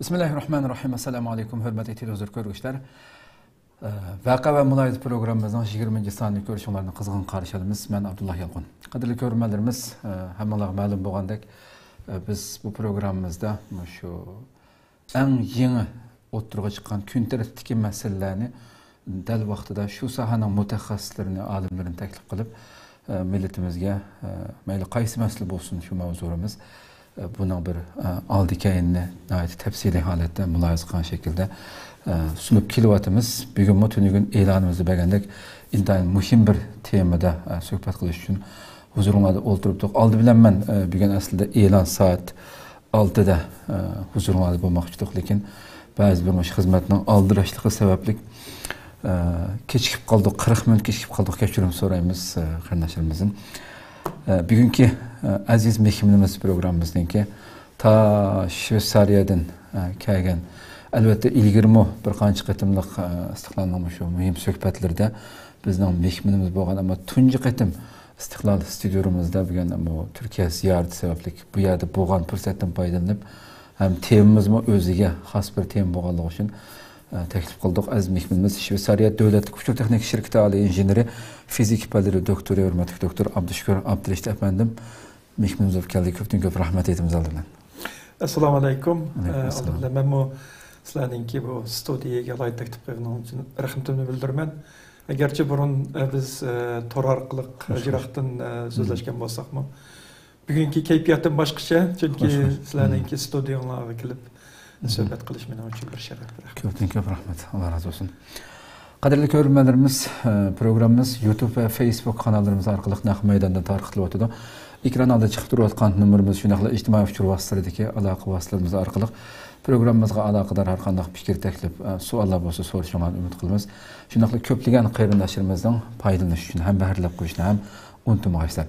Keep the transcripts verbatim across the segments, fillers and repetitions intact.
بىسمىللاھىررەھمانىررەھىم. ئەسسالامۇئەلەيكۇم، ھۆرمەتلىك تېلېۋىزور كۆرگۈچىلەر. ئە، ۋەقە ۋە مۇلاھىزە پروگراممىمىزنىڭ يىگىرمىنچى سانىنى كۆرۈشۈڭلارنى قىزغىن قارشى ئالىمىز. مەن ئابدۇللا يالقۇن. قەدىرلىك كۆرۈرمەنلىرىمىز، ئە، ھەممىڭلارغا مەلۇم بولغاندەك، ئە، بىز بۇ پروگراممىمىزدا مۇشۇ ئەڭ يېڭى ئوتتۇرىغا چىققان كۈن تەرتىپتىكى مەسىلىلەرنى دەل ۋاقتىدا شۇ ساھەنىڭ مۇتەخەسسىسلىرىنى، ئالىملىرىنى تەكلىپ قىلىپ، ئە، مىللىتىمىزگە، ئە، مەيلى قايسى مەسىلە بولسۇن، شۇ ماۋزۇلىرىمىز، ئە، بۇنىڭ بىر، ئە، ئالدى كەينىنى ناھايىتى تەپسىلىي ھالەتتە مۇلاھىزە قىلغان شەكىلدە، ئە، سۇنۇپ كېلىۋاتىمىز. بۈگۈنمۇ تۈنۈگۈن ئېلانىمىزدا بەرگەندەك ئىنتايىن مۇھىم بىر تېمىدا، ئە، سۆھبەت قىلىش ئۈچۈن ھۇزۇرۇڭلاردا ئولتۇرۇپتۇق. ئالدى بىلەن مەن، ئە، بۈگۈن ئەسلىدە ئېلان سائەت ئالتىدا، ئە، ھۇزۇرۇڭلاردا بولماقچىدۇق، لېكىن بەزى بىر مۇشۇ خىزمەتنىڭ ئالدىراشلىقى سەۋەبلىك، ئە، كېچىكىپ قالدۇق، قىرىق مىنۇت كېچىكىپ قالدۇق، كەچۈرۈم سورايمىز، ئە، قېرىنداشلىرىمىزدىن. ئە، بۈگۈنكى، ئە، ئەزىز مېھمىنىمىز پروگراممىمىزنىڭكى تا شۋېتسارىيەدىن، ئە، كەلگەن، ئەلۋەتتە، ئىلگىرىمۇ بىر قانچە قېتىملىق، ئە، ئىستىقلالنىڭ مۇشۇ مۇھىم سۆھبەتلىرىدە بىزنىڭ مېھمىنىمىز بولغان، ئەمما تۇنجى قېتىم ئىستىقلال ستۇدىيومىزدا بۈگۈن بۇ تۈركىيە زىيارىتى سەۋەبلىك بۇ يەردە بولغان پۇرسەتتىن پايدىلىنىپ، ھەم تېمىمىزمۇ ئۆزىگە خاس بىر تېما بولغانلىقى ئۈچۈن، ئە، تەكلىپ قىلدۇق. ئەزىز مېھمىنىمىز شۋېتسارىيە دۆلەتلىك ئۇچۇر تېخنىكا شىركىتى ئالىي ئىنژېنېرى، فىزىكا پەنلىرى دوكتورى، ھۆرمەتلىك دوكتور ئابدۇشۈكۈر ئابدۇرېشىت ئەپەندىم. مېھمىنىمىز بولۇپ كەلدى. كۆپتىن كۆپ رەھمەت ئېيتىمىز ئالدى بىلەن. ئەسسالامۇئەلەيكۇم. ئەلەيكۇم ئەسسالام. ئالدى بىلەن مەنمۇ سىلەرنىڭكى بۇ ستۇدىيەگە ئالاھىدە تەكلىپ قىلغىنىڭ ئۈچۈن رەھمىتىمنى بىلدۈرىمەن. ئەگەرچە بۇرۇن، ئە، بىز، ئە، تور ئارقىلىق، ئە، خوش، خوش. يىراقتىن، ئە، مم. سۆزلەشكەن بولساقمۇ، بۈگۈنكى كەيپىياتىم باشقىچە، چۈنكى خوش، خوش. سىلەرنىڭكى مم. ستۇدىيەڭلارغا كېلىپ مم. سۆھبەت قىلىش مېنىڭ ئۈچۈن بىر شەرەپ. رەھمەت. كۆپتىن كۆپ رەھمەت. ئاللا رازى بولسۇن. قەدىرلىك كۆرۈرمەنلىرىمىز، ئە، پروگراممىمىز يۇتۇب ۋە فېيسبۇك قاناللىرىمىز ئارقىلىق نەق مەيداندا تارقىتىلىۋاتىدۇ. ئېكران ئالدىدا چىقىپ تۇرۇۋاتقان نومۇرىمىز، شۇنداقلا ئىجتىمائىي ئۇچۇر ۋاسىتىلىرىدىكى ئالاقە ۋاسىتىلىرىمىز ئارقىلىق پروگراممىمىزغا ئالاقىدار ھەر قانداق پىكىر، تەكلىپ، ئە، سوئاللار بولسا سورىشىڭلارنى ئۈمىد قىلىمىز. شۇنداقلا كۆپلىگەن قېرىنداشلىرىمىزنىڭ پايدىلىنىشى ئۈچۈن ھەم بەھرىلەپ قويۇشنى ھەم ئۇنتۇمىغايسىلەر.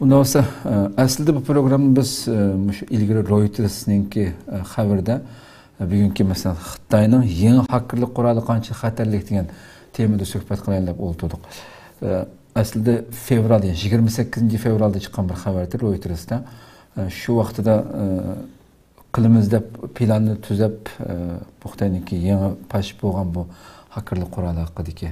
ئۇنداق بولسا، ئە، ئەسلىدە بۇ پروگرامما بىز، ئە، مۇشۇ ئىلگىرى رويتېرسنىڭكى، ئە، خەۋىرىدە، ئە، بۈگۈنكى، مەسىلەن، خىتاينىڭ يېڭى ھاكېرلىق قورالى قانچە خەتەرلىك دېگەن تېمىدا سۆھبەت قىلايلى دەپ ئولتۇردۇق. ئە، ئەسلىدە فېۋرال، يەنى يىگىرمە سەككىزىنچى فېۋرالدا چىققان بىر خەۋەر ئىدى رويتېرستا. ئە، شۇ ۋاقتىدا، ئە، قىلىمىز دەپ پىلاننى تۈزەپ، ئە، بۇ خىتاينىڭكى يېڭى پەش بولغان بۇ ھاكېرلىق قورالى ھەققىدىكى،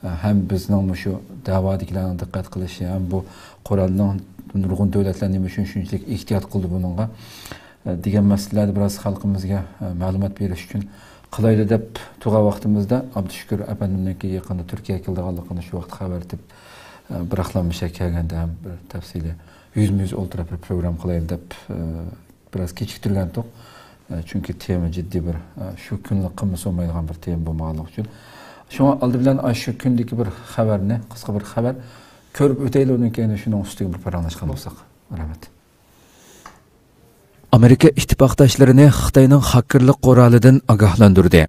ئە، ھەم بىزنىڭ مۇشۇ دەۋادىكىلەرنىڭ دىققەت قىلىشى، ھەم بۇ قورالنىڭ نۇرغۇن دۆلەتلەر نېمە ئۈچۈن شۇنچىلىك ئېھتىيات قىلدى بۇنىڭغا، ئە، دېگەن مەسىلىلەردە بىراز خەلقىمىزگە، ئە، مەلۇمات بېرىش ئۈچۈن قىلايلى دەپ تۇرغان ۋاقتىمىزدا، ئابدۇشۈكۈر ئەپەندىمنىڭكى يېقىندا تۈركىيەگە كېلىدىغانلىقىنى شۇ ۋاقىت خەۋەر ئېتىپ، ئە، بىراقلا مۇشۇ يەرگە كەلگەندە ھەم بىر تەپسىلىي يۈزمۇ يۈز ئولتۇرۇپ بىر پروگرامما قىلايلى دەپ، ئە، بىراز كېچىكتۈرگەنتۇق. ئە، چۈنكى تېما جىددىي بىر، ئە، شۇ كۈنلا قىلمىسا بولمايدىغان بىر تېما بولمىغانلىقى ئۈچۈن. شۇڭا ئالدى بىلەن ئاشۇ كۈندىكى بىر خەۋەرنى، قىسقا بىر خەۋەر كۆرۈپ ئۆتەيلى، ئۇنىڭ كېيىن شۇنىڭ ئۈستىگە بىر پاراڭلاشقان بولساق. رەھمەت. ئامېرىكا ئىتتىپاقداشلىرىنى خىتاينىڭ خاكېرلىق قورالىدىن ئاگاھلاندۇردى.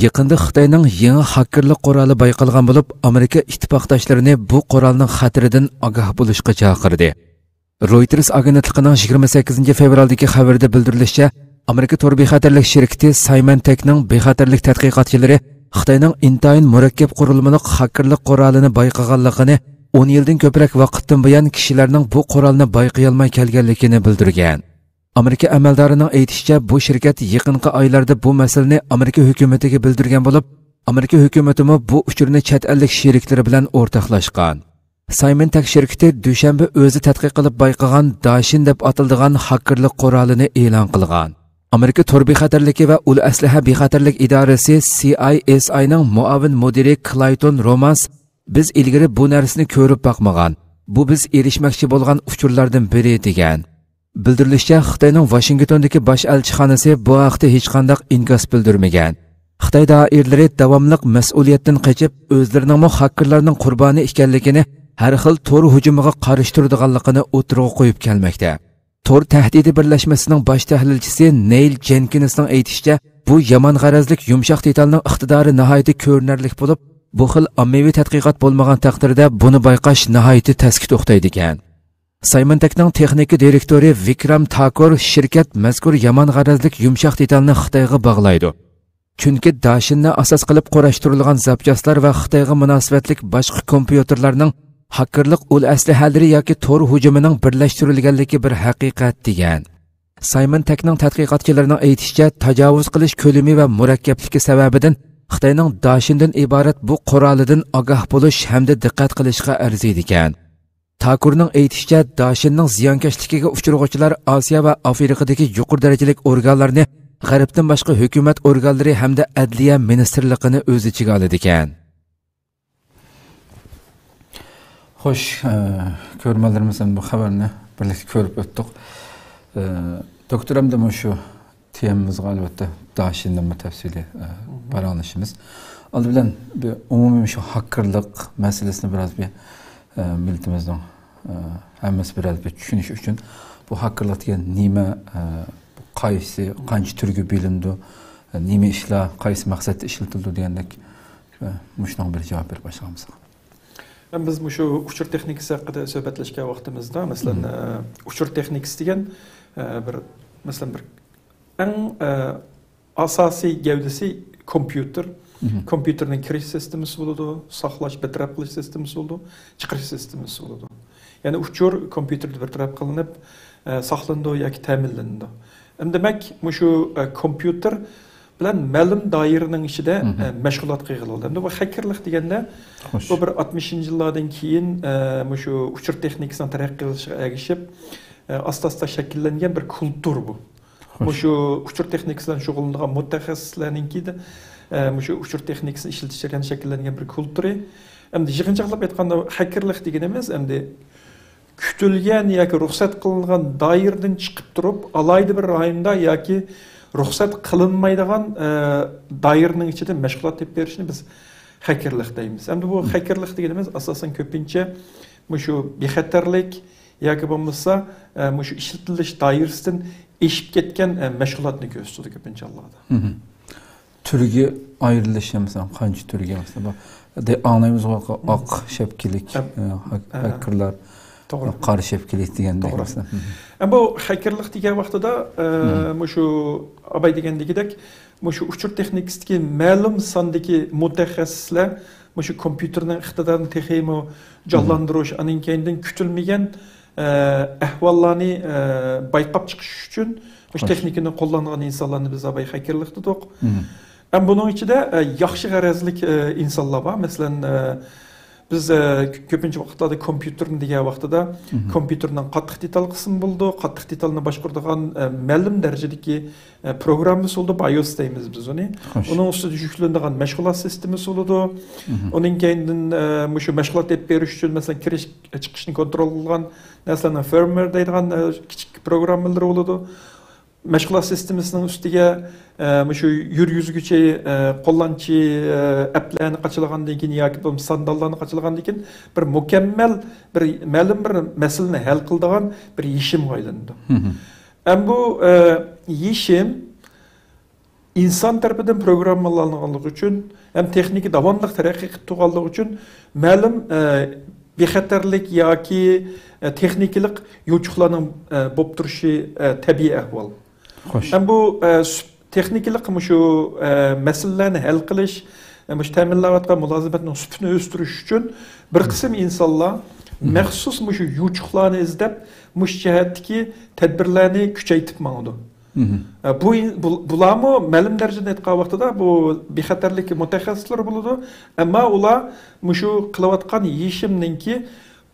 يېقىندا خىتاينىڭ يېڭى خاكېرلىق قورالى بايقالغان بولۇپ، ئامېرىكا ئىتتىپاقداشلىرىنى بۇ قورالنىڭ خەتىرىدىن ئاگاھ بولۇشقا چاقىردى. رويتېرس ئاگېنتلىقىنىڭ يىگىرمە سەككىزىنچى فېۋرالدىكى خەۋىرىدە بىلدۈرۈلۈشىچە، ئامېرىكا تور بىخەتەرلىك شىركىتى سايمەنتەكنىڭ بىخەتەرلىك تەتقىقاتچىلىرى خىتاينىڭ ئىنتايىن مۇرەككەپ قۇرۇلمىلىق خاكېرلىق قورالىنى بايقىغانلىقىنى، ئون يىلدىن كۆپرەك ۋاقىتتىن بۇيان كىشىلەرنىڭ بۇ قورالنى بايقىيالماي كەلگەنلىكىنى بىلدۈرگەن. ئامېرىكا ئەمەلدارىنىڭ ئېيتىشىچە، بۇ شىركەت يېقىنقى ئايلاردا بۇ مەسىلىنى ئامېرىكا ھۆكۈمىتىگە بىلدۈرگەن بولۇپ، ئامېرىكا ھۆكۈمىتىمۇ بۇ ئۇچۇرنى چەت ئەللىك شېرىكلىرى بىلەن ئورتاقلاشقان. سايمەنتەك شىركىتى دۈشەنبە ئۆزى تەتقىق قىلىپ بايقىغان داشىن دەپ ئاتىلىدىغان خاكېرلىق قورالىنى ئېلان قىلغان. ئامېرىكا تور بىخەتەرلىكى ۋە ئۇل ئەسلىھە بىخەتەرلىك ئىدارىسى سى ئاي ئېس ئاينىڭ مۇئاۋىن مۇدىرى كلايتون رومانس، بىز ئىلگىرى بۇ نەرسىنى كۆرۈپ باقمىغان. بۇ بىز ئېرىشمەكچى بولغان ئۇچۇرلاردىن بىرى، دېگەن. بىلدۈرۈلۈشىچە، خىتاينىڭ ۋاشىنگتوندىكى باش ئەلچىخانىسى بۇ ھەقتە ھېچقانداق ئىنكاس بىلدۈرمىگەن. خىتاي دائىرىلىرى داۋاملىق مەسئۇلىيەتتىن قېچىپ، ئۆزلىرىنىڭمۇ خاكېرلارنىڭ قۇربانى ئىكەنلىكىنى، ھەر خىل تور ھۇجۇمىغا قارشى تۇرىدىغانلىقىنى ئوتتۇرىغا قويۇپ كەلمەكتە. تور تەھدىتى بىرلەشمىسىنىڭ باش تەھلىلچىسى نېيل جېنكىنسنىڭ ئېيتىشىچە، بۇ يامان غەرەزلىك يۇمشاق دېتالنىڭ ئىقتىدارى ناھايىتى كۆرۈنەرلىك بولۇپ، بۇ خىل ئاممىۋى تەتقىقات بولمىغان تەقدىردە بۇنى بايقاش ناھايىتى تەسكە توختايدىكەن. سايمەنتەكنىڭ تېخنىكا دىرېكتورى ۋىكرام تاكۇر شىركەت مەزكۇر يامان غەرەزلىك يۇمشاق دېتالنى خىتايغا باغلايدۇ. چۈنكى داشىننى ئاساس قىلىپ قۇراشتۇرۇلغان زاپچاسلار ۋە خىتايغا مۇناسىۋەتلىك باشقا كومپيۇتېرلارنىڭ خاكېرلىق ئۇل ئەسلىھەلىرى ياكى تور ھۇجۇمىنىڭ بىرلەشتۈرۈلگەنلىكى بىر ھەقىقەت، دېگەن. سايمون تەكنىڭ تەتقىقاتچىلىرىنىڭ ئېيتىشىچە، تاجاۋۇز قىلىش كۆلىمى ۋە مۇرەككەپلىكى سەۋەبىدىن خىتاينىڭ داشىندىن ئىبارەت بۇ قورالىدىن ئاگاھ بولۇش ھەمدە دىققەت قىلىشقا ئەرزىيدىكەن. تاكۇرنىڭ ئېيتىشىچە، داشىننىڭ زىيانكەشلىكىگە ئۇچرىغۇچىلار ئاسىيا ۋە ئافرىقىدىكى يۇقىرى دەرىجىلىك ئورگانلارنى غەربتىن باشقا ھۆكۈمەت ئورگانلىرى ھەمدە ئەدلىيە مىنىستىرلىقىنى ئۆز ئىچىگە ئالىدىكەن. خوش، ئە، كۆرۈرمەنلىرىمىز ھەم بۇ خەۋەرنى بىرلىكتە كۆرۈپ ئۆتتۇق. ئە، دوكتور، ئەمدى مۇشۇ تېمىمىزغا ئەلۋەتتە داشىندىن بىر تەپسىلىي، ئە، پاراڭلىشىمىز. ئالدى بىلەن بىر ئومۇمىي شۇ ھاكېرلىق مەسىلىسىنى بىراز بىر، ئە، مىللىتىمىزنىڭ، ئە، ھەممىسى بىراز بىر چۈشىنىش ئۈچۈن بۇ ھاكېرلىق دېگەن نېمە، ئە، قايسى، قانچە تۈرگە بۆلۈنىدۇ، ئە، نېمە ئىشلار، قايسى مەقسەتتە ئىشلىتىلىدۇ دېگەندەك، ئە، مۇشۇنىڭغا بىر جاۋاب بېرىپ باشلىغان بولساق. ھەم بىز مۇشۇ ئۇچۇر تېخنىكىسى ھەققىدە سۆھبەتلەشكەن ۋاقتىمىزدا، مەسىلەن، مم. ئە، ئۇچۇر تېخنىكىسى دېگەن، ئە، بىر، مەسىلەن، بىر ئەڭ، ئە، ئاساسىي گەۋدىسى كومپيۇتېر. مم. كومپيۇتېرنىڭ كىرىش سىستېمىسى بولىدۇ، ساقلاش، بىر تەرەپ قىلىش سىستېمىسى بولىدۇ، چىقىرىش سىستېمىسى بولىدۇ. يەنى ئۇچۇر كومپيۇتېردا بىر تەرەپ قىلىنىپ، ئە، ساقلىنىدۇ ياكى تەمىنلىنىدۇ. ئەمدى دېمەك، مۇشۇ، ئە، كومپيۇتېر بىلەن مەلۇم دائىرىنىڭ ئىچىدە، مم. ئە، مەشغۇلات قىلغىلى بولىدۇ. ئەمدى بۇ ھەككېرلىك دېگەندە، خوش. بۇ بىر ئاتمىشىنچى يىللاردىن كېيىن، ئە، مۇشۇ ئۇچۇر تېخنىكىسىنىڭ تەرەققىي قىلىشىغا ئەگىشىپ، ئە، ئاستا-ئاستا شەكىللەنگەن بىر كۇلتۇر بۇ. خوش. مۇشۇ ئۇچۇر تېخنىكىسى بىلەن شۇغۇللىنىدىغان مۇتەخەسسىسلەرنىڭكى، ئە، مۇشۇ ئۇچۇر تېخنىكىسىنى ئىشلىتىش جەريانىدا شەكىللەنگەن بىر كۇلتۇرى. ئەمدى يىغىنچاقلاپ ئېيتقاندا، ھەككېرلىك دېگىنىمىز ئەمدى كۈتۈلگەن ياكى رۇخسەت قىلىنغان دائىرىدىن چىقىپ تۇرۇپ، ئالاھىدە بىر رايوندا ياكى رۇخسەت قىلىنمايدىغان، ئە، دائىرىنىڭ ئىچىدە مەشغۇلات ئېلىپ بېرىشنى بىز ھەككېرلىك دەيمىز. ئەمدى بۇ ھەككېرلىك دېگىنىمىز ئاساسەن كۆپىنچە مۇشۇ بىخەتەرلىك ياكى بولمىسا، ئە، مۇشۇ ئىشلىتىلىش دائىرىسىدىن ئېشىپ كەتكەن، ئە، مەشغۇلاتنى كۆرسىتىدۇ كۆپىنچە ھاللاردا. مم. تۈرگە ئايرىلىشى، مەسىلەن، قانچە تۈرگە، مەسىلەن، بۇ دە-، ئاڭلايمىز، ئاق شەپكىلىك، ئە، ھاك-، ئە، ھاككېرلار، توغرا. قارا شەپكىلىك دېگەندەك، توغرا. مەسىلەن. مم. ئە، بۇ ھەككېرلىك دېگەن ۋاقتىدا، ئە، مم. مۇشۇ ئاباي دېگەندىكىدەك، مۇشۇ ئۇچۇر تېخنىكىسىدىكى مەلۇم ساندىكى مۇتەخەسسىسلەر مۇشۇ كومپيۇتېرنىڭ ئىقتىدارىنى تېخىمۇ جانلاندۇرۇش، ئانىڭ كەينىدىن كۈتۈلمىگەن، ئە، ئەھۋاللارنى، ئە، بايقاپ چىقىش ئۈچۈن مۇشۇ خوش. تېخنىكىنى قوللانغان ئىنسانلارنى بىز ئاباي ھەككېرلىك دېدۇق. مم. ھەم بۇنىڭ ئىچىدە، ئە، ياخشى غەرەزلىك، ئە، ئىنسانلار بار. مەسىلەن، ئە، بىز، ئە، كۆپىنچە ۋاقىتلاردا كومپيۇتېرنى دېگەن ۋاقتىدا، مم. كومپيۇتېرنىڭ قاتتىق دېتال قىسمى بولىدۇ، قاتتىق دېتالنى باشقۇرىدىغان، ئە، مەلۇم دەرىجىدىكى، ئە، پروگراممىسى بولىدۇ، بايوس دەيمىز بىز ئۇنى. خوش. ئۇنىڭ ئۈستىدە يۈكلىنىدىغان مەشغۇلات سىستېمىسى بولىدۇ. مم. ئۇنىڭ كەينىدىن، ئە، مۇشۇ مەشغۇلات ئېلىپ بېرىش ئۈچۈن، مەسىلەن، كىرىش، چىقىشنى كونترول قىلىدىغان نەرسىلەرنىڭ فىرمۋېر دەيدىغان، ئە، كىچىك پروگراممىلىرى بولىدۇ. مەشغۇلات سىستېمىسىنىڭ ئۈستىگە، ئە، مۇشۇ يۈرگۈزگۈچى، ئە، قوللانچى، ئە، ئەپلەرنى قاچىلىغاندىن كېيىن ياكى بولمىسا ساندانلارنى قاچىلىغاندىن كېيىن بىر مۇكەممەل، بىر مەلۇم بىر مەسىلىنى ھەل قىلىدىغان بىر يېشىمغا ئايلىنىدۇ. مم. ھەم بۇ، ئە، يېشىم ئىنسان تەرىپىدىن پروگراممىلانغانلىقى ئۈچۈن ھەم تېخنىكا داۋاملىق تەرەققىي قىلىپ تۇرغانلىقى ئۈچۈن مەلۇم، ئە، بىخەتەرلىك ياكى، ئە، تېخنىكىلىق يوچۇقلارنىڭ، ئە، بولۇپ تۇرۇشى، ئە، تەبىئىي ئەھۋال. خوش. ھەم بۇ، ئە، سۈپ-، تېخنىكىلىق مۇشۇ، ئە، مەسىلىلەرنى ھەل قىلىش، ئە، مۇشۇ تەمىنلەۋاتقان مۇلازىمەتنىڭ سۈپىتىنى ئۆستۈرۈش ئۈچۈن بىر قىسىم ئىنسانلار مەخسۇس مۇشۇ يوچۇقلارنى ئىزدەپ، مۇشۇ جەھەتتىكى تەدبىرلەرنى كۈچەيتىپ ماڭىدۇ. مم. ئە، بۇ ئىن-، بۇ-، بۇلارمۇ مەلۇم دەرىجىدە ئېيتقان ۋاقتىدا بۇ بىخەتەرلىك مۇتەخەسسىسلىرى بولىدۇ. ئەمما ئۇلار مۇشۇ قىلىۋاتقان يېشىمنىڭكى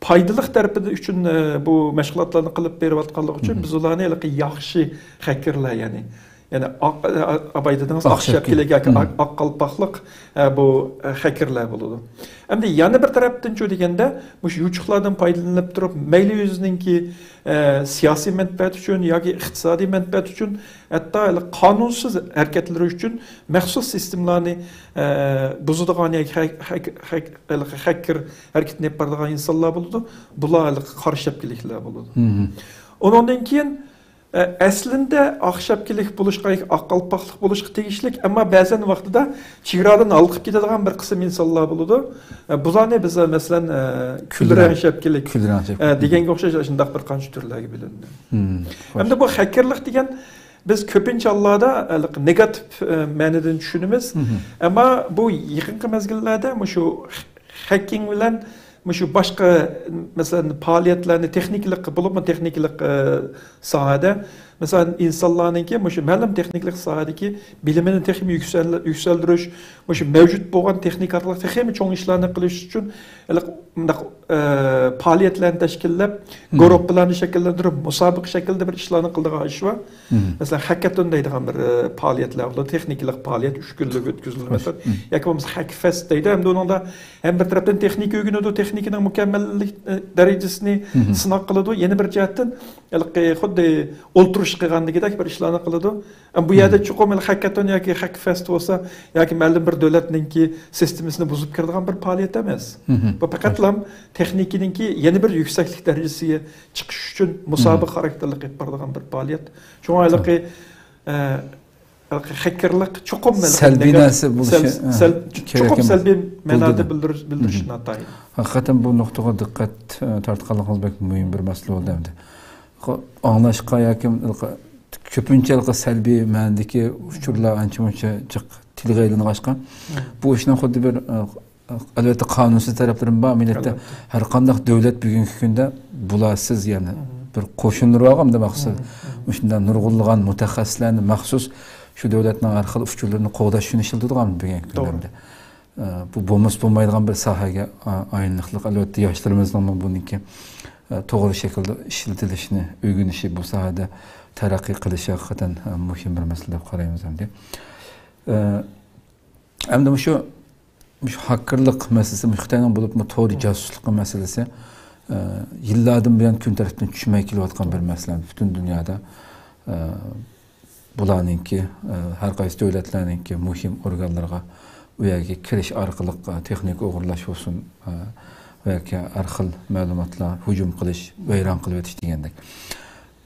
پايدىلىق تەرىپى ئۈچۈن، ئە، بۇ مەشغۇلاتلارنى قىلىپ بېرىۋاتقانلىقى ئۈچۈن مم. بىز ئۇلارنى ھېلىقى ياخشى خەككېرلەر، يەنى، يەنى ئاق، ئە، ئاباي دېدىڭىز، ئاق ئاق شەپكىلىك شەپكىلىك. ياكى مم. ئاق، ئاق قالپاقلىق، ئە، بۇ، ئە، خەككېرلەر بولىدۇ. ئەمدى يەنە بىر تەرەپتىنچۇ دېگەندە، مۇشۇ يوچۇقلاردىن پايدىلىنىپ تۇرۇپ، مەيلى ئۆزىنىڭكى، ئە، سىياسىي مەنپەئەت ئۈچۈن ياكى ئىقتىسادىي مەنپەئەت ئۈچۈن، ھەتتا ھېلى قانۇنسىز ھەرىكەتلىرى ئۈچۈن مەخسۇس سىستېمىلارنى، ئە، بۇزىدىغان ياكى خەك-، خەك-، خەك-، ھېلىقى خەككېر ھەرىكىتىنى ئېلىپ بارىدىغان ئىنسانلار بولىدۇ. بۇلار ھېلىقى قارا شەپكىلىكلەر بولىدۇ. مم. ئۇنىڭدىن كېيىن، ئە، ئەسلىندە ئاق شەپكىلىك بولۇشقا، ئاق قالپاقلىق بولۇشقا تېگىشلىك، ئەمما بەزەن ۋاقتىدا چېگرادىن ھالقىپ كېتىدىغان بىر قىسىم ئىنسانلار بولىدۇ. ئە، بۇلارنى بىز، مەسىلەن، ئە، كۈلرەڭ شەپكىلىك، كۈلرەڭ شەپكىلىك. ئە، دېگەنگە ئوخشاش شۇنداق بىر قانچە تۈرلەرگە بۆلۈنىدۇ. مم، خوش. ئەمدى بۇ خەككېرلىك دېگەن بىز كۆپىنچە ھاللاردا، ئە، نېگاتىپ، ئە، مەنىدىن چۈشىنىمىز. مم. ئەمما بۇ يېقىنقى مەزگىللەردە مۇشۇ خەككىڭ بىلەن مۇشۇ باشقا، مەسىلەن، پائالىيەتلەرنى تېخنىكىلىق، بولۇپمۇ تېخنىكىلىق، ئە، ساھەدە مەسىلەن، ئىنسانلارنىڭكى مۇشۇ مەلۇم تېخنىكىلىق ساھەدىكى بىلىمىنى تېخىمۇ يۈكسەل-، يۈكسەلدۈرۈش، مۇشۇ مەۋجۇت بولغان تېخنىكا ئارقىلىق تېخىمۇ چوڭ ئىشلارنى قىلىش ئۈچۈن ھېلىقى مۇنداق، ئە، پائالىيەتلەرنى تەشكىللەپ، گۇرۇپپىلارنى شەكىللەندۈرۈپ، مۇسابىقە شەكلىدە بىر ئىشلارنى قىلىدىغان ئىش بار. مەسىلەن، ھاكاتون دەيدىغان بىر، ئە، پائالىيەتلەر بولىدۇ. تېخنىكىلىق پائالىيەت ئۈچ كۈنلۈك ئۆتكۈزۈلىدۇ، مەسىلەن. ياكى بولمىسا ھەكفەست دەيدۇ. ھەمدە ئۇنىڭدا ھەم بىر تەرەپتىن تېخنىكا ئۆگىنىدۇ، تېخنىكىنىڭ مۇكەممەللىك، ئە، دەرىجىسىنى سىناق قىلىدۇ. يەنە بىر جەھەتتىن، ھېلىقى خۇددى ئولتۇرۇش قىلغاندىكىدەك بىر ئىشلارنى قىلىدۇ. ئەمما بۇ يەردە چوقۇم ھېلى ھاكاتون ياكى ھەكفەست بولسا، ياكى مەلۇم بىر دۆلەتنىڭكى سىستېمىسىنى بۇزۇپ كىرىدىغان بىر پائالىيەت ئەمەس. بۇ پەقەتلا تېخنىكىنىڭكى يەنە بىر يۈكسەكلىك دەرىجىسىگە چىقىش ئۈچۈن مۇسابىقە خاراكتېرلىك ئېلىپ بارىدىغان بىر پائالىيەت. شۇڭا ھېلىقى، ئە، ھېلىقى خەككەرلىك چوقۇم ھېلىقى سەلبىي نېگاتىپ، نەرسە بولۇشى، سەل-، ئە، سەل-، كېرەك چوقۇم ئەمەس. سەلبىي مەنادا بولىدۇ. بىلدۈرۈش، بىلدۈرۈش ناتايىن. ھەقىقەتەن بۇ نۇقتىغا دىققەت، ئە، تارتقانلىقىڭىز بەك مۇھىم بىر مەسىلە بولدى ئەمدى. خو-، ئاڭلاشقا ياكى ھېلىقى كۆپىنچە ھېلىقى سەلبىي مەنىدىكى ئۇچۇرلار ئانچە-مۇنچە جىق تىلغا ئېلىنغاچقا، بۇ ئىشنىڭ خۇددى بىر، ئە، ئەلۋەتتە، قانۇنسىز تەرەپلىرىمۇ بار. مىللەتتە ھەر قانداق دۆلەت بۈگۈنكى كۈندە بۇلارسىز، يەنى بىر قوشۇنلىرى بارغۇ، ئەمدى مەخسۇس مۇشۇنداق نۇرغۇنلىغان مۇتەخەسسىسلەرنى مەخسۇس شۇ دۆلەتنىڭ ھەر خىل ئۇچۇرلىرىنى قوغداش ئۈچۈن ئىشلىتىدىغان بۈگۈنكى كۈندە. ئە، بۇ بولمىسا بولمايدىغان بىر ساھەگە، ئا-، ئايلىنىقلىق. ئەلۋەتتە، ياشلىرىمىزنىڭمۇ بۇنىڭكى، ئە، توغرا شەكىلدە ئىشلىتىلىشىنى ئۆگىنىشى، بۇ ساھەدە تەرەققىي قىلىشى ھەقىقەتەن، ئە، مۇھىم بىر مەسىلە دەپ قارايمىز ئەمدى. ئە، ئەمدى مۇشۇ، مۇشۇ ھاككېرلىق مەسىلىسى، مۇشۇ خىتاينىڭ بولۇپمۇ تور جاسۇسلۇقى مەسىلىسى، ئە، يىللاردىن بۇيان كۈن تەرتىپىدىن چۈشمەي كېلىۋاتقان بىر مەسىلە پۈتۈن دۇنيادا. ئە، بۇلارنىڭكى، ئە، ھەر قايسى دۆلەتلەرنىڭكى مۇھىم ئورگانلىرىغا ئۇ يەرگە كىرىش ئارقىلىق، ئە، تېخنىكا ئوغرىلاش بولسۇن، ئە، ياكى ھەر خىل مەلۇماتلار ھۇجۇم قىلىش، ۋەيران قىلىۋېتىش دېگەندەك.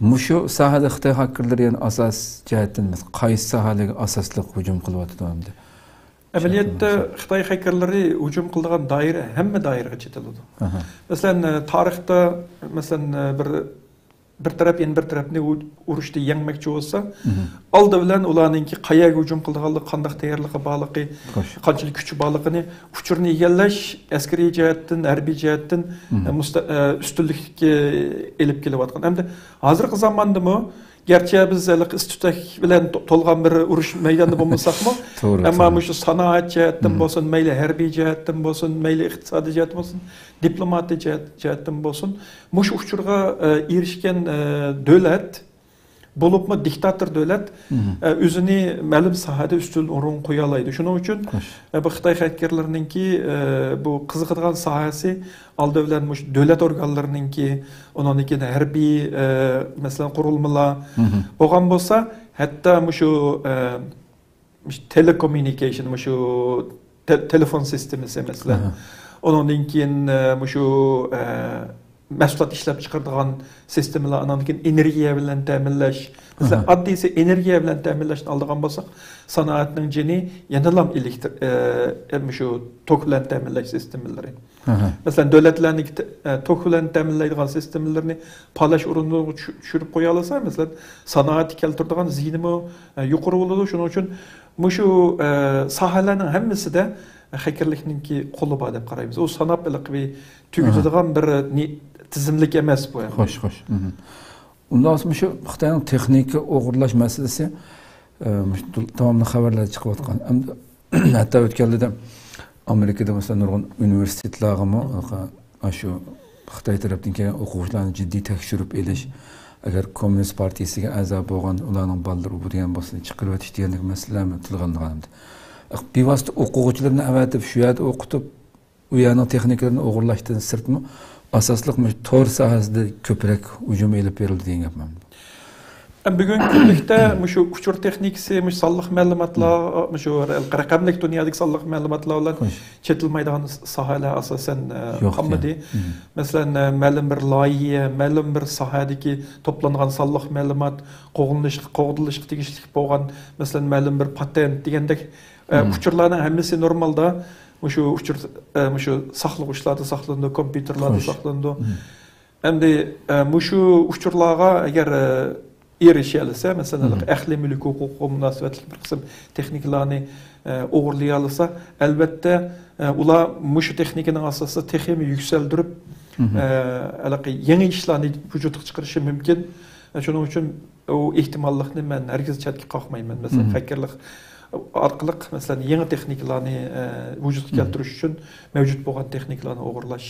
مۇشۇ ساھەدە خىتاي ھاككېرلىرى يەنە ئاساسىي جەھەتتىن قايسى ساھەلەرگە ئاساسلىق ھۇجۇم قىلىۋاتىدۇ ئەمدى؟ ئەمەلىيەتتە خىتاي ھاككېرلىرى ھۇجۇم قىلىدىغان دائىرە ھەممە دائىرىگە چېتىلىدۇ. ئەھە. مەسىلەن، تارىختا، مەسىلەن، بىر بىر تەرەپ يەنە بىر تەرەپنى ئۇ-، ئۇرۇشتا يەڭمەكچى بولسا، ئالدى بىلەن ئۇلارنىڭكى قەيەرگە ھۇجۇم قىلىدىغانلىقى، قانداق تەييارلىقى بارلىقى، قانچىلىك كۈچى بارلىقىنى، ئۇچۇرنى ئىگىلەش ئەسكىرىي جەھەتتىن، ھەربىي جەھەتتىن، ئە، مۇستە-، ئە، ئۈستۈنلۈككە ئېلىپ كېلىۋاتقان. ئەمدى ھازىرقى زاماندىمۇ، گەرچە بىز ھېلىقى ئىس تۈتەك بىلەن تو-، تولغان بىر ئۇرۇش مەيدانىدا بولمىساقمۇ، توغرا، ئەمما توغرا. مۇشۇ سانائەت جەھەتتىن بولسۇن، مەيلى ھەربىي جەھەتتىن بولسۇن، مەيلى ئىقتىسادىي جەھەتتىن بولسۇن، دىپلوماتىك جەھەت-، جەھەتتىن بولسۇن، مۇشۇ ئۇچۇرغا، ئە، ئېرىشكەن، ئە، دۆلەت، بولۇپمۇ دىكتاتور دۆلەت، ئە، ئۆزىنى مەلۇم ساھەدە ئۈستۈن ئورۇنغا قويالايدۇ. شۇنىڭ ئۈچۈن، ئە، بۇ خىتاي خەتكەرلىرىنىڭكى، ئە، بۇ قىزىقىدىغان ساھەسى ئالدى بىلەن مۇشۇ دۆلەت ئورگانلىرىنىڭكى، ئۇنىڭدىن كېيىن ھەربىي، ئە، مەسىلەن، قۇرۇلمىلار، بولغان بولسا، ھەتتا مۇشۇ، ئە، مۇشۇ تېلېكوممۇنىكېيشن، مۇشۇ تېل-، تېلېفون سىستېمىسى، مەسىلەن. ئۇنىڭدىن كېيىن، ئە، مۇشۇ، ئە، مەھسۇلات ئىشلەپچىقىرىدىغان سىستېمىلار، ئاناندىن كېيىن ئېنېرگىيە بىلەن تەمىنلەش. مەسىلەن، ئاددىيسى ئېنېرگىيە بىلەن تەمىنلەشنى ئالىدىغان بولساق، سانائەتنىڭ جېنى يەنىلا ئېلېكتر-، ئە، مۇشۇ توك بىلەن تەمىنلەش سىستېمىلىرى. مەسىلەن، دۆلەتلەرنىڭ تە-، ئە، توك بىلەن تەمىنلەيدىغان سىستېمىلىرىنى پالەچ ئورۇنغا چۈ-، چۈشۈرۈپ قويالىسا، مەسىلەن، سانائەتكە كەلتۈرىدىغان زىيىنىمۇ، ئە، يۇقىرى بولىدۇ. شۇنىڭ ئۈچۈن مۇشۇ، ئە، ساھەلەرنىڭ ھەممىسىدە خەككەرلىكنىڭكى قولى بار دەپ قارايمىز. ئۇ ساناپ ھېلىقى بىر تۈگىتىدىغان بىر نى-، تىزىملىك ئەمەس بۇ ئەمدى. خوش، خوش. ئۇنداق بولسا مۇشۇ خىتاينىڭ تېخنىكا ئوغرىلاش مەسىلىسى، ئە، مۇشۇ داۋاملىق خەۋەرلەردە چىقىۋاتقان. ئەمدى ھەتتا ئۆتكەنلىدە ئامېرىكىدا، مەسىلەن، نۇرغۇن ئۇنىۋېرسىتېتلارغىمۇ، ئاشۇ خىتاي تەرەپتىن كەلگەن ئوقۇغۇچىلارنى جىددىي تەكشۈرۈپ ئېلىش، ئەگەر كوممۇنىست پارتىيىسىگە ئەزا بولغان ئۇلارنىڭ بالىلىرى بۇ دېگەن بولسا چىقىرىۋېتىش دېگەندەك مەسىلىلەرمۇ تىلغا ئالىنغان ئىدى. بىۋاسىتە ئوقۇغۇچىلىرىنى ئەۋەتىپ، شۇ يەردە ئوقۇتۇپ، ئۇ يەرنىڭ تېخنىكىلىرىنى ئوغرىلاشتىن سىرتمۇ، ئاساسلىق مۇشۇ تور ساھەسىدە كۆپرەك ھۇجۇم ئېلىپ بېرىلدى دېگەن گەپ مەن. بۈگۈنكى كۈنلۈكتە مۇشۇ ئۇچۇر تېخنىكىسى، مۇشۇ سانلىق مەلۇماتلار، مۇشۇ رەقەملىك دۇنيادىكى سانلىق مەلۇماتلار بىلەن چېتىلمايدىغان ساھەلەر ئاساسەن، ئە، قالمىدى. مەسىلەن، ئە، مەلۇم بىر لايىھە، مەلۇم بىر ساھەدىكى توپلانغان سانلىق مەلۇمات، قوغدىلىشقا، قوغدىلىشقا تېگىشلىك بولغان، مەسىلەن، مەلۇم بىر پاتېنت دېگەندەك، ئە، ئۇچۇرلارنىڭ ھەممىسى نورمالدا مۇشۇ ئۇچۇر، ئە، مۇشۇ ساقلىغۇچلاردا ساقلىنىدۇ، كومپيۇتېرلاردا ساقلىنىدۇ. ئەمدى، ئە، مۇشۇ ئۇچۇرلارغا ئەگەر، ئە، ئېرىشەلىسە، مەسىلەن، ئەقلىي مۈلۈك ھوقۇقىغا مۇناسىۋەتلىك بىر قىسىم تېخنىكىلارنى، ئە، ئوغرىلىيالىسا، ئەلۋەتتە، ئە، ئۇلار مۇشۇ تېخنىكىنىڭ ئاساسىدا تېخىمۇ يۈكسەلدۈرۈپ، ئە، ھېلىقى يېڭى ئىشلارنى ۋۇجۇدقا چىقىرىشى مۇمكىن. شۇنىڭ ئۈچۈن ئۇ ئېھتىماللىقنى مەن ھەرگىز چەتكە قاقمايمەن. مەسىلەن، خەككېرلىك ئارقىلىق، مەسىلەن، يېڭى تېخنىكىلارنى، ئە، ۋۇجۇدقا كەلتۈرۈش ئۈچۈن مەۋجۇت بولغان تېخنىكىلارنى ئوغرىلاش،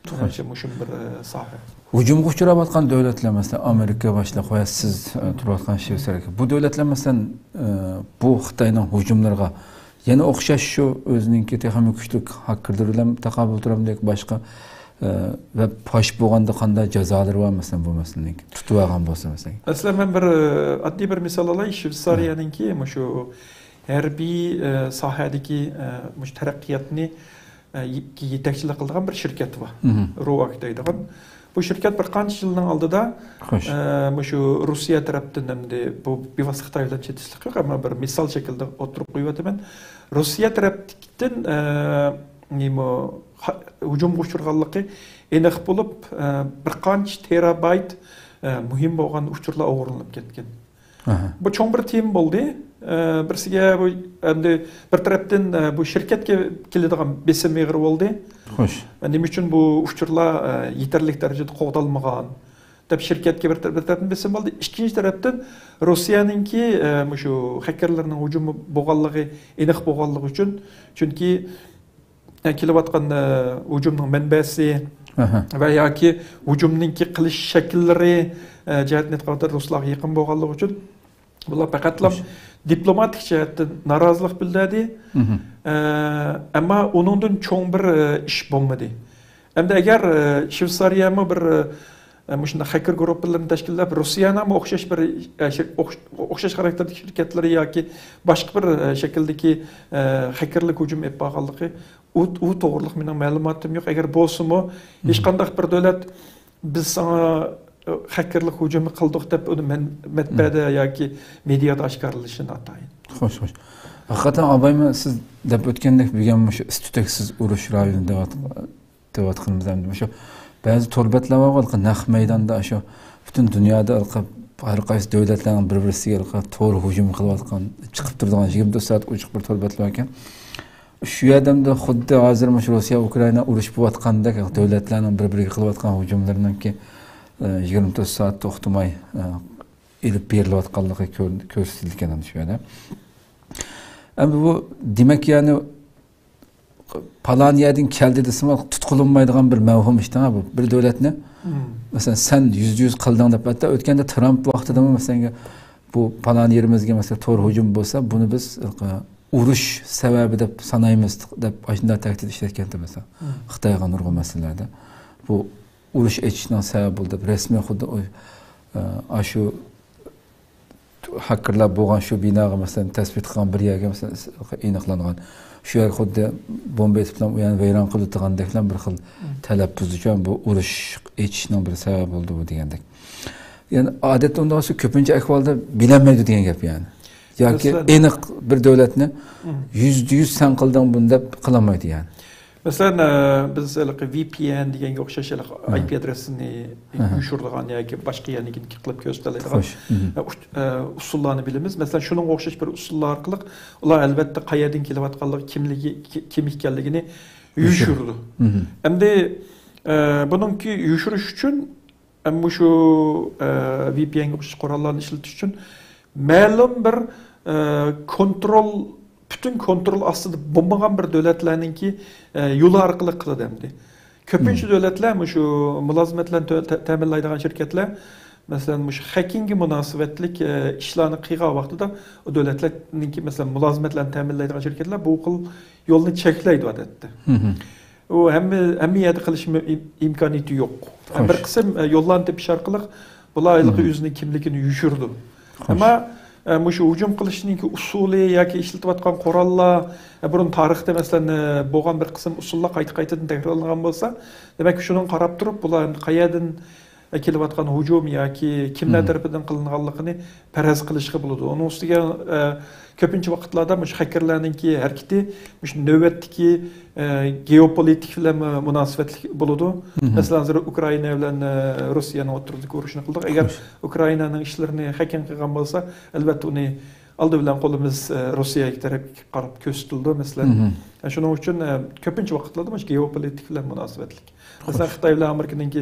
مېنىڭچە، مۇشۇمۇ بىر، ئە، ساھە. ھۇجۇمغا ئۇچراۋاتقان دۆلەتلەر، مەسىلەن، ئامېرىكا باشلىق ۋە سىز، ئە، تۇرۇۋاتقان شىۋېتسارىيە. بۇ دۆلەتلەر، مەسىلەن، ئە، بۇ خىتاينىڭ ھۇجۇملىرىغا يەنە ئوخشاش شۇ ئۆزىنىڭكى تېخىمۇ كۈچلۈك خەككېرلىرى بىلەن تاقابىل تۇرامدۇ ياكى باشقا، ئە، ۋە پاش بولغاندا قانداق جازالىرى بار، مەسىلەن، بۇ مەسىلىنىڭكى تۇتۇۋالغان بولسا، مەسىلەن؟ مەسىلەن، مەن بىر، ئە، ئاددىي بىر مىسال ئالاي. شىۋېتسارىيەنىڭكى مۇشۇ ھەربىي، ئە، ساھەدىكى، ئە، مۇشۇ تەرەققىياتنى، ئە، يې-، يېتەكچىلىك قىلىدىغان بىر شىركەت بار. روئاك دەيدىغان. بۇ شىركەت بىر قانچە يىلنىڭ ئالدىدا، ئە، مۇشۇ روسىيە تەرەپتىن، ئەمدى بۇ بىۋاسىتە خىتاي بىلەن چېتىشلىق يوق، ئەمما بىر مىسال شەكلىدە ئوتتۇرىغا قويۇۋاتىمەن. روسىيە تەرەپتىن، ئە، نېمە، ھۇجۇمغا ئۇچرىغانلىقى ئېنىق بولۇپ، ئە، بىر قانچە تېرابايت، ئە، مۇھىم بولغان ئۇچۇرلار ئوغرىلىنىپ كەتكەن. بۇ چوڭ بىر تېما بولدى. ئە، بىرسىگە بۇ ئەمدى بىر تەرەپتىن، ئە، بۇ شىركەتكە كېلىدىغان بېسىم ئېغىر بولدى. نېمە ئۈچۈن بۇ ئۇچۇرلار، ئە، يېتەرلىك دەرىجىدە قوغدالمىغان دەپ شىركەتكە بىر تەر-، بىر تەرەپتىن بېسىم بولدى. ئىككىنچى تەرەپتىن روسىيەنىڭكى، ئە، مۇشۇ خەككېرلەرنىڭ ھۇجۇمى بولغانلىقى ئېنىق بولغانلىقى ئۈچۈن، چۈنكى، ئە، كېلىۋاتقان، ئە، ھۇجۇمنىڭ مەنبەسى ۋە ياكى ھۇجۇمنىڭكى قىلىش شەكىللىرى، ئە، جەھەتتىن ئېيتقاندا رۇسلارغا يېقىن بولغانلىقى ئۈچۈن، بۇلار پەقەتلا دىپلوماتىك جەھەتتىن نارازىلىق بىلدۈردى. ئە، ئەمما ئۇنىڭدىن چوڭ بىر، ئە، ئىش بولمىدى. ئەمدى ئەگەر، ئە، شۋېتسارىيەمۇ بىر، ئە، مۇشۇنداق خەككېر گۇرۇپپىلىرىنى تەشكىللەپ، روسىيەنىڭمۇ ئوخشاش بىر، ئە، شىر-، ئوخش-، ئوخشاش خاراكتېردىكى شىركەتلىرى ياكى باشقا بىر، ئە، شەكىلدىكى، ئە، خەككېرلىك ھۇجۇمى ئېلىپ بارغانلىقى، ئۇ، ئۇ توغرىلىق مېنىڭ مەلۇماتىم يوق. ئەگەر بولسىمۇ، ھېچقانداق بىر دۆلەت بىز ساڭا، ئە، خەككېرلىك ھۇجۇمى قىلدۇق دەپ ئۇنى مەن-، مەتبەئەدە ياكى مېدىيادا ئاشكارىلىشى ناتايىن. خوش، خوش. ھەقىقەتەن ئابايمۇ سىز دەپ ئۆتكەندەك، بۈگۈن مۇشۇ ئىس-تۈتەكسىز ئۇرۇش رايونى دەۋات-، دەۋاتقىنىمىز ئەمدى مۇشۇ بەزى تور بەتلەر بارغۇ، نەق مەيداندا شۇ پۈتۈن دۇنيادا ھەر قايسى دۆلەتلەرنىڭ بىر-بىرسىگە تور ھۇجۇم قىلىۋاتقان، چىقىپ تۇرىدىغان، يىگىرمە تۆت سائەت ئوچۇق بىر تور بەتلەر باركەن. شۇ يەردە خۇددى ھازىر مۇشۇ روسىيە ئۇكرائىنا ئۇرۇشى بولۇۋاتقاندەك، دۆلەتلەرنىڭ بىر-بىرىگە قىلىۋاتقان ھۇجۇملىرىنىڭكى، ئە، يىگىرمە تۆت سائەت توختىماي، ئە، ئېلىپ بېرىلىۋاتقانلىقى كۆر-، كۆرسىتىلگەن شۇ يەردە. ئەمدى بۇ دېمەك، يەنى پالان يەردىن كەلدى دېسىمۇ، تۇتقىلى بولمايدىغان بىر مەۋھۇم ئىشتىن بۇ. بىر دۆلەتنى، مەسىلەن، سەن يۈزدە يۈز قىلدىڭ دەپ، ھەتتا ئۆتكەندە ترامپ ۋاقتىدىمۇ، مەسىلەن، بۇ پالان يېرىمىزگە، مەسىلەن، تور ھۇجۇم بولسا، بۇنى بىز ئۇرۇش سەۋەبى دەپ سانايمىز دەپ، ئاشۇنداق تەھدىت ئىشلەتكەنتى، مەسىلەن، خىتايغا نۇرغۇن مەسىلىلەردە. بۇ ئۇرۇش ئېچىشنىڭ سەۋەبى بولدى دەپ رەسمىي خۇددى ئۇ، ئاشۇ خەككېرلار بولغان شۇ بىناغا، مەسىلەن، تەسبىت قىلغان بىر يەرگە، مەسىلەن، ئېنىقلانغان. شۇ يەرگە خۇددى بومبا ئېتىپلا ئۇ يەرنى ۋەيران قىلىۋېتىدىغاندەكلا بىر خىل تەلەپپۇزدىچۇ، بۇ ئۇرۇش ئېچىشنىڭ بىر سەۋەبى بولدى بۇ دېگەندەك. يەنى ئادەتتە ئۇنداق بولسا كۆپىنچە ئەھۋالدا بىلەلمەيدۇ دېگەن گەپ يەنى. ياكى ئېنىق بىر دۆلەتنى يۈزدە يۈز سەن قىلدىڭ بۇنى دەپ قىلالمايدۇ يەنى. مەسىلەن، ئە، بىز ھېلىقى ۋى پى ئېن دېگەنگە ئوخشاش ھېلىقى ئاي پى ئادرېسىنى يوشۇرىدىغان ياكى باشقا يەرنىڭكىنى قىلىپ كۆرسىتەلەيدىغان، ئە، ئۇس-، ئە، ئۇسۇللارنى بىلىمىز. مەسىلەن، شۇنىڭغا ئوخشاش بىر ئۇسۇللار ئارقىلىق ئۇلار ئەلۋەتتە قەيەردىن كېلىۋاتقانلىقى، كىملىكى، كى-، كىم ئىكەنلىكىنى يوشۇرىدۇ. ئەمدى، ئە، بۇنىڭكى يوشۇرۇش ئۈچۈن ئەمما شۇ، ئە، ۋى پى ئېنگە ئوخشاش قوراللارنى ئىشلىتىش ئۈچۈن مەلۇم بىر، ئە، كونترول، پۈتۈن كونترول ئاستىدا بولمىغان بىر دۆلەتلەرنىڭكى، ئە، يولى ئارقىلىق قىلىدۇ ئەمدى. كۆپىنچە دۆلەتلەر مۇشۇ مۇلازىمەت بىلەن تە-، تە-، تەمىنلەيدىغان شىركەتلەر، مەسىلەن، مۇشۇ خەككىنگە مۇناسىۋەتلىك، ئە، ئىشلارنى قىلغان ۋاقتىدا ئۇ دۆلەتلەرنىڭكى، مەسىلەن، مۇلازىمەت بىلەن تەمىنلەيدىغان شىركەتلەر بۇ خىل يولنى چەكلەيدۇ ئادەتتە. ئۇ ھەممە، ھەممە يەردە قىلىش ئىم-، ئىمكانىيىتى يوق. بىر قىسىم، ئە، يوللارنى تېپىش ئارقىلىق بۇلار ھېلىقى ئۆزىنىڭ كىملىكىنى يوشۇرىدۇ. ئەمما، ئە، مۇشۇ ھۇجۇم قىلىشنىڭكى ئۇسۇلى ياكى ئىشلىتىۋاتقان قوراللار، ئە، بۇرۇن تارىختا، مەسىلەن، ئە، بولغان بىر قىسىم ئۇسۇللار قايتا-قايتىدىن تەكرارلانغان بولسا، دېمەك، شۇنىڭغا قاراپ تۇرۇپ، بۇلار قەيەردىن كېلىۋاتقان ھۇجۇم ياكى كىملەر تەرىپىدىن قىلىنغانلىقىنى پەرەز قىلىشقا بولىدۇ. ئۇنىڭ ئۈستىگە، ئە، كۆپىنچە ۋاقىتلاردا مۇشۇ خەككېرلەرنىڭكى ھەرىكىتى مۇشۇ نۆۋەتتىكى، ئە، گېئوپولىتىكا بىلەن مۇناسىۋەتلىك بولىدۇ. مەسىلەن، ھازىر ئۇكرائىنا بىلەن، ئە، روسىيەنىڭ ئوتتۇرىسىدىكى ئۇرۇشنى قىلدۇق. ئەگەر ئۇكرائىنانىڭ ئىشلىرىنى خەككىڭ قىلغان بولسا، ئەلۋەتتە ئۇنى ئالدى بىلەن قولىمىز، ئە، روسىيە تەرەپكە قاراپ كۆرسىتىلىدۇ، مەسىلەن. ئە، شۇنىڭ ئۈچۈن، ئە، كۆپىنچە ۋاقىتلاردا مۇشۇ گېئوپولىتىكا بىلەن مۇناسىۋەتلىك. مەسىلەن، خىتاي بىلەن ئامېرىكىنىڭكى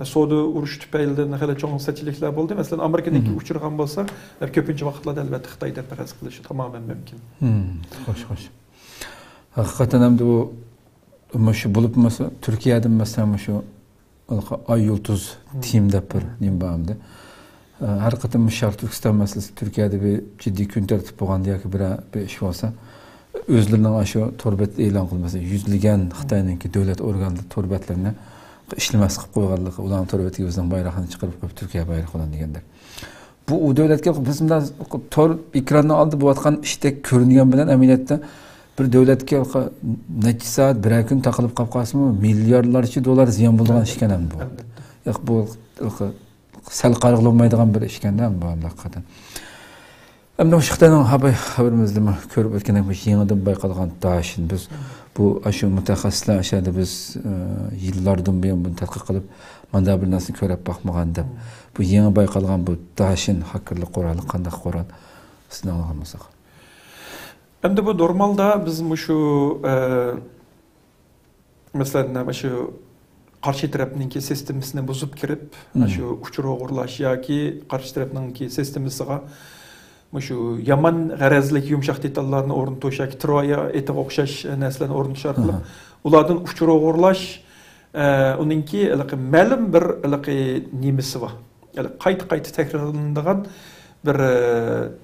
سودا ئۇرۇشى تۈپەيلىدىن خېلى چوڭ سەتچىلىكلەر بولدى. مەسىلەن، ئامېرىكىنىڭكى ئۇچرىغان بولسا، كۆپىنچە ۋاقىتلاردا ئەلۋەتتە خىتاي دەپ پەرەز قىلىشى تامامەن مۇمكىن. خوش، خوش. ھەقىقەتەن ھەمدە ئۇ مۇشۇ بولۇپمۇ تۈركىيەدىن مەسىلەن مۇشۇ ئاي يۇلتۇز تىم دەپ بىر نېمە بار ئەمدى. ھەر قېتىم شەرقىي تۈركىستان مەسىلىسى تۈركىيەدە بىر جىددىي كۈن تەرتىپ بولغاندا ياكى بىرەر بىر ئىش بولسا، ئۆزلىرىنىڭ ئاشۇ تور بەت ئېلان قىلمىسا، يۈزلىگەن خىتاينىڭكى دۆلەت ئورگانلىرى تور بەتلىرىنى ئىشلىمەس قىلىپ قويغانلىقى، ئۇلارنىڭ تور بەتىگە ئۆزىنىڭ بايرىقىنى چىقىرىپ قويۇپ، تۈركىيە بايرىقى بىلەن دېگەندەك. بۇ ئۇ دۆلەتكە بىز مۇنداق تور ئېكراننىڭ ئالدىدا بولۇۋاتقان ئىشتەك كۆرۈنگەن بىلەن ئەمەلىيەتتە بىر دۆلەتكە نەچچە سائەت، بىرەر كۈن تاقىلىپ قاپ قالسىمۇ، مىلياردلارچە دوللار زىيان بولىدىغان ئىشكەن ھەم بۇ. ياق، بۇ سەل قارىغىلى بولمايدىغان بىر ئىشكەن ھەم بۇ ھەقىقەتەن. ئەمدى مۇشۇ خىتاينىڭ خەۋىرىمىزدىمۇ كۆرۈپ ئۆتكەندەك، مۇشۇ يېڭىدىن بايقالغان داشىن. بىز بۇ، ئاشۇ مۇتەخەسسىسلەر ئاشۇ يەردە بىز، ئە، يىللاردىن بۇيان بۇنى تەتقىق قىلىپ، مانداق بىر نەرسىنى كۆرۈپ باقمىغان دەپ. بۇ يېڭى بايقالغان بۇ داشىن ھاكېرلىق قورالى قانداق قورال؟ سىزنى ئاڭلىغان بولساق. ئەمدى بۇ نورمالدا بىز مۇشۇ، ئە، مەسىلەن، مۇشۇ قارشى تەرەپنىڭكى سىستېمىسىنى بۇزۇپ كىرىپ، مم. شۇ ئۇچۇر ئوغرىلاش ياكى قارشى تەرەپنىڭكى سىستېمىسىغا مۇشۇ يامان غەرەزلىك يۇمشاق دېتاللارنى ئورنىتىش ياكى ترويا ئېتىغا ئوخشاش نەرسىلەرنى ئورنىتىش ئارقىلىق ئاھا. ئۇلاردىن ئۇچۇر ئوغرىلاش، ئە، ئۇنىڭكى ھېلىقى مەلۇم بىر ھېلىقى نېمىسى بار. ھېلىقى قايتا-قايتا تەكرارلىنىدىغان بىر، ئە،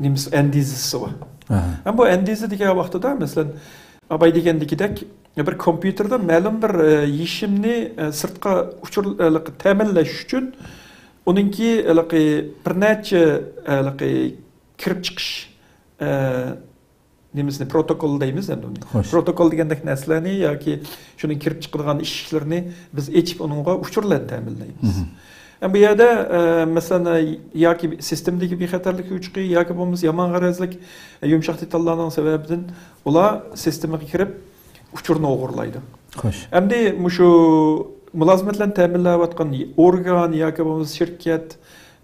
نېمىسى، ئەندىزىسى بار. ئاھا. ھەم بۇ ئەندىزە دېگەن ۋاقتىدا، مەسىلەن، ئاباي دېگەندىكىدەك، بىر كومپيۇتېردا مەلۇم بىر، ئە، يېشىمنى، ئە، سىرتقا ئۇچۇر، ئە، تەمىنلەش ئۈچۈن ئۇنىڭكى ھېلىقى بىر نەچچە، ئە، ھېلىقى كىرىپ چىقىش، ئە، نېمىسىنى، پروتوكول دەيمىز ئەمدى ئۇنى. خوش. پروتوكول دېگەندەك نەرسىلەرنى ياكى شۇنىڭ كىرىپ چىقىدىغان ئىشىكلىرىنى بىز ئېچىپ، ئۇنىڭغا ئۇچۇرلارنى تەمىنلەيمىز. مم. ئە، بۇ يەردە، ئە، مەسىلەن، ئە، ياكى سىستېمىدىكى بىخەتەرلىك ئۆچۈقى ياكى بولمىسا يامان غەرەزلىك، ئە، يۇمشاق دېتاللارنىڭ سەۋەبىدىن ئۇلار سىستېمىغا كىرىپ ئۇچۇرنى ئوغرىلايدۇ. خوش. ئەمدى مۇشۇ مۇلازىمەت بىلەن تەمىنلەۋاتقان ئورگان ياكى بولمىسا شىركەت،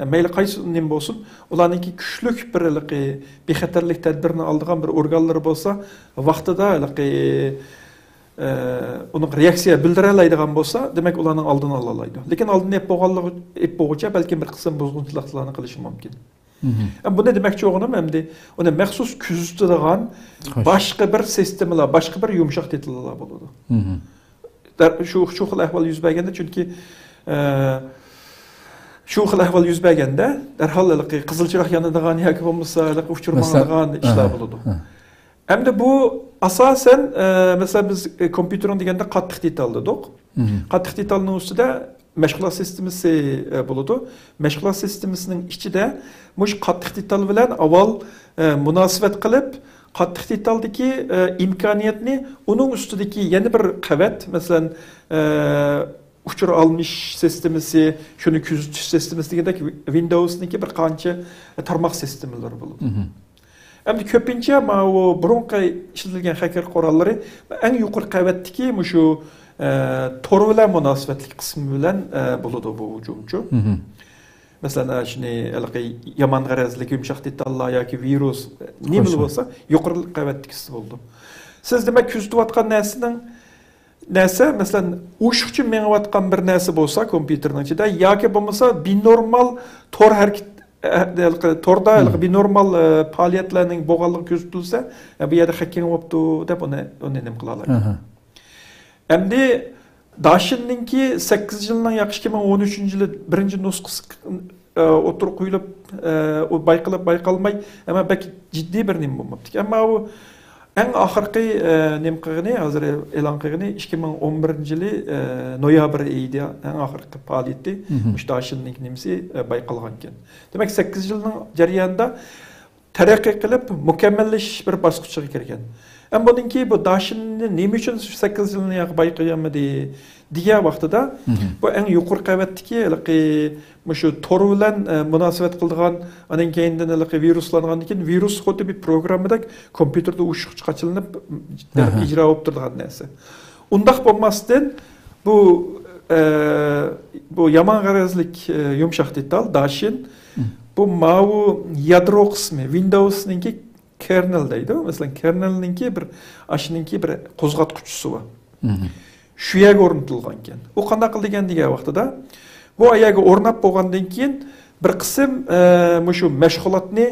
مەيلى قايسى نېمە بولسۇن، ئۇلارنىڭكى كۈچلۈك بىر ھېلىقى بىخەتەرلىك تەدبىرىنى ئالىدىغان بىر ئورگانلىرى بولسا، ۋاقتىدا ھېلىقى، ئە، ئۇنىڭغا رېئاكسىيە بىلدۈرەلەيدىغان بولسا، دېمەك، ئۇلارنىڭ ئالدىنى ئالالايدۇ. لېكىن ئالدىنى ئېلىپ بولغانلىقى، ئېلىپ بولغۇچە بەلكىم بىر قىسىم بۇزغۇنچىلىقلارنى قىلىشى مۇمكىن. مم. ئە، بۇنى دېمەكچى بولغىنىم ئەمدى، ئۇنى مەخسۇس كۆزىتىدىغان خوش. باشقا بىر سىستېمىلار، باشقا بىر يۇمشاق دېتاللار بولىدۇ. مم. دەر-، شۇ، شۇ خىل ئەھۋال يۈز بەرگەندە، چۈنكى، ئە، شۇ خىل ئەھۋال يۈز بەرگەندە، دەرھال ھېلىقى قىزىل چىراغ يانىدىغان ياكى بولمىسا ھېلىقى ئۇچۇر ماڭىدىغان ئىشلار بولىدۇ. ئەمدى بۇ ئاساسەن، ئە، مەسىلەن، بىز، ئە، كومپيۇتېرنىڭ دېگەندە قاتتىق دېتال دېدۇق. مم. قاتتىق دېتالنىڭ ئۈستىدە مەشغۇلات سىستېمىسى، ئە، بولىدۇ. مەشغۇلات سىستېمىسىنىڭ ئىچىدە مۇشۇ قاتتىق دېتال بىلەن ئاۋۋال، ئە، مۇناسىۋەت قىلىپ، قاتتىق دېتالدىكى، ئە، ئىمكانىيەتنى، ئۇنىڭ ئۈستىدىكى يەنە بىر قەۋەت، مەسىلەن، ئە، ئۇچۇر ئالمىشىش سىستېمىسى، شۇنى كۆزىتىش سىستېمىسى دېگەندەك ۋىندوۋسنىڭكى بىر قانچە تارماق سىستېمىلىرى بولىدۇ. مم. ئەمدى كۆپىنچە ماۋۇ بۇرۇنقى ئىشلىتىلگەن خەكەر قوراللىرى ئەڭ يۇقىرى قەۋەتتىكى مۇشۇ، ئە، تور بىلەن مۇناسىۋەتلىك قىسمى بىلەن، ئە، بولىدۇ بۇ ھۇجۇمچۇ. مم. مەسىلەن، ئە، شۇنى ھېلىقى يامان غەرەزلىك يۇمشاق دېتاللار ياكى ۋىرۇس، نېمىلا بولسا، يۇقىرى قەۋەتتىكىسى بولىدۇ. سىز دېمەك كۆزىتىۋاتقان نەرسىنىڭ نەرسە، مەسىلەن، ئوشۇقچە مېڭىۋاتقان بىر نەرسە بولسا كومپيۇتېرنىڭ ئىچىدە ياكى بولمىسا بىنورمال تور ھەرىكىتى، ئە، ھېلىقى توردا ھېلىقى بىنورمال، ئە، پائالىيەتلەرنىڭ بولغانلىقى كۆزىتىلسە، ئە، بۇ يەردە خەككىڭ بوپتۇ دەپ ئۇنى، ئۇنى نېمە قىلالايدۇ. ئەمدى داشىننىڭكى سەككىزىنچى يىلىنىڭ ياقى ئىككى مىڭ ئون ئۈچىنچى يىلى بىرىنچى نۇسخىسى، ئە، ئوتتۇرىغا قويۇلۇپ، ئە، ئۇ بايقىلىپ، بايقالماي، ئەمما بەك جىددىي بىر نېمە بولماپتىكەن. ئەمما ئۇ ئەڭ ئاخىرقى، ئە، نېمە قىلغىنى، ھازىر ئېلان قىلغىنى ئىككى مىڭ ئون بىرىنچى يىلى، ئە، نويابىر ئېيىدا ئەڭ ئاخىرقى پائالىيىتى مۇشۇ داشىننىڭ نېمىسى، ئە، بايقالغانىكەن. دېمەك، سەككىز يىلنىڭ جەريانىدا تەرەققىي قىلىپ، مۇكەممەللىشىش بىر باسقۇچىغا كىرگەن. ئەمما بۇنىڭكى بۇ داشىننى نېمە ئۈچۈن شۇ سەككىز يىلنى ياقى بايقىيالمىدى دېگەن ۋاقتىدا، بۇ ئەڭ يۇقىرى قەۋەتتىكى ھېلىقى مۇشۇ تور بىلەن، ئە، مۇناسىۋەت قىلىدىغان، ئاندىن كېيىندىن ھېلىقى ۋىرۇسلانغاندىن كېيىن ۋىرۇس خۇددى بىر پروگراممىدەك كومپيۇتېردا ئوشۇقچە قاچىلىنىپ، ئىجرا بولۇپ تۇرىدىغان نەرسە. ئۇنداق بولماستىن، بۇ، ئە، بۇ يامان غەرەزلىك، ئە، يۇمشاق دېتال، داشىن، بۇ ماۋۇ يادرو قىسمى، ۋىندوۋسنىڭكى كېرنېل دەيدۇ. مەسىلەن، كېرنېلنىڭكى بىر، ئاشۇنىڭكى بىر قوزغاتقۇچىسى بار. شۇ يەرگە ئورنىتىلغانكەن. ئۇ قانداق قىلىدىكەن دېگەن ۋاقتىدا، بۇ ئايەگە ئورناپ بولغاندىن كېيىن بىر قىسىم، ئە، مۇشۇ مەشغۇلاتنى،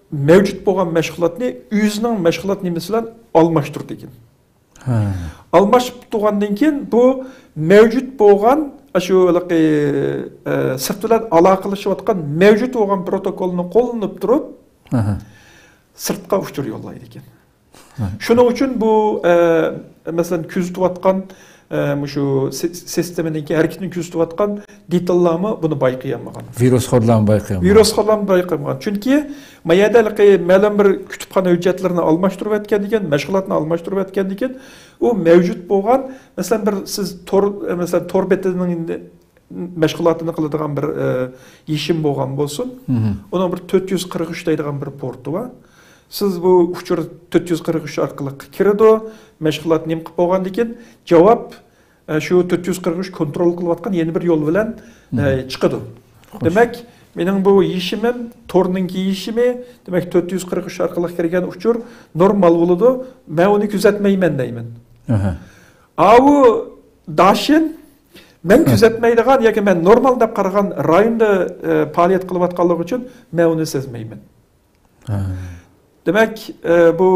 مەۋجۇت بولغان مەشغۇلاتنى ئۆزىنىڭ مەشغۇلات نېمىسى بىلەن ئالماشتۇرىدۇ ئىكەن. ھە. ئالماشتۇرغاندىن كېيىن بۇ مەۋجۇت بولغان، شۇ ھېلىقى، ئە، سىرت بىلەن ئالاقىلىشىۋاتقان مەۋجۇت بولغان پروتوكولنى قوللىنىپ تۇرۇپ، ئەھە، سىرتقا ئۇچۇر يوللايدىكەن. ھە. شۇنىڭ ئۈچۈن بۇ، ئە، مەسىلەن، كۆزىتىۋاتقان، ئە، مۇشۇ سى-، سىستېمىنىڭكى ھەرىكىتىنى كۆزىتىۋاتقان دېتاللارمۇ بۇنى بايقىيالمىغان. ۋىرۇسخورلارمۇ بايقىيالمىغان. ۋىرۇسخورلارمۇ بايقىيالمىغان. چۈنكى ما يەردە ھېلىقى مەلۇم بىر كۇتۇپخانا ھۆججەتلىرىنى ئالماشتۇرۇۋەتكەندىكىن، مەشغۇلاتنى ئالماشتۇرۇۋەتكەندىكىن، ئۇ مەۋجۇت بولغان، مەسىلەن، بىر سىز تور، مەسىلەن، تور بېتىنىڭ مەشغۇلاتىنى قىلىدىغان بىر، ئە، يېشىم بولغان بولسۇن. مھم. ئۇنىڭ بىر تۆت يۈز قىرىق ئۈچ دەيدىغان بىر پورتى بار. سىز بۇ ئۇچۇر تۆت يۈز قىرىق ئۈچ ئارقىلىق كىرىدۇ، مەشغۇلات نېمە قىلىپ بولغاندىكىن، جاۋاب، ئە، شۇ تۆت يۈز قىرىق ئۈچ كونترول قىلىۋاتقان يەنە بىر يول بىلەن، ئە، مھم، چىقىدۇ. خوش. دېمەك، مېنىڭ بۇ يېشىمىم، تورنىڭكى يېشىمى، دېمەك، تۆت يۈز قىرىق ئۈچ ئارقىلىق كىرگەن ئۇچۇر نورمال بولىدۇ، مەن ئۇنى كۆزەتمەيمەن دەيمەن. ئەھە. ئاۋۇ داشىن، مەن، ھە، كۆزەتمەيدىغان ياكى مەن نورمال دەپ قارىغان رايوندا، ئە، پائالىيەت قىلىۋاتقانلىقى ئۈچۈن مەن ئۇنى سەزمەيمەن. ھە. دېمەك، ئە، بۇ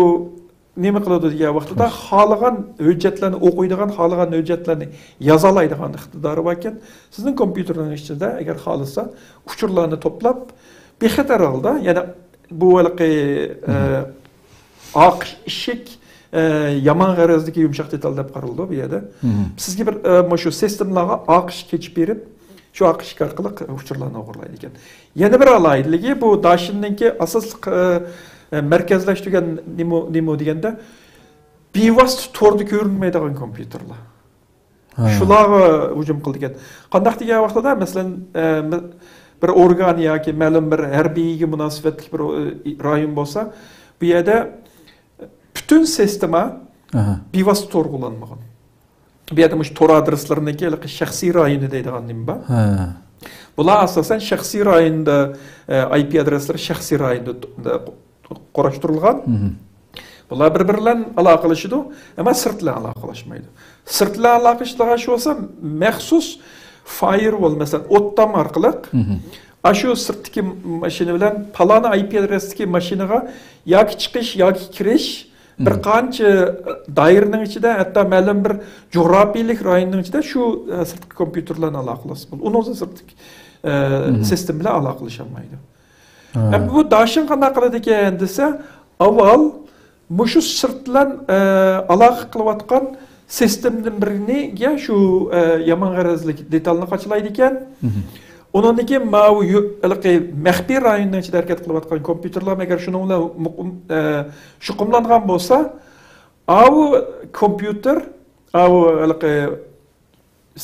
نېمە قىلىدۇ دېگەن ۋاقتىدا، خوش، خالىغان ھۆججەتلەرنى ئوقۇيدىغان، خالىغان ھۆججەتلەرنى يازالايدىغان ئىقتىدارى باركەن، سىزنىڭ كومپيۇتېرنىڭ ئىچىدە ئەگەر خالىسا، ئۇچۇرلارنى توپلاپ، بىخەتەر ھالدا، يەنى بۇ ھېلىقى، ئە، مھم، ئاق ئىشىك، ئە، يامان غەرەزدىكى يۇمشاق دېتال دەپ قارىلىدۇ بۇ يەردە. مھم. سىزگە بىر، ئە، مۇشۇ سىستېمىلارغا ئاق ئىشىك ئېچىپ بېرىپ، شۇ ئاق ئىشىك ئارقىلىق ئۇچۇرلارنى ئوغرىلايدىكەن. يەنە بىر ئالاھىدىلىكى، بۇ داشىننىڭكى ئاساسلىق، ئە، ئە، مەركەزلەشتۈرگەن نېمە، نېمە دېگەندە، بىۋاسىتە توردا كۆرۈنمەيدىغان كومپيۇتېرلار. ھە. شۇلارغا ھۇجۇم قىلىدىكەن. قانداق دېگەن ۋاقتىدا، مەسىلەن، ئە، مە-، بىر ئورگان ياكى مەلۇم بىر ھەربىيگە مۇناسىۋەتلىك بىر، ئە، رايون بولسا، بۇ يەردە پۈتۈن سىستېما، ئەھە، بىۋاسىتە تورغا ئۇلانمىغان. بۇ يەردە مۇشۇ تور ئادرېسلىرىنىڭكى ھېلىقى شەخسىي رايونى دەيدىغان نېمە بار. ھە. بۇلار ئاساسەن شەخسىي رايوندا، ئە، ئاي پى ئادرېسلىرى شەخسىي رايوندا، ئە، قۇراشتۇرۇلغان. مھم. بۇلار بىر-بىرى بىلەن ئالاقىلىشىدۇ، ئەمما سىرت بىلەن ئالاقىلاشمايدۇ. سىرت بىلەن ئالاقىلىشىدىغان ئىش بولسا، مەخسۇس فايروۋال، مەسىلەن، ئوتتام ئارقىلىق، مھم، ئاشۇ سىرتتىكى ماشىنا بىلەن پالانى ئاي پى ئادرېستىكى ماشىنىغا ياكى چىقىش، ياكى كىرىش، بىر، مھم، قانچە دائىرىنىڭ ئىچىدە، ھەتتا مەلۇم بىر جۇغراپىيىلىك رايوننىڭ ئىچىدە شۇ، ئە، سىرتقى كومپيۇتېر بىلەن ئالاقىلاشسا بولىدۇ. ئۇنىڭ ئۈستىدە سىرتقى، ئە، مھم، سىستېما بىلەن ئالاقىلىشالمايدۇ. ھە. ئەمدى بۇ داشىن قانداق قىلىدىكەن دېسە، ئاۋۋال مۇشۇ سىرت بىلەن، ئە، ئالاقە قىلىۋاتقان سىستېمىدىن بىرىگە شۇ، ئە، يامان غەرەزلىك دېتالنى قاچىلايدىكەن. مھم. ئۇنىڭدىن كېيىن ماۋۇ يۇ-، ھېلىقى مەخپىي رايوننىڭ ئىچىدە ھەرىكەت قىلىۋاتقان كومپيۇتېرلار ئەگەر شۇنىڭ بىلەن مۇقىم-، ئە، شۇقۇملانغان بولسا، ئاۋۇ كومپيۇتېر، ئاۋۇ ھېلىقى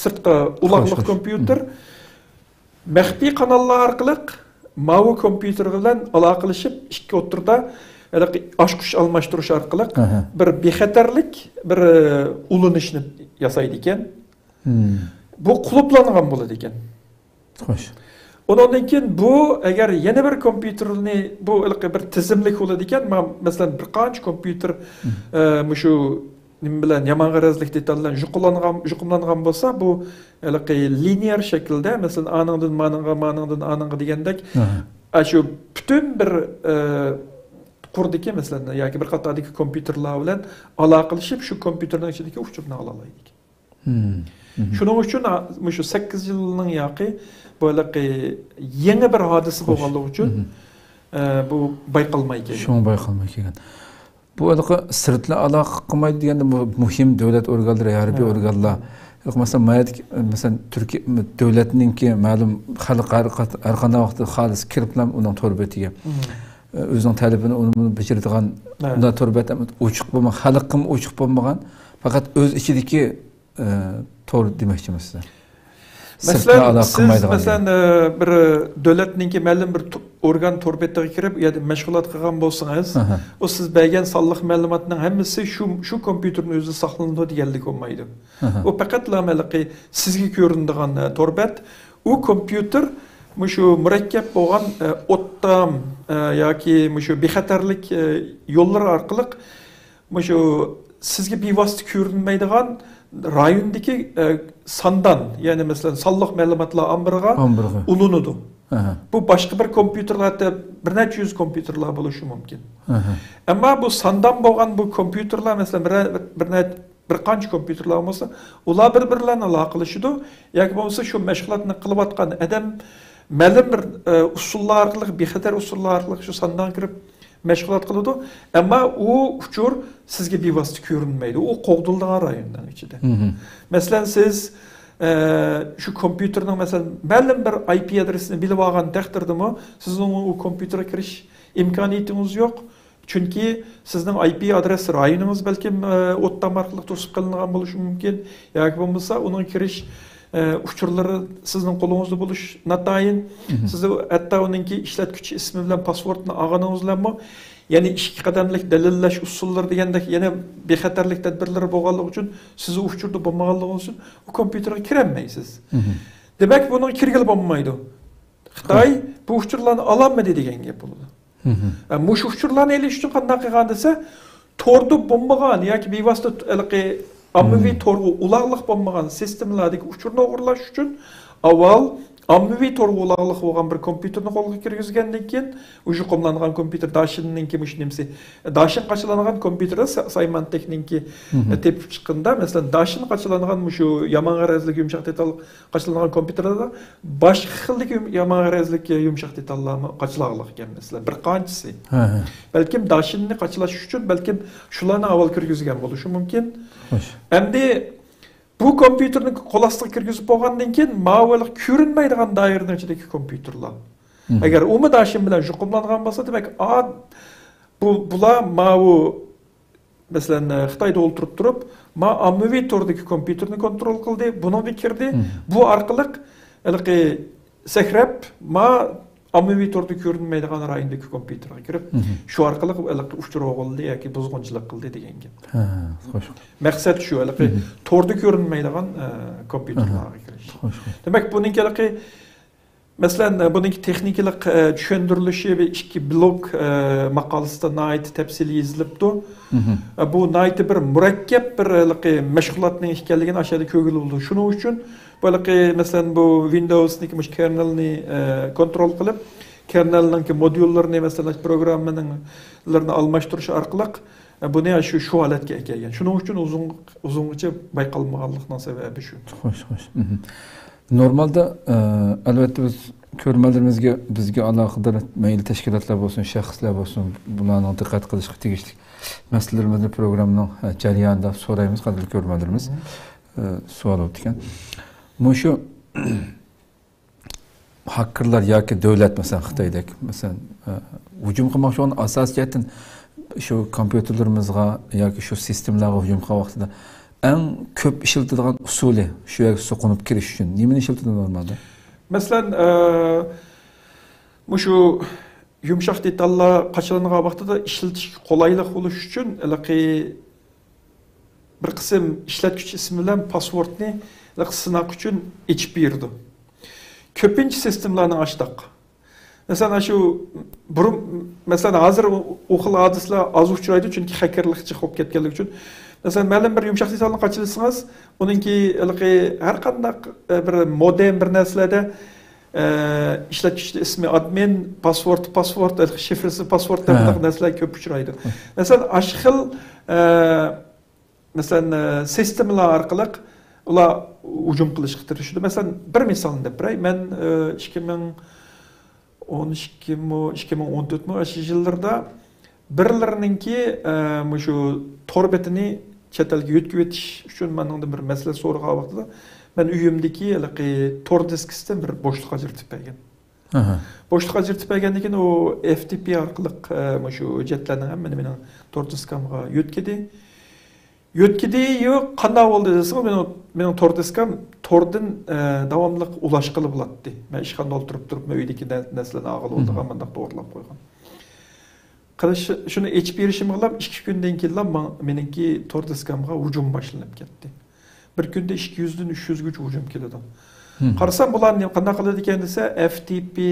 سىرتقا ئۇلاغلىق، خوش، خوش، كومپيۇتېر، مھم، مەخپىي قاناللار ئارقىلىق ماۋۇ كومپيۇتېر بىلەن ئالاقىلىشىپ، ئىككى ئوتتۇرىدا ھېلىقى ئاچقۇچ ئالماشتۇرۇش ئارقىلىق، ئەھە، بىر بىخەتەرلىك، بىر، ئە، ئۇلىنىشنى ياسايدىكەن. مھم. بۇ قۇلۇپلانغان بولىدىكەن. خوش. ئۇنىڭدىن كېيىن بۇ، ئەگەر يەنە بىر كومپيۇتېرنى، بۇ ھېلىقى بىر تىزىملىك بولىدىكەن، ما-، مەسىلەن، بىر قانچە كومپيۇتېر، مھم، ئە، مۇشۇ نېمە بىلەن، يامان غەرەزلىك دېتال بىلەن يۇقۇملانغان، يۇقۇملانغان بولسا، بۇ ھېلىقى لىنىيەر شەكىلدە، مەسىلەن، ئانىڭدىن مانىڭغا، مانىڭدىن ئانىڭغا دېگەندەك، ئەھە، ئاشۇ پۈتۈن بىر، ئە، قۇردىكى، مەسىلەن، ياكى بىر قاتاردىكى كومپيۇتېرلار بىلەن ئالاقىلىشىپ، شۇ كومپيۇتېرنىڭ ئىچىدىكى ئۇچۇرنى ئالالايدىكەن. مھم. مھم. شۇنىڭ ئۈچۈن، ئا، مۇشۇ سەككىز يىلنىڭ ياقى بۇ ھېلىقى يېڭى بىر ھادىسە، خوش، بولغانلىقى ئۈچۈن، مھم، ئە، بۇ بايقالماي كەلگەن. شۇڭا بايقالماي كەلگەن. بۇ ھېلىقى سىرت بىلەن ئالاقە قىلمايدۇ دېگەندە، بۇ مۇھىم دۆلەت ئورگانلىرى، ھەربىي، ھە، ئورگانلار. ھە. مەسىلەن، ما يەردىكى، مەسىلەن، تۈركىيە دۆلەتنىڭكى مەلۇم خەلق ھەر قات-، ھەر قانداق ۋاقىتتا خالىس كىرىپلا ئۇنىڭ تور بېتىگە، مھم، ئۆزىنىڭ تەلىپىنى ئۇنى بۇنى بېجىرىدىغان، ھە، ئۇنداق تور بەت ئوچۇق بولمىغان، خەلققىمۇ ئوچۇق بولمىغان، پەقەت ئۆز ئىچىدىكى ئە، تور دېمەكچىمىز سىزگە؟ سىرت بىلەن ئالاقە قىلمايدىغان. مەسىلەن، سىز، مەسىلەن، ئە، بىر دۆلەتنىڭكى مەلۇم بىر تو-، ئورگان تور بېتىگە كىرىپ، ئۇ يەردە مەشغۇلات قىلغان بولسىڭىز، ئاھا، ئۇ سىز بەرگەن سانلىق مەلۇماتنىڭ ھەممىسى شۇ، شۇ كومپيۇتېرنىڭ ئۆزىدە ساقلىنىدۇ دېگەنلىك بولمايدۇ. ئاھا. ئۇ پەقەتلا ھېلىقى سىزگە كۆرۈنىدىغان، ئە، تور بەت. ئۇ كومپيۇتېر مۇشۇ مۇرەككەپ بولغان، ئە، ئوتتام، ئە، ياكى مۇشۇ بىخەتەرلىك، ئە، يوللىرى ئارقىلىق مۇشۇ سىزگە بىۋاسىتە كۆرۈنمەيدىغان رايوندىكى، ئە، ساندان، يەنى مەسىلەن، سانلىق مەلۇماتلار ئامبىرىغا ئامبىرغا. ئۇلىنىدۇ. ئەھە. بۇ باشقا بىر كومپيۇتېرلار، ھەتتا بىر نەچچە يۈز كومپيۇتېرلار بولۇشى مۇمكىن. ئەھە. ئەمما بۇ ساندان بولغان بۇ كومپيۇتېرلار، مەسىلەن، بىر، بىر، بىر نەچچە بىر قانچە كومپيۇتېرلار بولسا، ئۇلار بىر-بىرى بىلەن ئالاقىلىشىدۇ. ياكى بولمىسا شۇ مەشغۇلاتنى قىلىۋاتقان ئادەم مەلۇم بىر، ئە، ئۇسۇللار ئارقىلىق، بىخەتەر ئۇسۇللار ئارقىلىق شۇ ساندانغا كىرىپ مەشغۇلات قىلىدۇ. ئەمما ئۇ ئۇچۇر سىزگە بىۋاسىتە كۆرۈنمەيدۇ. ئۇ قوغدىلىدىغان رايوندىن ئىچىدە. مەسىلەن، سىز، ئە، شۇ كومپيۇتېرنىڭ، مەسىلەن، مەلۇم بىر ئاي پى ئادرېسىنى بىلىۋالغان تەقدىردىمۇ، سىزنىڭ ئۇ كومپيۇتېرغا كىرىش ئىمكانىيىتىڭىز يوق. چۈنكى سىزنىڭ ئاي پى ئادرېس رايونىڭىز بەلكىم، ئە، ئوت تام ئارقىلىق توسۇپ قېلىنغان بولۇشى مۇمكىن، ياكى بولمىسا ئۇنىڭ كىرىش، ئە، ئۇچۇرلىرى سىزنىڭ قولىڭىزدا بولۇش ناتايىن. سىز ھەتتا ئۇنىڭكى ئىشلەتكۈچى ئىسمى بىلەن پاسۋورتنى ئالغىنىڭىز بىلەنمۇ، يەنە ئىككى قەدەملىك دەلىللەش ئۇسۇللىرى دېگەندەك يەنە بىخەتەرلىك تەدبىرلىرى بولغانلىقى ئۈچۈن سىز ئۇ ئۇچۇردا بولمىغانلىقىڭىز ئۈچۈن ئۇ كومپيۇتېرغا كىرەلمەيسىز. دېمەك، بۇنىڭغا كىرگىلى بولمايدۇ. خىتاي بۇ ئۇچۇرلارنى ئالالمىدى دېگەن گەپ بولىدۇ. ئە، مۇشۇ ئۇچۇرلارنى ئېلىش ئۈچۈن قانداق قىلغان دېسە، توردا بولمىغان ياكى بىۋاسىتە ھېلىقى ئاممىۋى تورغا ئۇلاغلىق بولمىغان سىستېمىلاردىكى ئۇچۇرنى ئوغرىلاش ئۈچۈن ئاۋۋال ئاممىۋى تورغا ئۇلاغلىق بولغان بىر كومپيۇتېرنى قولغا كىرگۈزگەندىن كېيىن، ئۇ يۇقۇملانغان كومپيۇتېر داشىننىڭكى مۇشۇ نېمىسى، داشىن قاچىلانغان كومپيۇتېردا سا-، سايمانتېكنىڭكى تېپىپ چىققىنىدا، مەسىلەن، داشىن قاچىلانغان مۇشۇ يامان غەرەزلىك يۇمشاق دېتال قاچىلانغان كومپيۇتېردا باشقا خىلدىكى يۇم-، يامان غەرەزلىك يۇمشاق دېتاللارمۇ قاچىلاغلىق ئىكەن، مەسىلەن، بىر قانچىسى. بەلكىم داشىننى قاچىلاش ئۈچۈن بەلكىم شۇلارنى ئاۋۋال كىرگۈزگەن بولۇشى مۇمكىن. ئەمدى بۇ كومپيۇتېرنى قول ئاستىغا كىرگۈزۈپ بولغاندىن كېيىن، ماۋۇ كۆرۈنمەيدىغان دائىرىنىڭ ئىچىدىكى كومپيۇتېرلار. ئەگەر ئۇمۇ داشىن بىلەن يۇقۇملانغان بولسا، دېمەك، ئا، بۇ، بۇلار ماۋۇ مەسىلەن، خىتايدا ئولتۇرۇپ تۇرۇپ، ما ئاممىۋى توردىكى كومپيۇتېرنى كونترول قىلدى، بۇنىڭغا كىردى. بۇ ئارقىلىق ھېلىقى سەكرەپ، ما ئاممىۋى توردا كۆرۈنمەيدىغان رايوندىكى كومپيۇتېرغا كىرىپ، شۇ ئارقىلىق ھېلىقى ئۇچۇر ئوغرىلىدى ياكى بۇزغۇنچىلىق قىلدى دېگەن گەپ. ھە، خوش. مەقسەت شۇ، ھېلىقى توردا كۆرۈنمەيدىغان، ئە، كومپيۇتېرلارغا كىرىش. خوش، خوش. دېمەك، بۇنىڭكى ھېلىقى مەسىلەن، بۇنىڭكى تېخنىكىلىق، ئە، چۈشەندۈرۈلۈشى بىر ئىككى بلوگ، ئە، ماقالىسىدا ناھايىتى تەپسىلىي يېزىلىپتۇ. ئە، بۇ ناھايىتى بىر مۇرەككەپ بىر ھېلىقى مەشغۇلاتنىڭ ئىكەنلىكىنى ئاشۇ يەردە كۆرگىلى بولىدۇ. شۇنىڭ ئۈچۈن بۇ ھېلىقى، مەسىلەن، بۇ ۋىندوۋسنىڭكى مۇشۇ كېرنېلنى، ئە، كونترول قىلىپ، كېرنېلنىڭكى موديۇللىرىنى، مەسىلەن، پروگراممىلىرىنى ئالماشتۇرۇش ئارقىلىق، ئە، بۇنى شۇ، شۇ ھالەتكە ئەكەلگەن. شۇنىڭ ئۈچۈن ئۇزۇن، ئۇزۇنغىچە بايقالمىغانلىقنىڭ سەۋەبى شۇ. خوش، خوش. نورمالدا، ئە، ئەلۋەتتە بىز كۆرۈرمەنلىرىمىزگە، بىزگە ئالاقىدار مەيلى تەشكىلاتلار بولسۇن، شەخسلەر بولسۇن، بۇلارنىڭ دىققەت قىلىشقا تېگىشلىك مەسىلىلىرىمىزنى پروگراممىنىڭ، ئە، جەريانىدا سورايمىز، قەدىرلىك كۆرۈرمەنلىرىمىز. ئە، سوئال بوپتىكەن. مۇشۇ ھاككېرلار ياكى دۆلەت، مەسىلەن، خىتايدەك، مەسىلەن، ئە، ھۇجۇم قىلماقچى بولغان ئاساسىي جەھەتتىن شۇ كومپيۇتېرلىرىمىزغا ياكى شۇ سىستېمىلارغا ھۇجۇم قىلغان ۋاقتىدا ئەڭ كۆپ ئىشلىتىدىغان ئۇسۇلى شۇ يەرگە سوقۇنۇپ كىرىش ئۈچۈن نېمىنى ئىشلىتىدۇ نورمالدا؟ مەسىلەن، ئە، مۇشۇ يۇمشاق دېتاللار قاچىلانغان ۋاقتىدا ئىشلىتىشكە قولايلىق بولۇش ئۈچۈن ھېلىقى بىر قىسىم ئىشلەتكۈچى ئىسمى بىلەن پاسۋورتنى ھېلىقى سىناق ئۈچۈن ئېچىپ بېرىدۇ. كۆپىنچە سىستېمىلارنىڭ ئاشتاق. مەسىلەن، ئاشۇ بۇرۇن، مەسىلەن، ھازىر ئۇ، ئۇ خىل ھادىسىلەر ئاز ئۇچرايدۇ، چۈنكى خەككېرلىك جىق بولۇپ كەتكەنلىكى ئۈچۈن. مەسىلەن، مەلۇم بىر يۇمشاق دېتالنى قاچىلىسىڭىز، ئۇنىڭكى ھېلىقى ھەر قانداق، ئە، بىر مودېم بىر نەرسىلەردە، ئە، ئىشلەتكۈچى ئىسمى ئادمىن، پاسۋورتى پاسۋورت، ھېلىقى شىفرىسى پاسۋورت دەپ بۇنداق نەرسىلەر كۆپ ئۇچرايدۇ. مەسىلەن، ئاشۇ خىل، ئە، مەسىلەن، ئە، سىستېمىلار ئارقىلىق ئۇلار ھۇجۇم قىلىشقا تىرىشىدۇ. مەسىلەن، بىر مىسالنى دەپ بېرەي. مەن، ئە، ئىككى مىڭ ئون ئىككىمۇ، ئىككى مىڭ ئون تۆتمۇ، ئاشۇ يىللىرىدا بىرلىرىنىڭكى، ئە، مۇشۇ تور بېتىنى چەت ئەلگە يۆتكىۋېتىش ئۈچۈن مېنىڭدىن بىر مەسلىھەت سورىغان ۋاقتىدا، مەن ئۆيۈمدىكى ھېلىقى تور دىسكىسىدىن بىر بوشلۇق ئاجرىتىپ بەرگەن. ئاھا. بوشلۇق ئاجرىتىپ بەرگەندىن كېيىن ئۇ ئېف تى پى ئارقىلىق، ئە، مۇشۇ ھۆججەتلەرنىڭ ھەممىنى مېنىڭ تور دىسكامغا يۆتكىدى. يۆتكىدى، يوق، قانداق بولدى دېسىڭىز، مېنىڭ، مېنىڭ تور دىسكام توردىن، ئە، داۋاملىق ئۇلاشقىلى بولاتتى. مەن ئىشخانىدا ئولتۇرۇپ تۇرۇپمۇ ئۆيدىكى نە-، نەرسىلەرنى ئالغىلى بولىدىغان مانداق توغرىلاپ قويغان. قىلىش، شۇنى ئېچىپ بېرىشىمگىلا ئىككى كۈندىن كېيىنلا ماڭ-، مېنىڭكى تور دىسكامغا ھۇجۇم باشلىنىپ كەتتى. بىر كۈندە ئىككى يۈزدىن ئۈچ يۈزگىچە ھۇجۇم كېلىدۇ. قارىسام، بۇلار نېمە، قانداق قىلىدىكەن دېسە، ئېف تى پى،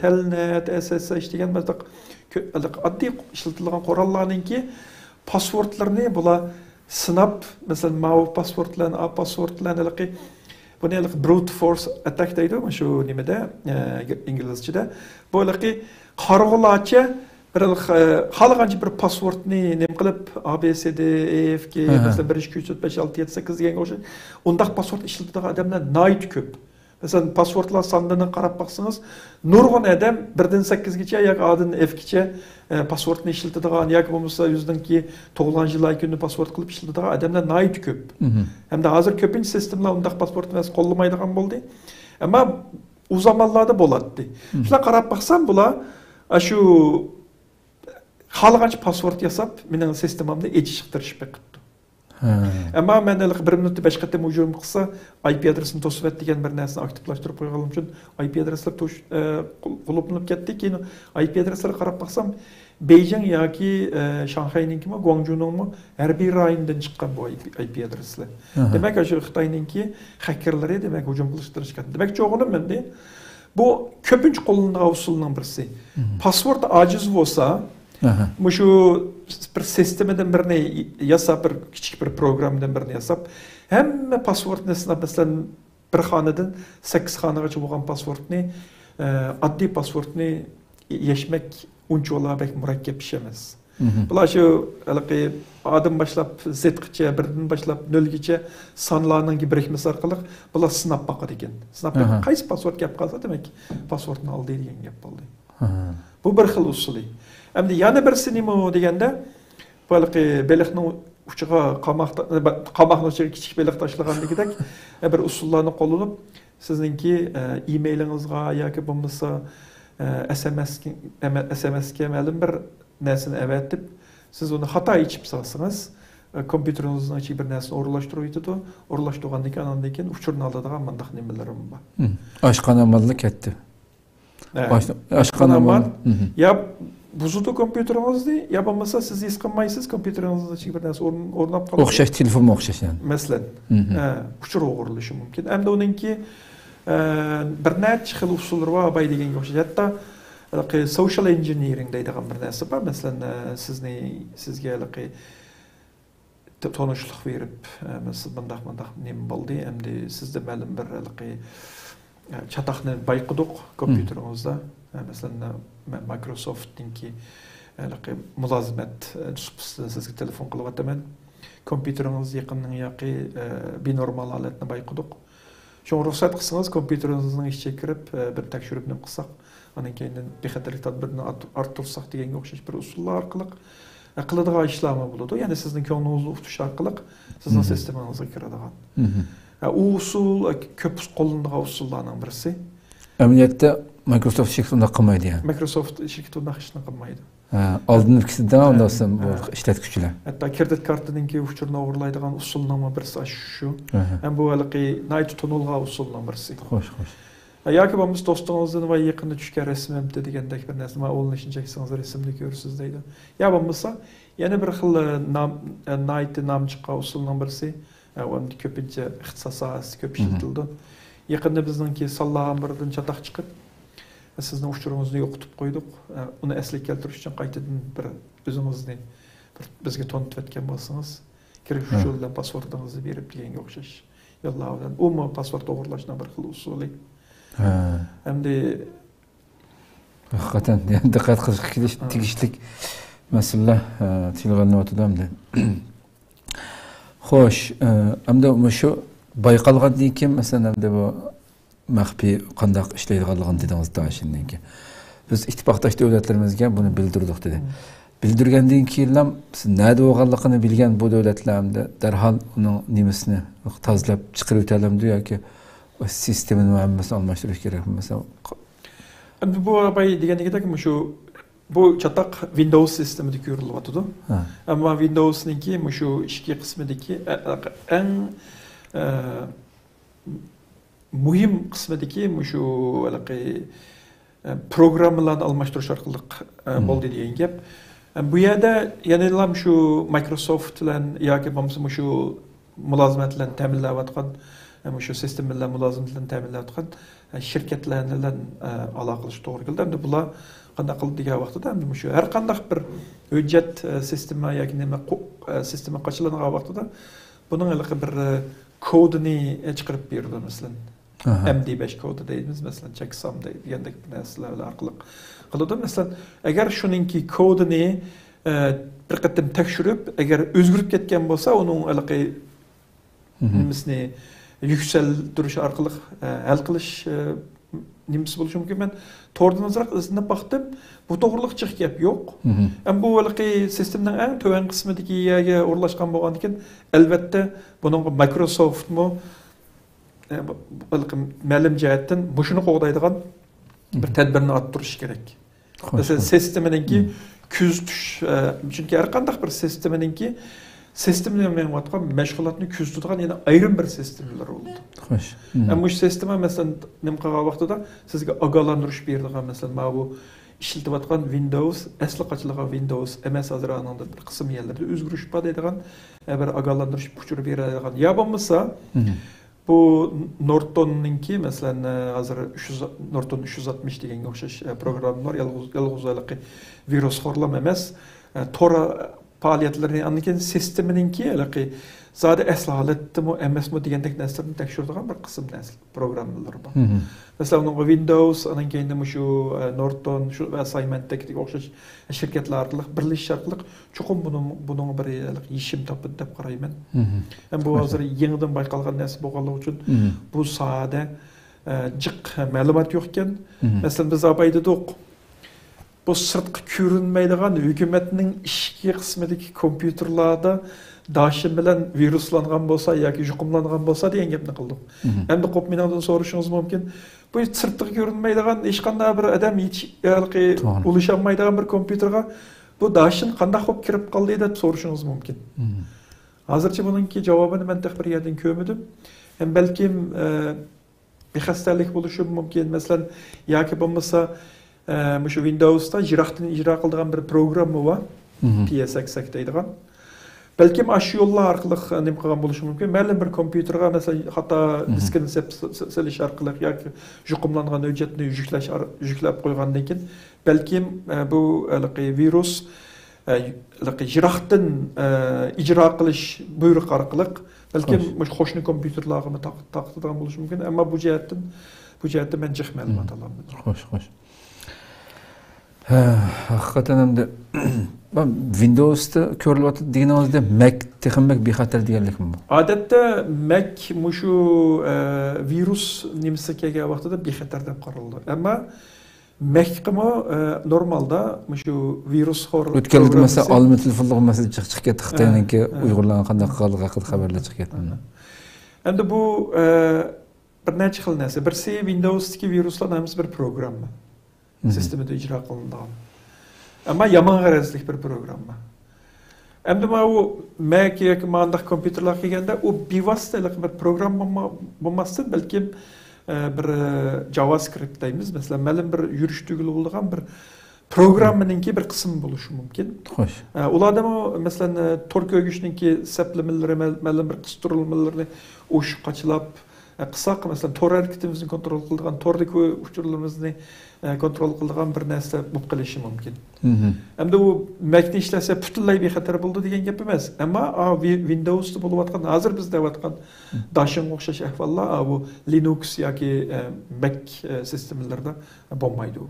تېلنېت، ئېس ئېس ئېچ دېگەن بىر كۆ-، ئاددىي ئىشلىتىلىدىغان قوراللارنىڭكى پاسۋورتلىرىنى بۇلار سىناپ، مەسىلەن، ماۋۇ پاسۋورت بىلەن، ئا پاسۋورت بىلەن ھېلىقى، بۇنى ھېلىقى brute force attack دەيدۇ، شۇ نېمىدە، ئە، ئىنگلىزچىدە. بۇ ھېلىقى قارىغۇلارچە بىر ھېلىقى، خالىغانچە بىر پاسۋورتنى نېمە قىلىپ، A B C D E F G، مەسىلەن، بىر ئىككى ئۈچ تۆت بەش ئالتە يەتتە سەككىز دېگەنگە ئوخشاش، ئۇنداق پاسۋورت ئىشلىتىدىغان ئادەملەر ناھايىتى كۆپ. مەسىلەن، پاسۋورتلار سانىنى قاراپ باقسىڭىز، نۇرغۇن ئادەم بىردىن سەككىزگىچە ياكى ئادىن ئېفكىچە، ئە، پاسۋورتنى ئىشلىتىدىغان ياكى بولمىسا ئۆزىنىڭكى تۇغۇلغان يىل ئاي كۈنىنى پاسۋورت قىلىپ ئىشلىتىدىغان ئادەملەر ناھايىتى كۆپ. ھەمدە ھازىر كۆپىنچە سىستېمىلار ئۇنداق پاسۋورتنى ھازىر قوللىمايدىغان بولدى. ئەمما ئۇ زامانلاردا بولاتتى. شۇنداق قاراپ باقسام، بۇلار ئاشۇ خالىغانچە پاسۋورت ياساپ، مېنىڭ سىستېمامنى ئېچىشقا تىرىشىپ بېقىپتۇ. ئەمما مەن ھېلىقى بىر مىنۇتتا بەش قېتىم ھۇجۇم قىلسا، I P ئادرېسىنى توسۇۋەت دېگەن بىر نەرسىنى ئاكتىپلاشتۇرۇپ قويغانلىقىم ئۈچۈن، I P ئادرېسلار توش-، ئە، قۇل-، قۇلۇپلىنىپ كەتتى. كېيىن I P ئادرېسلارغا قاراپ باقسام، بېيجىڭ ياكى، ئە، شاڭخەينىڭكىمۇ، گۇاڭجۇنىڭمۇ ھەربىي رايونىدىن چىققان بۇ I P، I P ئادرېسلار. دېمەك، شۇ خىتاينىڭكى خەككېرلىرى، دېمەك، ھۇجۇم قىلىشقا تىرىشقان. دېمەكچى بولغىنىم ئەمدى، بۇ كۆپىنچە قوللىنىدىغان ئۇسۇلنىڭ بىرسى. پاسۋورت ئاجىز بولسا، مۇشۇ بىر سىستېمىدىن بىرنى ياساپ، بىر كىچىك بىر پروگراممىدىن بىرنى ياساپ، ھەممە پاسۋورتنى سىناپ، مەسىلەن، بىر خانىدىن سەككىز خانىغىچە بولغان پاسۋورتنى، ئە، ئاددىي پاسۋورتنى يەشمەك ئۇنچىۋالا بەك مۇرەككەپ ئىش ئەمەس. بۇلار شۇ ھېلىقى ئادىن باشلاپ زېدقىچە، بىردىن باشلاپ نۆلگىچە سانلارنىڭ بىرىكمىسى ئارقىلىق بۇلار سىناپ باقىدىكەن. سىناپ بېقىپ، قايسى پاسۋورت كەپ قالسا، دېمەك، پاسۋورتنى ئالدى دېگەن گەپ بولدى. بۇ بىر خىل ئۇسۇلى. ئەمدى يەنە بىرسى نېمە دېگەندە، بۇ ھېلىقى بېلىقنىڭ ئۇچىغا قاماق تا-، قاماقنىڭ ئۇچىغا كىچىك بېلىق تاشلىغاندىكىدەك، بىر ئۇسۇللارنى قوللىنىپ، سىزنىڭكى، ئە، ئىمېيلىڭىزغا ياكى بولمىسا، ئە، S M S، ئەمە-، S M S كە مەلۇم بىر نەرسىنى ئەۋەتىپ، سىز ئۇنى خاتا ئېچىپ سالسىڭىز، ئە، كومپيۇتېرىڭىزنىڭ ئىچىگە بىر نەرسىنى ئورۇنلاشتۇرۇۋېتىدۇ. ئورۇنلاشتۇرغاندىن كېيىن، ئاندىن كېيىن ئۇچۇرنى ئالىدىغان مۇنداق نېمىلىرىم بار. ئاشقان ئاماللا كەتتى. ئاشقان ئامال. يا بۇزىدۇ كومپيۇتېرىڭىزنى، يا بولمىسا سىز ھېس قىلمايسىز، كومپيۇتېرىڭىزنىڭ ئىچىگە بىر نەرسە ئورۇن-، ئورناپ قالىدۇ. ئوخشاش، تېلېفونمۇ ئوخشاش يەنى. مەسىلەن، ئە، ئۇچۇر ئوغرىلىشى مۇمكىن. ئەمدى ئۇنىڭكى، ئە، بىر نەچچە خىل ئۇسۇللىرى بار، باي دېگەنگە ئوخشاش. ھەتتا ھېلىقى سوشال ئىنژېنېرىڭ دەيدىغان بىر نەرسە بار. مەسىلەن، ئە، سىزنى، سىزگە ھېلىقى ت-، تونۇشلۇق بېرىپ، ئە، مەسىلەن، مۇنداق، مۇنداق نېمە بولدى، ئەمدى سىزدە مەلۇم بىر ھېلىقى، ئە، چاتاقنى بايقىدۇق كومپيۇتېرىڭىزدا. ئە، مەسىلەن، مە-، مايكروسوفتنىڭكى ھېلىقى مۇلازىمەت، ئە، سۇپىسىدىن سىزگە تېلېفون قىلىۋاتىمەن. كومپيۇتېرىڭىز يېقىننىڭ ياقى، ئە، بىنورمال ھالەتنى بايقىدۇق. شۇڭا رۇخسەت قىلسىڭىز، كومپيۇتېرىڭىزنىڭ ئىچىگە كىرىپ، ئە، بىر تەكشۈرۈپ نېمە قىلساق، ئاندىن كېيىن بىخەتەرلىك تەدبىرىنى ئارت-، ئارتتۇرساق دېگەنگە ئوخشاش بىر ئۇسۇللار ئارقىلىق، ئە، قىلىدىغان ئىشلارمۇ بولىدۇ. يەنى سىزنىڭ كۆڭلىڭىزنى ئۇتۇش ئارقىلىق سىزنىڭ سىستېمىڭىزغا كىرىدىغان. ئە، ئۇ ئۇسۇل، ئە، كۆپ قوللىنىدىغان ئۇسۇللارنىڭ بىرسى. ئەمەلىيەتتە مايكروسوفت شىركىتى ئۇنداق قىلمايدۇ يەنى. مايكروسوفت شىركىتى ئۇنداق ئىشنى قىلمايدۇ. ھە، ئالدىن كېسىدە ئۇنداق بۇ ئىشلەتكۈچىلەر. ھەتتا كىرېدىت كارتىنىڭكى ئۇچۇرىنى ئوغرىلايدىغان ئۇسۇلنىڭمۇ بىرسى ئاشۇ. ھەم بۇ ھېلىقى ناھايىتى تونۇلغان ئۇسۇلنىڭ بىرسى. خوش، خوش. ھە، ياكى بولمىسا دوستىڭىزدىن ۋاي يېقىندا چۈشكەن رەسىمىمتى دېگەندەك بىر نەرسە، مانا ئۇلىنىشنى چەكسىڭىز رەسىمنى كۆرىسىز دەيدۇ. يا بولمىسا يەنە بىر خىل، ئە، نام، ئە، ناھايىتى نام چىققان ئۇسۇلنىڭ بىرسى. ئە، ئۇ ئەمدى كۆپىنچە ئىختىساس ساھەسى كۆپ ئىشلىتىلىدۇ. يېقىندا بىزنىڭكى سانلارغا بىرىدىن چاتاق چىقىپ، سىزنىڭ ئۇچۇرىڭىزنى يوقىتىپ قويدۇق. ئۇنى ئەسلىگە كەلتۈرۈش ئۈچۈن قايتىدىن بىر ئۆزىڭىزنى بىر بىزگە تونۇتۇۋەتكەن بولسىڭىز، كىرىش ئۇچۇرى بىلەن پاسۋورتىڭىزنى بېرىپ دېگەنگە ئوخشاش يوللار بىلەن. ئۇمۇ پاسۋورت ئوغرىلاشنىڭ بىر خىل ئۇسۇلى. ھە. ئەمدى ھەقىقەتەن، دىققەت قىلىشقا كېلىش-، تېگىشلىك مەسىلىلەر، ئە، تىلغا ئېلىنىۋاتىدۇ ئەمدى. خوش، ئە، ئەمدى مۇشۇ بايقالغاندىن كېيىن، مەسىلەن، ئەمدى بۇ مەخپىي قانداق ئىشلەيدىغانلىقىنى دېدىڭىز دائىشنىڭكى. بىز ئىتتىپاقداش دۆلەتلىرىمىزگە بۇنى بىلدۈردۇق دېدى. بىلدۈرگەندىن كېيىنلا سىز نەدە بولغانلىقىنى بىلگەن بۇ دۆلەتلەر ئەمدى دەرھال ئۇنىڭ نېمىسىنى تازىلاپ چىقىرىۋېتەلەمدۇ ياكى سىستېمىنى ھەممىسىنى ئالماشتۇرۇش كېرەكمۇ؟ مەسىلەن، ئەمدى بۇ باي دېگەندەك مۇشۇ، بۇ چاتاق ۋىندوۋس سىستېمىدا كۆرۈلۈۋاتىدۇ. ئەمما ۋىندوۋسنىڭكى مۇشۇ ئىچكى قىسمىدىكى ئە-، ئە-، ئەڭ، ئە، مۇھىم قىسمىدىكى مۇشۇ ھېلىقى، ئە، پروگراممىلارنى ئالماشتۇرۇش ئارقىلىق، ئە، بولدى دېگەن گەپ. ئە، بۇ يەردە يەنىلا مۇشۇ مايكروسوفت بىلەن ياكى بولمىسا مۇشۇ مۇلازىمەت بىلەن تەمىنلەۋاتقان، مۇشۇ سىستېما بىلەن مۇلازىمەتلەرنى تەمىنلەۋاتقان شىركەتلەر بىلەن ئالاقىلىشىش توغرا كېلىدۇ. ئەمدى بۇلار قانداق قىلىدۇ دېگەن ۋاقتىدا، ئەمدى مۇشۇ ھەر قانداق بىر ھۆججەت، سىستېما ياكى نېمە، سىستېما قاچىلانغان ۋاقتىدا بۇنىڭ ھېلىقى بىر كودىنى چىقىرىپ بېرىدۇ، مەسىلەن. ئەمدى بەش كودى دەيمىز، مەسىلەن، چەكسام دەيدىغاندەك بىر نەرسىلەر ئارقىلىق قىلىدۇ. مەسىلەن، ئەگەر شۇنىڭكى كودىنى، ئە، بىر قېتىم تەكشۈرۈپ، ئەگەر ئۆزگىرىپ كەتكەن بولسا، ئۇنىڭ ھېلىقى نېمىسىنى، يۈكسەلدۈرۈش ئارقىلىق، ئە، ھەل قىلىش، ئە، نېمىسى بولۇشى مۇمكىن. مەن توردىن ئازراق ئىزدىنىپ باقتىم. بۇ توغرىلىق جىق گەپ يوق. ئەمما بۇ ھېلىقى سىستېمىنىڭ ئەڭ تۆۋەن قىسمىدىكى يەرگە ئورۇنلاشقان بولغاندىكىن، ئەلۋەتتە، بۇنىڭغا مايكروسوفتمۇ، ئە، بۇ، بۇ ھېلىقى مەلۇم جەھەتتىن مۇشۇنى قوغدايدىغان بىر تەدبىرنى ئارتتۇرۇش كېرەك. مەسىلەن، سىستېمىنىڭكى كۆزىتىش، ئە، چۈنكى ھەر قانداق بىر سىستېمىنىڭكى سىستېمىنى مېڭىۋاتقان مەشغۇلاتنى كۆزىتىدىغان يەنە ئايرىم بىر سىستېمىلار بولىدۇ. خوش. ئەمما مۇشۇ سىستېما، مەسىلەن، نېمە قىلغان ۋاقتىدا سىزگە ئاگاھلاندۇرۇش بېرىدىغان، مەسىلەن، مانا بۇ ئىشلىتىۋاتقان ۋىندوۋس ئەسلى قاچىلىغان ۋىندوۋس ئەمەس، ھازىر ئانىڭدا بىر قىسىم يەرلەردە ئۆزگىرىش بار دەيدىغان، ئە، بىر ئاگاھلاندۇرۇش ئۇچۇرى بېرىدىغان. يا بولمىسا، بۇ نورتوننىڭكى، مەسىلەن، ھازىر ئۈچ يۈز، نورتون ئۈچ يۈز ئاتمىش دېگەنگە ئوخشاش، ئە، پروگرامما بار. يالغۇز، يالغۇز ھېلىقى ۋىرۇسخورلام ئەمەس، ئە، تور پائالىيەتلىرىنى، ئاندىن كېيىن سىستېمىنىڭكى ھېلىقى زادى ئەسلى ھالەتتىمۇ، ئەمەسمۇ دېگەندەك نەرسىلەرنى تەكشۈرىدىغان بىر قىسىم نەرسە، پروگراممىلىرى بار. مەسىلەن، ئۇنىڭغا ۋىندوۋس، ئاندىن كېيىن مۇشۇ، ئە، نورتون، شۇ ۋە سايمەنتەككە ئوخشاش شىركەتلەر ئارقىلىق بىرلىشىش ئارقىلىق چوقۇم بۇنىڭ، بۇنىڭغا بىر يېشىم تاپىدۇ دەپ قارايمەن. ھەم بۇ ھازىر يېڭىدىن بايقالغان نەرسە بولغانلىقى ئۈچۈن بۇ ساھەدە، ئە، جىق مەلۇمات يوق ئىكەن. مەسىلەن، بىز ئاپاي دېدۇق، بۇ سىرتقا كۆرۈنمەيدىغان ھۆكۈمەتنىڭ ئىچكى قىسمىدىكى كومپيۇتېرلاردا داشىن بىلەن ۋىرۇسلانغان بولسا ياكى يۇقۇملانغان بولسا دېگەن گەپنى قىلدۇق. ئەمدى قوپ مېنىڭدىن سورىشىڭىز مۇمكىن، بۇ سىرتقا كۆرۈنمەيدىغان، ھېچقانداق بىر ئادەم يېتىش-، ھېلىقى ئۇلىشالمايدىغان بىر كومپيۇتېرغا بۇ داشىن قانداق بولۇپ كىرىپ قالدى دەپ سورىشىڭىز مۇمكىن. ھازىرچە بۇنىڭكى جاۋابىنى مەن تېخى بىر يەردىن كۆرمىدىم. ھەم بەلكىم، ئە، بىخەستەلىك بولۇشى مۇمكىن. مەسىلەن، ياكى بولمىسا، ئە، مۇشۇ ۋىندوۋستا يىراقتىن ئىجرا قىلىدىغان بىر پروگرامما بار. پي ئېس ئېكس ئېكس دەيدىغان. بەلكىم ئاشۇ يوللار ئارقىلىق نېمە قىلغان بولۇشى مۇمكىن. مەلۇم بىر كومپيۇتېرغا، مەسىلەن، خاتا دىسكىنى سېپ-، سېلىش ئارقىلىق ياكى يۇقۇملانغان ھۆججەتنى يۈكلەش ئار-، يۈكلەپ قويغاندىن كېيىن، بەلكىم، ئە، بۇ ھېلىقى ۋىرۇس، ئە، ھېلىقى يىراقتىن، ئە، ئىجرا قىلىش بۇيرۇقى ئارقىلىق، بەلكىم مۇشۇ قوشنا كومپيۇتېرلارغىمۇ تارق-، تارقىتىدىغان بولۇشى مۇمكىن. ئەمما بۇ جەھەتتىن، بۇ جەھەتتە مەن جىق مەلۇمات ئالالمىدىم. خوش، خوش. ھە، ھەقىقەتەن ئەمدى، ۋىندوۋستا كۆرۈلۈۋاتىدۇ دېگىنىڭىزدە مەك تېخىمۇ بەك بىخەتەر دېگەنلىكمۇ بۇ؟ ئادەتتە مەك مۇشۇ، ئە، ۋىرۇس نېمىسى كەلگەن ۋاقتىدا بىخەتەر دەپ قارىلىدۇ. ئەمما مەككىمۇ، ئە، نورمالدا مۇشۇ ۋىرۇسخور ئۆتكەلدە مەسىلەن، پروگراممىسى ئالما تېلېفونلۇق مەسىلە جىق چىقىپ كەتتى. خىتاينىڭكى ئۇيغۇرلارغا قانداق قىلغانلىقى ھەققىدە خەۋەرلەر چىقىپ كەتتى. ئەمدى بۇ، ئە، بىر نەچچە خىل نەرسە. بىرسى، ۋىندوۋستىكى ۋىرۇسلارنىڭ ھەممىسى بىر پروگرامما. سىستېمىدا ئىجرا قىلىنىدىغان. ئەمما يامان غەرەزلىك بىر پروگرامما. ئەمدى ماۋۇ مەك ياكى مانداق كومپيۇتېرلارغا كەلگەندە، ئۇ بىۋاسىتە ھېلىقى بىر پروگرامما بولما-، بولماستىن، بەلكىم، ئە، بىر، ئە، جاۋاسكرىپت دەيمىز، مەسىلەن، مەلۇم بىر يۈرۈش تۈگۈلى بولىدىغان بىر پروگراممىنىڭكى بىر قىسمى بولۇشى مۇمكىن. خوش. ئە، ئۇلاردىمۇ، مەسىلەن، ئە، تور كۆرگۈچنىڭكى سەپلىمىلىرى، مەل-، مەلۇم بىر قىستۇرۇلمىلىرىنى ئوشۇق قاچىلاپ، ئە، قىلساق، مەسىلەن، تور ھەرىكىتىمىزنى كونترول قىلىدىغان، توردىكى ئۇچۇرلىرىمىزنى، ئە، كونترول قىلىدىغان بىر نەرسە بولۇپ قېلىشى مۇمكىن. ئەمدى ئۇ مەكنى ئىشلەتسە پۈتۈنلەي بىخەتەر بولىدۇ دېگەن گەپ ئەمەس. ئەمما، ئا، ۋى-، ۋىندوۋستا بولۇۋاتقان، ھازىر بىز دەۋاتقان داشىنغا ئوخشاش ئەھۋاللار، ئا، بۇ لىنۇكس ياكى، ئە، مەك، ئە، سىستېمىلىرىدا بولمايدۇ.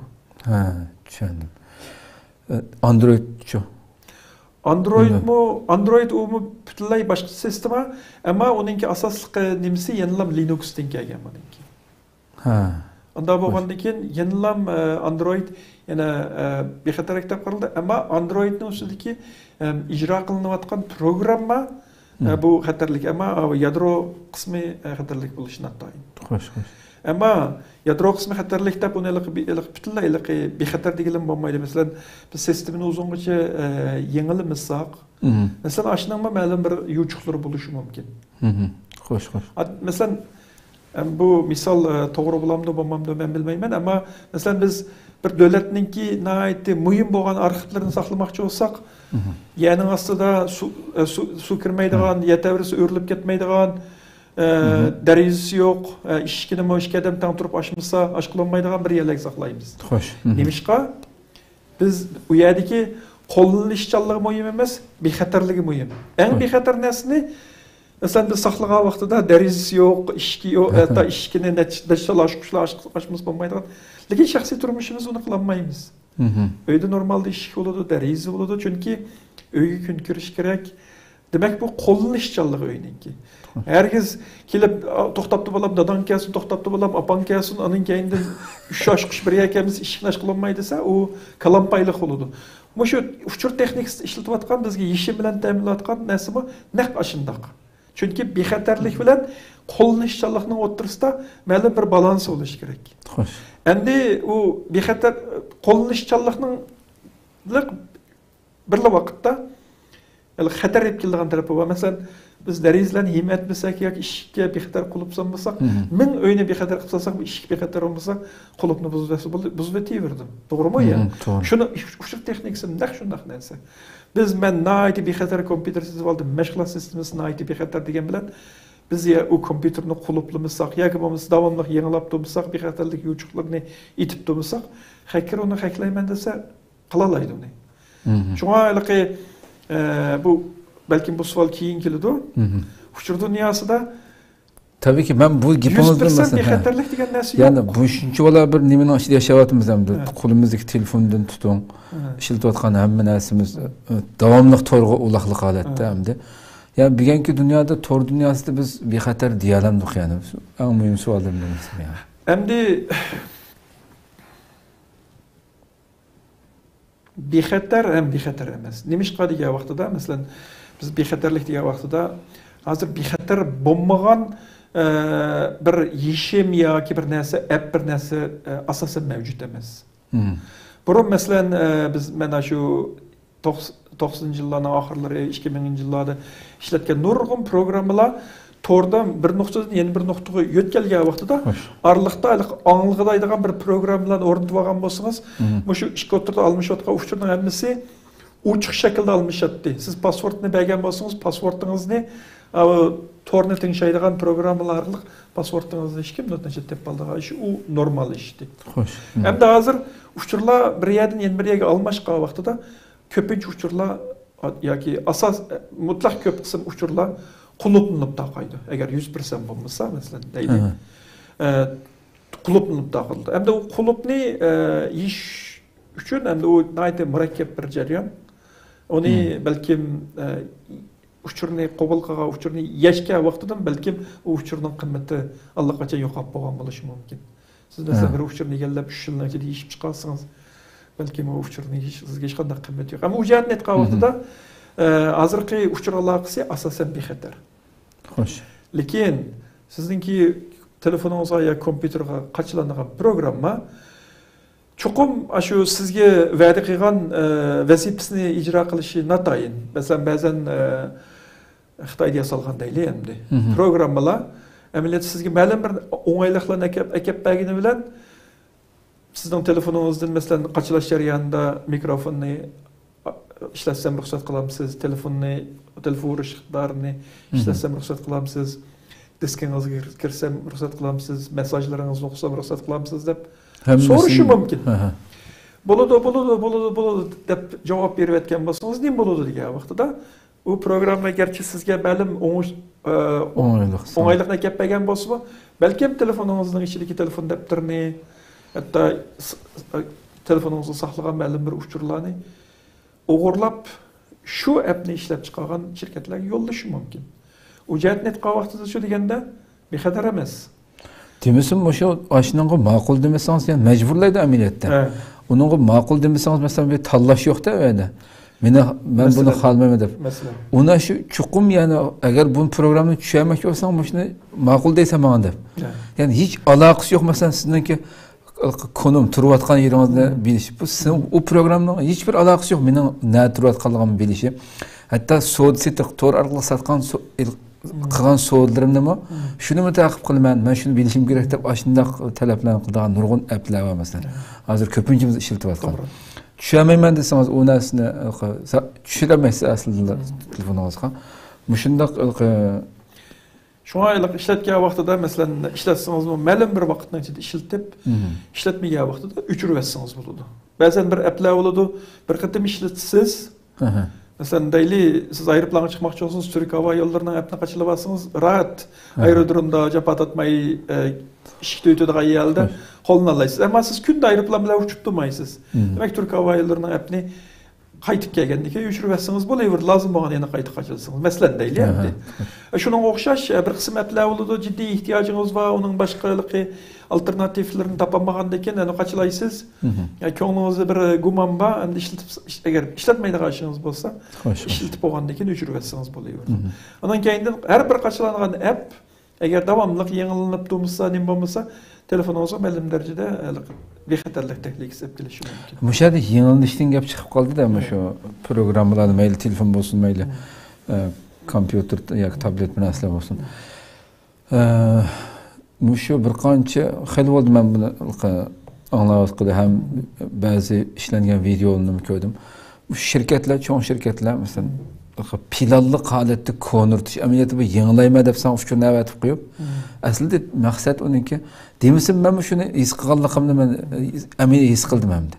ھە، چۈشەندىم. ئە، ئاندرويدچۇ؟ ئاندرويدمۇ، ئاندرويد ئۇمۇ پۈتۈنلەي باشقا سىستېما، ئەمما ئۇنىڭكى ئاساسلىق، ئە، نېمىسى يەنىلا لىنۇكستىن كەلگەن بۇنىڭكى. ھە. ئۇنداق بولغاندىن كېيىن يەنىلا، ئە، ئاندرويد يەنە، ئە، بىخەتەرلىك دەپ قارىلىدۇ، ئەمما ئاندرويدنىڭ ئۈستىدىكى، ئە، ئىجرا قىلىنىۋاتقان پروگرامما، ئە، بۇ خەتەرلىك، ئەمما، ئە، يادرو قىسمى، ئە، خەتەرلىك بولۇشى ناتايىن. خوش، خوش. ئەمما يادرو قىسمى خەتەرلىك دەپ ئۇنى ھېلىقى بى-، ھېلىقى پۈتۈنلەي ھېلىقى بىخەتەر دېگىلىمۇ بولمايدۇ. مەسىلەن، بىز سىستېمىنى ئۇزۇنغىچە، ئە، يېڭىلىمىساق، مەسىلەن، ئاشۇنىڭمۇ مەلۇم بىر يوچۇقلىرى بولۇشى مۇمكىن. خوش، خوش. ئا، مەسىلەن، ئەم، بۇ مىسال، ئە، توغرا بولامدۇ، بولمامدۇ، مەن بىلمەيمەن. ئەمما، مەسىلەن، بىز بىر دۆلەتنىڭكى ناھايىتى مۇھىم بولغان ئارخىپلىرىنى ساقلىماقچى بولساق، يەرنىڭ ئاستىدا سۇ، ئە، سۇ، سۇ كىرمەيدىغان، يەر تەۋرىسە ئۆرۈلۈپ كەتمەيدىغان، ئە، دېرىزىسى يوق، ئە، ئىشىكىنىمۇ ئىككى ئادەم تەڭ تۇرۇپ ئاچمىسا، ئاچقۇلانمايدىغان بىر يەرلەرگە ساقلايمىز. خوش. نېمىشقا؟ بىز ئۇ يەردىكى قوللىنىشچانلىقى مۇھىم ئەمەس، بىخەتەرلىكى مۇھىم. ئەڭ بىخەتەر نەرسىنى، مەسىلەن، بىز ساقلىغان ۋاقتىدا دېرىزىسى يوق، ئىشىكى يوق، ھەتتا ئىشىكىنى نەچچە، نەچچە تال ئاچقۇچلار ئاچ-، ئاچمىسا بولمايدىغان. لېكىن شەخسىي تۇرمۇشىمىزدا ئۇنى قىلالمايمىز. ئۆيدە نورمالدا ئىشىك بولىدۇ، دېرىزە بولىدۇ، چۈنكى ئۆيگە كۈن كىرىش كېرەك. دېمەك، بۇ قوللىنىشچانلىقى ئۆينىڭكى. ھەرگىز كېلىپ، «ئا، توختاپتۇ بالام، داداڭ كەلسۇن، توختاپتۇ بالام، ئاپاڭ كەلسۇن، ئانىڭ كەينىدىن ئۈچ ئاچقۇچ بىر يەرگە كەلمىسە، ئىشىكنى ئاچقىلى بولماي» دېسە، ئۇ كالامپايلىق بولىدۇ. مۇشۇ ئۇچۇر تېخنىكىسىدا ئىشلىتىۋاتقان، بىزگە يېشىم بىلەن تەمىنلەۋاتقان نەرسىمۇ نەق ئاشۇنداق. چۈنكى بىخەتەرلىك بىلەن قوللىنىشچانلىقنىڭ ئوتتۇرىسىدا مەلۇم بىر بالانس بولۇشى كېرەك. خوش. ئەمدى ئۇ بىخەتەر، قوللىنىشچانلىقنىڭ بىرلا ۋاقىتتا، يەنى خەتەر ئېلىپ كېلىدىغان تەرىپى بار. مەسىلەن، بىز دېرىزىلەرنى ھىم ئەتمىسەك ياكى ئىشىككە بىخەتەر قۇلۇپ سالمىساق، مىڭ ئۆينى بىخەتەر قىلىپ سالساق، بۇ ئىشىك بىخەتەر بولمىسا، قۇلۇپنى بۇزۇۋەتسە بولدى، بۇزۇۋېتىۋېرىدۇ. توغرىمۇ يا؟ توغرا. شۇنى ئۇچۇر تېخنىكىسى نەق شۇنداق نەرسە. بىز، مەن ناھايىتى بىخەتەر كومپيۇتېر سېتىۋالدىم، مەشغۇلات سىستېمىسى ناھايىتى بىخەتەر دېگەن بىلەن، بىز يا ئۇ كومپيۇتېرنى قۇلۇپلىمىساق ياكى بولمىسا داۋاملىق يېڭىلاپ تۇرمىساق، بىخەتەرلىك يوچۇقلىرىنى ئېتىپ تۇرمىساق، خەككەر ئۇنى خەكلەيمەن دېسە، قىلالايدۇ ئۇنى. شۇڭا ھېلىقى، ئە، بۇ، بەلكىم بۇ سوئال كېيىن كېلىدۇ. ئۇچۇر دۇنياسىدا تەبىئىيكى، مەن بۇ گېپىڭىزدىن يۈز پىرسەنت مەسىلەن، ھە. بىخەتەرلىك دېگەن نەرسە يوق. يەنى بۇ شۇنچىۋالا بىر نېمىنىڭ ئىچىدە ياشاۋاتىمىز ئەمدى. ھە. قولىمىزدىكى تېلېفوندىن تۇتۇڭ، ھە. ئىشلىتىۋاتقان ھەممە نەرسىمىز، ئە، داۋاملىق تورغا ئۇلاقلىق ھالەتتە ھە. ئەمدى. يا بۈگۈنكى دۇنيادا، تور دۇنياسىدا بىز بىخەتەر دېيەلەمدۇق يەنى. ئەڭ مۇھىم سوئاللىرىمدىن بىرسى يا. ئەمدى بىخەتەر ھەم بىخەتەر ئەمەس. نېمىشقا دېگەن ۋاقتىدا، مەسىلەن، بىز بىخەتەرلىك دېگەن ۋاقتىدا، ھازىر بىخەتەر بولمىغان، ئە، بىر يېشىم ياكى بىر نەرسە، ئەپ بىر نەرسە، ئە، ئاساسەن مەۋجۇت ئەمەس. بۇرۇن، مەسىلەن، ئە، بىز مانا شۇ توقس-، توقسىنىنچى يىللارنىڭ ئاخىرلىرى، ئىككى مىڭىنچى يىللاردا ئىشلەتكەن نۇرغۇن پروگراممىلار توردىن بىر نۇقتىدىن يەنە بىر نۇقتىغا يۆتكەلگەن ۋاقتىدا، خوش. ئارىلىقتا ھېلىقى ئاڭلىغۇدايدىغان بىر پروگراممىلارنى ئورنىتىۋالغان بولسىڭىز، مۇشۇ ئىككى ئوتتۇرىدا ئالمىشىۋاتقان ئۇچۇرنىڭ ھەممىسى ئوچۇق شەكىلدە ئالمىشاتتى. سىز پاسۋورتنى بەرگەن بولسىڭىز، پاسۋورتىڭىزنى، ئا، تورنى تىڭشايدىغان پروگراممىلار ئارقىلىق پاسۋورتىڭىزنى ھېچكىم نۆتنى چەتتەپ قالىدىغان ئىش، ئۇ نورمال ئىش ئىدى. خوش. ئەمدى ھازىر ئۇچۇرلار بىر يەردىن يەنە بىر يەرگە ئالماشقان ۋاقتىدا، كۆپىنچە ئۇچۇرلار ياكى ئاساس، مۇتلەق كۆپ قىسىم ئۇچۇرلار قۇلۇپلىنىپ تاقايدۇ. ئەگەر يۈز پىرسەنت بولمىسا، مەسىلەن، دەيلى. ئە، قۇلۇپلىنىپ تاقىلىدۇ. ئەمدى ئۇ قۇلۇپنى، ئە، يېيىش ئۈچۈن، ئەمدى ئۇ ناھايىتى مۇرەككەپ بىر جەريان. ئۇنى بەلكىم، ئە، ئۇچۇرنى قوبۇل قىلغان، ئۇچۇرنى يەشكەن ۋاقتىدىن بەلكىم ئۇ ئۇچۇرنىڭ قىممىتى ئاللىقاچان يوقاپ بولغان بولۇشى مۇمكىن. سىز، مەسىلەن، بىر ئۇچۇرنى ئىگىلەپ، ئۈچ يىلنىڭ ئىچىدە يېشىپ چىقالسىڭىز، بەلكىم ئۇ ئۇچۇرنىڭ ھېچ، سىزگە ھېچقانداق قىممىتى يوق. ئەمما ئۇ جەھەتتىن ئېيتقان ۋاقتىدا، ئە، ھازىرقى ئۇچۇر ئالاقىسى ئاساسەن بىخەتەر. خوش. لېكىن سىزنىڭكى تېلېفونىڭىزغا يا كومپيۇتېرغا قاچىلانغان پروگرامما چوقۇم ئاشۇ سىزگە ۋەدە قىلغان، ئە، ۋەزىپىسىنى ئىجرا قىلىشى ناتايىن. مەسىلەن، بەزەن، ئە، خىتايدا ياسالغان دەيلى ئەمدى. پروگراممىلار ئەمەلىيەتتە سىزگە مەلۇم بىر ئوڭايلىقلارنى ئەكەپ، ئەكەپ بەرگىنى بىلەن، سىزنىڭ تېلېفونىڭىزدىن، مەسىلەن، قاچىلاش جەريانىدا مىكروفوننى ئىشلەتسەم رۇخسەت قىلامسىز، تېلېفوننى، تېلېفون ئۇرۇش ئىقتىدارىنى ئىشلەتسەم رۇخسەت قىلامسىز، دىسكىڭىزغا كىر-، كىرسەم رۇخسەت قىلامسىز، مېسساژلىرىڭىزنى ئوقۇسام رۇخسەت قىلامسىز دەپ سورىشى مۇمكىن. ھەممىسىنى. ھە، ھە. بولىدۇ، بولىدۇ، بولىدۇ، بولىدۇ دەپ جاۋاب بېرىۋەتكەن بولسىڭىز، نېمە بولىدۇ دېگەن ۋاقتىدا، ئۇ پروگرامما گەرچە سىزگە مەلۇم ئوڭۇش-، ئە، ئوڭايلىق سۇنۇپ. ئوڭايلىقنى ئەكەپ بەرگەن بولسىمۇ، بەلكىم تېلېفونىڭىزنىڭ ئىچىدىكى تېلېفون دەپتىرىنى، ھەتتا س-، س-، تېلېفونىڭىزدا ساقلىغان مەلۇم بىر ئۇچۇرلارنى ئوغرىلاپ، شۇ ئەپنى ئىشلەپ چىقارغان شىركەتلەرگە يوللىشى مۇمكىن. ئۇ جەھەتتىن ئېيتقان ۋاقتىدا شۇ دېگەندە، بىخەتەر ئەمەس. دېمىسىمۇ، مۇشۇ ئاشۇنىڭغا ماقۇل دېمىسىڭىز، يەنە مەجبۇرلايدۇ ئەمەلىيەتتە. ھە. ئۇنىڭغا ماقۇل دېمىسىڭىز، مەسىلەن، بىر تاللاش يوق-دە ئۇ يەردە. مېنى، مەن بۇنى مەسىلەن. خالىمايمەن دەپ. مەسىلەن. ئۇنى شۇ چوقۇم، يەنى ئەگەر بۇ پروگراممىنى چۈشەنمەكچى بولساڭ، مۇشۇنى ماقۇل دەيسەن ماڭا دەپ. ھە. يەنى ھېچ ئالاقىسى يوق، مەسىلەن، سىزنىڭكى كونۇم تۇرۇۋاتقان يېرىڭىزنى بىلىش. بۇ سىزنىڭ، ئۇ پروگراممىنىڭ ھېچ بىر ئالاقىسى يوق مېنىڭ نەدە تۇرۇۋاتقانلىقىمنى بىلىشى. ھەتتا سودا سېتىق، تور ئارقىلىق ساتقان سو-، ئېل-، قىلغان سودىلىرىمنىمۇ شۇنىمۇ تەقىب قىلىمەن، مەن شۇنى بىلىشىم كېرەك دەپ ئاشۇنداق تەلەپلەرنى قىلىدىغان نۇرغۇن ئەپلەر بار مەسىلەن. ھازىر كۆپىنچىمىز ئىشلىتىۋاتقان. توغرا. چۈشەنمەيمەن دېسىڭىز ئۇ نەرسىنى، ئە، سا-، چۈشىنەلمەيسىز ئەسلىدە تېلېفونىڭىزغا. مۇشۇنداق، ئە، شۇڭا ھېلىقى ئىشلەتكەن ۋاقتىدا، مەسىلەن، ئىشلەتسىڭىزمۇ مەلۇم بىر ۋاقىتنىڭ ئىچىدە ئىشلىتىپ، مم. ئىشلەتمىگەن ۋاقتىدا ئۆچۈرۈۋەتسىڭىز بولىدۇ. بەزەن بىر ئەپلەر بولىدۇ، بىر قېتىم ئىشلىتىسىز، ئەھە. مەسىلەن، دەيلى، سىز ئايروپىلانغا چىقماقچى بولسىڭىز، تۈرك ھاۋا يوللىرىنىڭ ئەپنى قاچىلىۋالسىڭىز، راھەت ئەھە. ئايرودرومدا جاپا تارتماي، ئە، ئىشىكتە ئۆتىدىغان يەردە قوللىنالايسىز. ئەمما سىز كۈندە ئايروپىلان بىلەن ئۇچۇپ تۇرمايسىز. مم. دېمەك، تۈرك ھاۋا يوللىرىنىڭ ئەپنى قايتىپ كەلگەندىن كېيىن ئۆچۈرۈۋەتسىڭىز بولىۋېرىدۇ، لازىم بولغاندا يەنە قايتا قاچىلىسىڭىز، مەسىلەن دەيلى ئەمدى. شۇنىڭغا ئوخشاش، بىر قىسىم ئەپلەر بولىدۇ، جىددىي ئېھتىياجىڭىز بار، ئۇنىڭ باشقا ھېلىقى ئالتېرناتىۋلىرىنى تاپالمىغاندىن كېيىن ئەنە قاچىلايسىز. يا كۆڭلىڭىزدە بىر گۇمان بار، ئەمدى ئىشلىتىپ، ئەگەر ئىشلەتمەيدىغان ئىشىڭىز بولسا، ئىشلىتىپ بولغاندىن كېيىن ئۆچۈرۈۋەتسىڭىز بولىۋېرىدۇ. ئۇنىڭ كەينىدىن ھەر بىر قاچىلانغان ئەپ ئەگەر داۋاملىق يېڭىلىنىپ تۇرمىسا، نېمە بولمىسا، تېلېفونىڭىزغا مەلۇم دەرىجىدە، ھېلىقى بىخەتەرلىك تەھلىكىسى ئېلىپ كېلىشى مۇمكىن. مۇشۇ يەردە يېڭىلىنىشتىن گەپ چىقىپ قالدى-دە، مۇشۇ پروگراممىلاردا مەيلى تېلېفون بولسۇن، مەيلى، ئە، كومپيۇتېر ياكى تابلېت بىر نەرسىلەر بولسۇن. ئە، مۇشۇ بىر قانچە خېلى بولدى مەن بۇنى ئاڭلاۋاتقىلى ھەم بەزى ئىشلەنگەن ۋىدېئولىرىنىمۇ كۆردۈم. مۇشۇ شىركەتلەر، چوڭ شىركەتلەر، مەسىلەن، پىلانلىق ھالەتتە كونىرتىش ئەمەلىيەتتە بۇ يېڭىلايمەن دەپ ساڭا ئۇچۇر نەۋەتىپ قويۇپ، ئەسلىدە مەقسەت ئۇنىڭكى، دېمىسىمۇ مەنمۇ شۇنى ھېس قىلغانلىقىمنى مەن ئەمەلىي ھېس قىلدىم ئەمدى.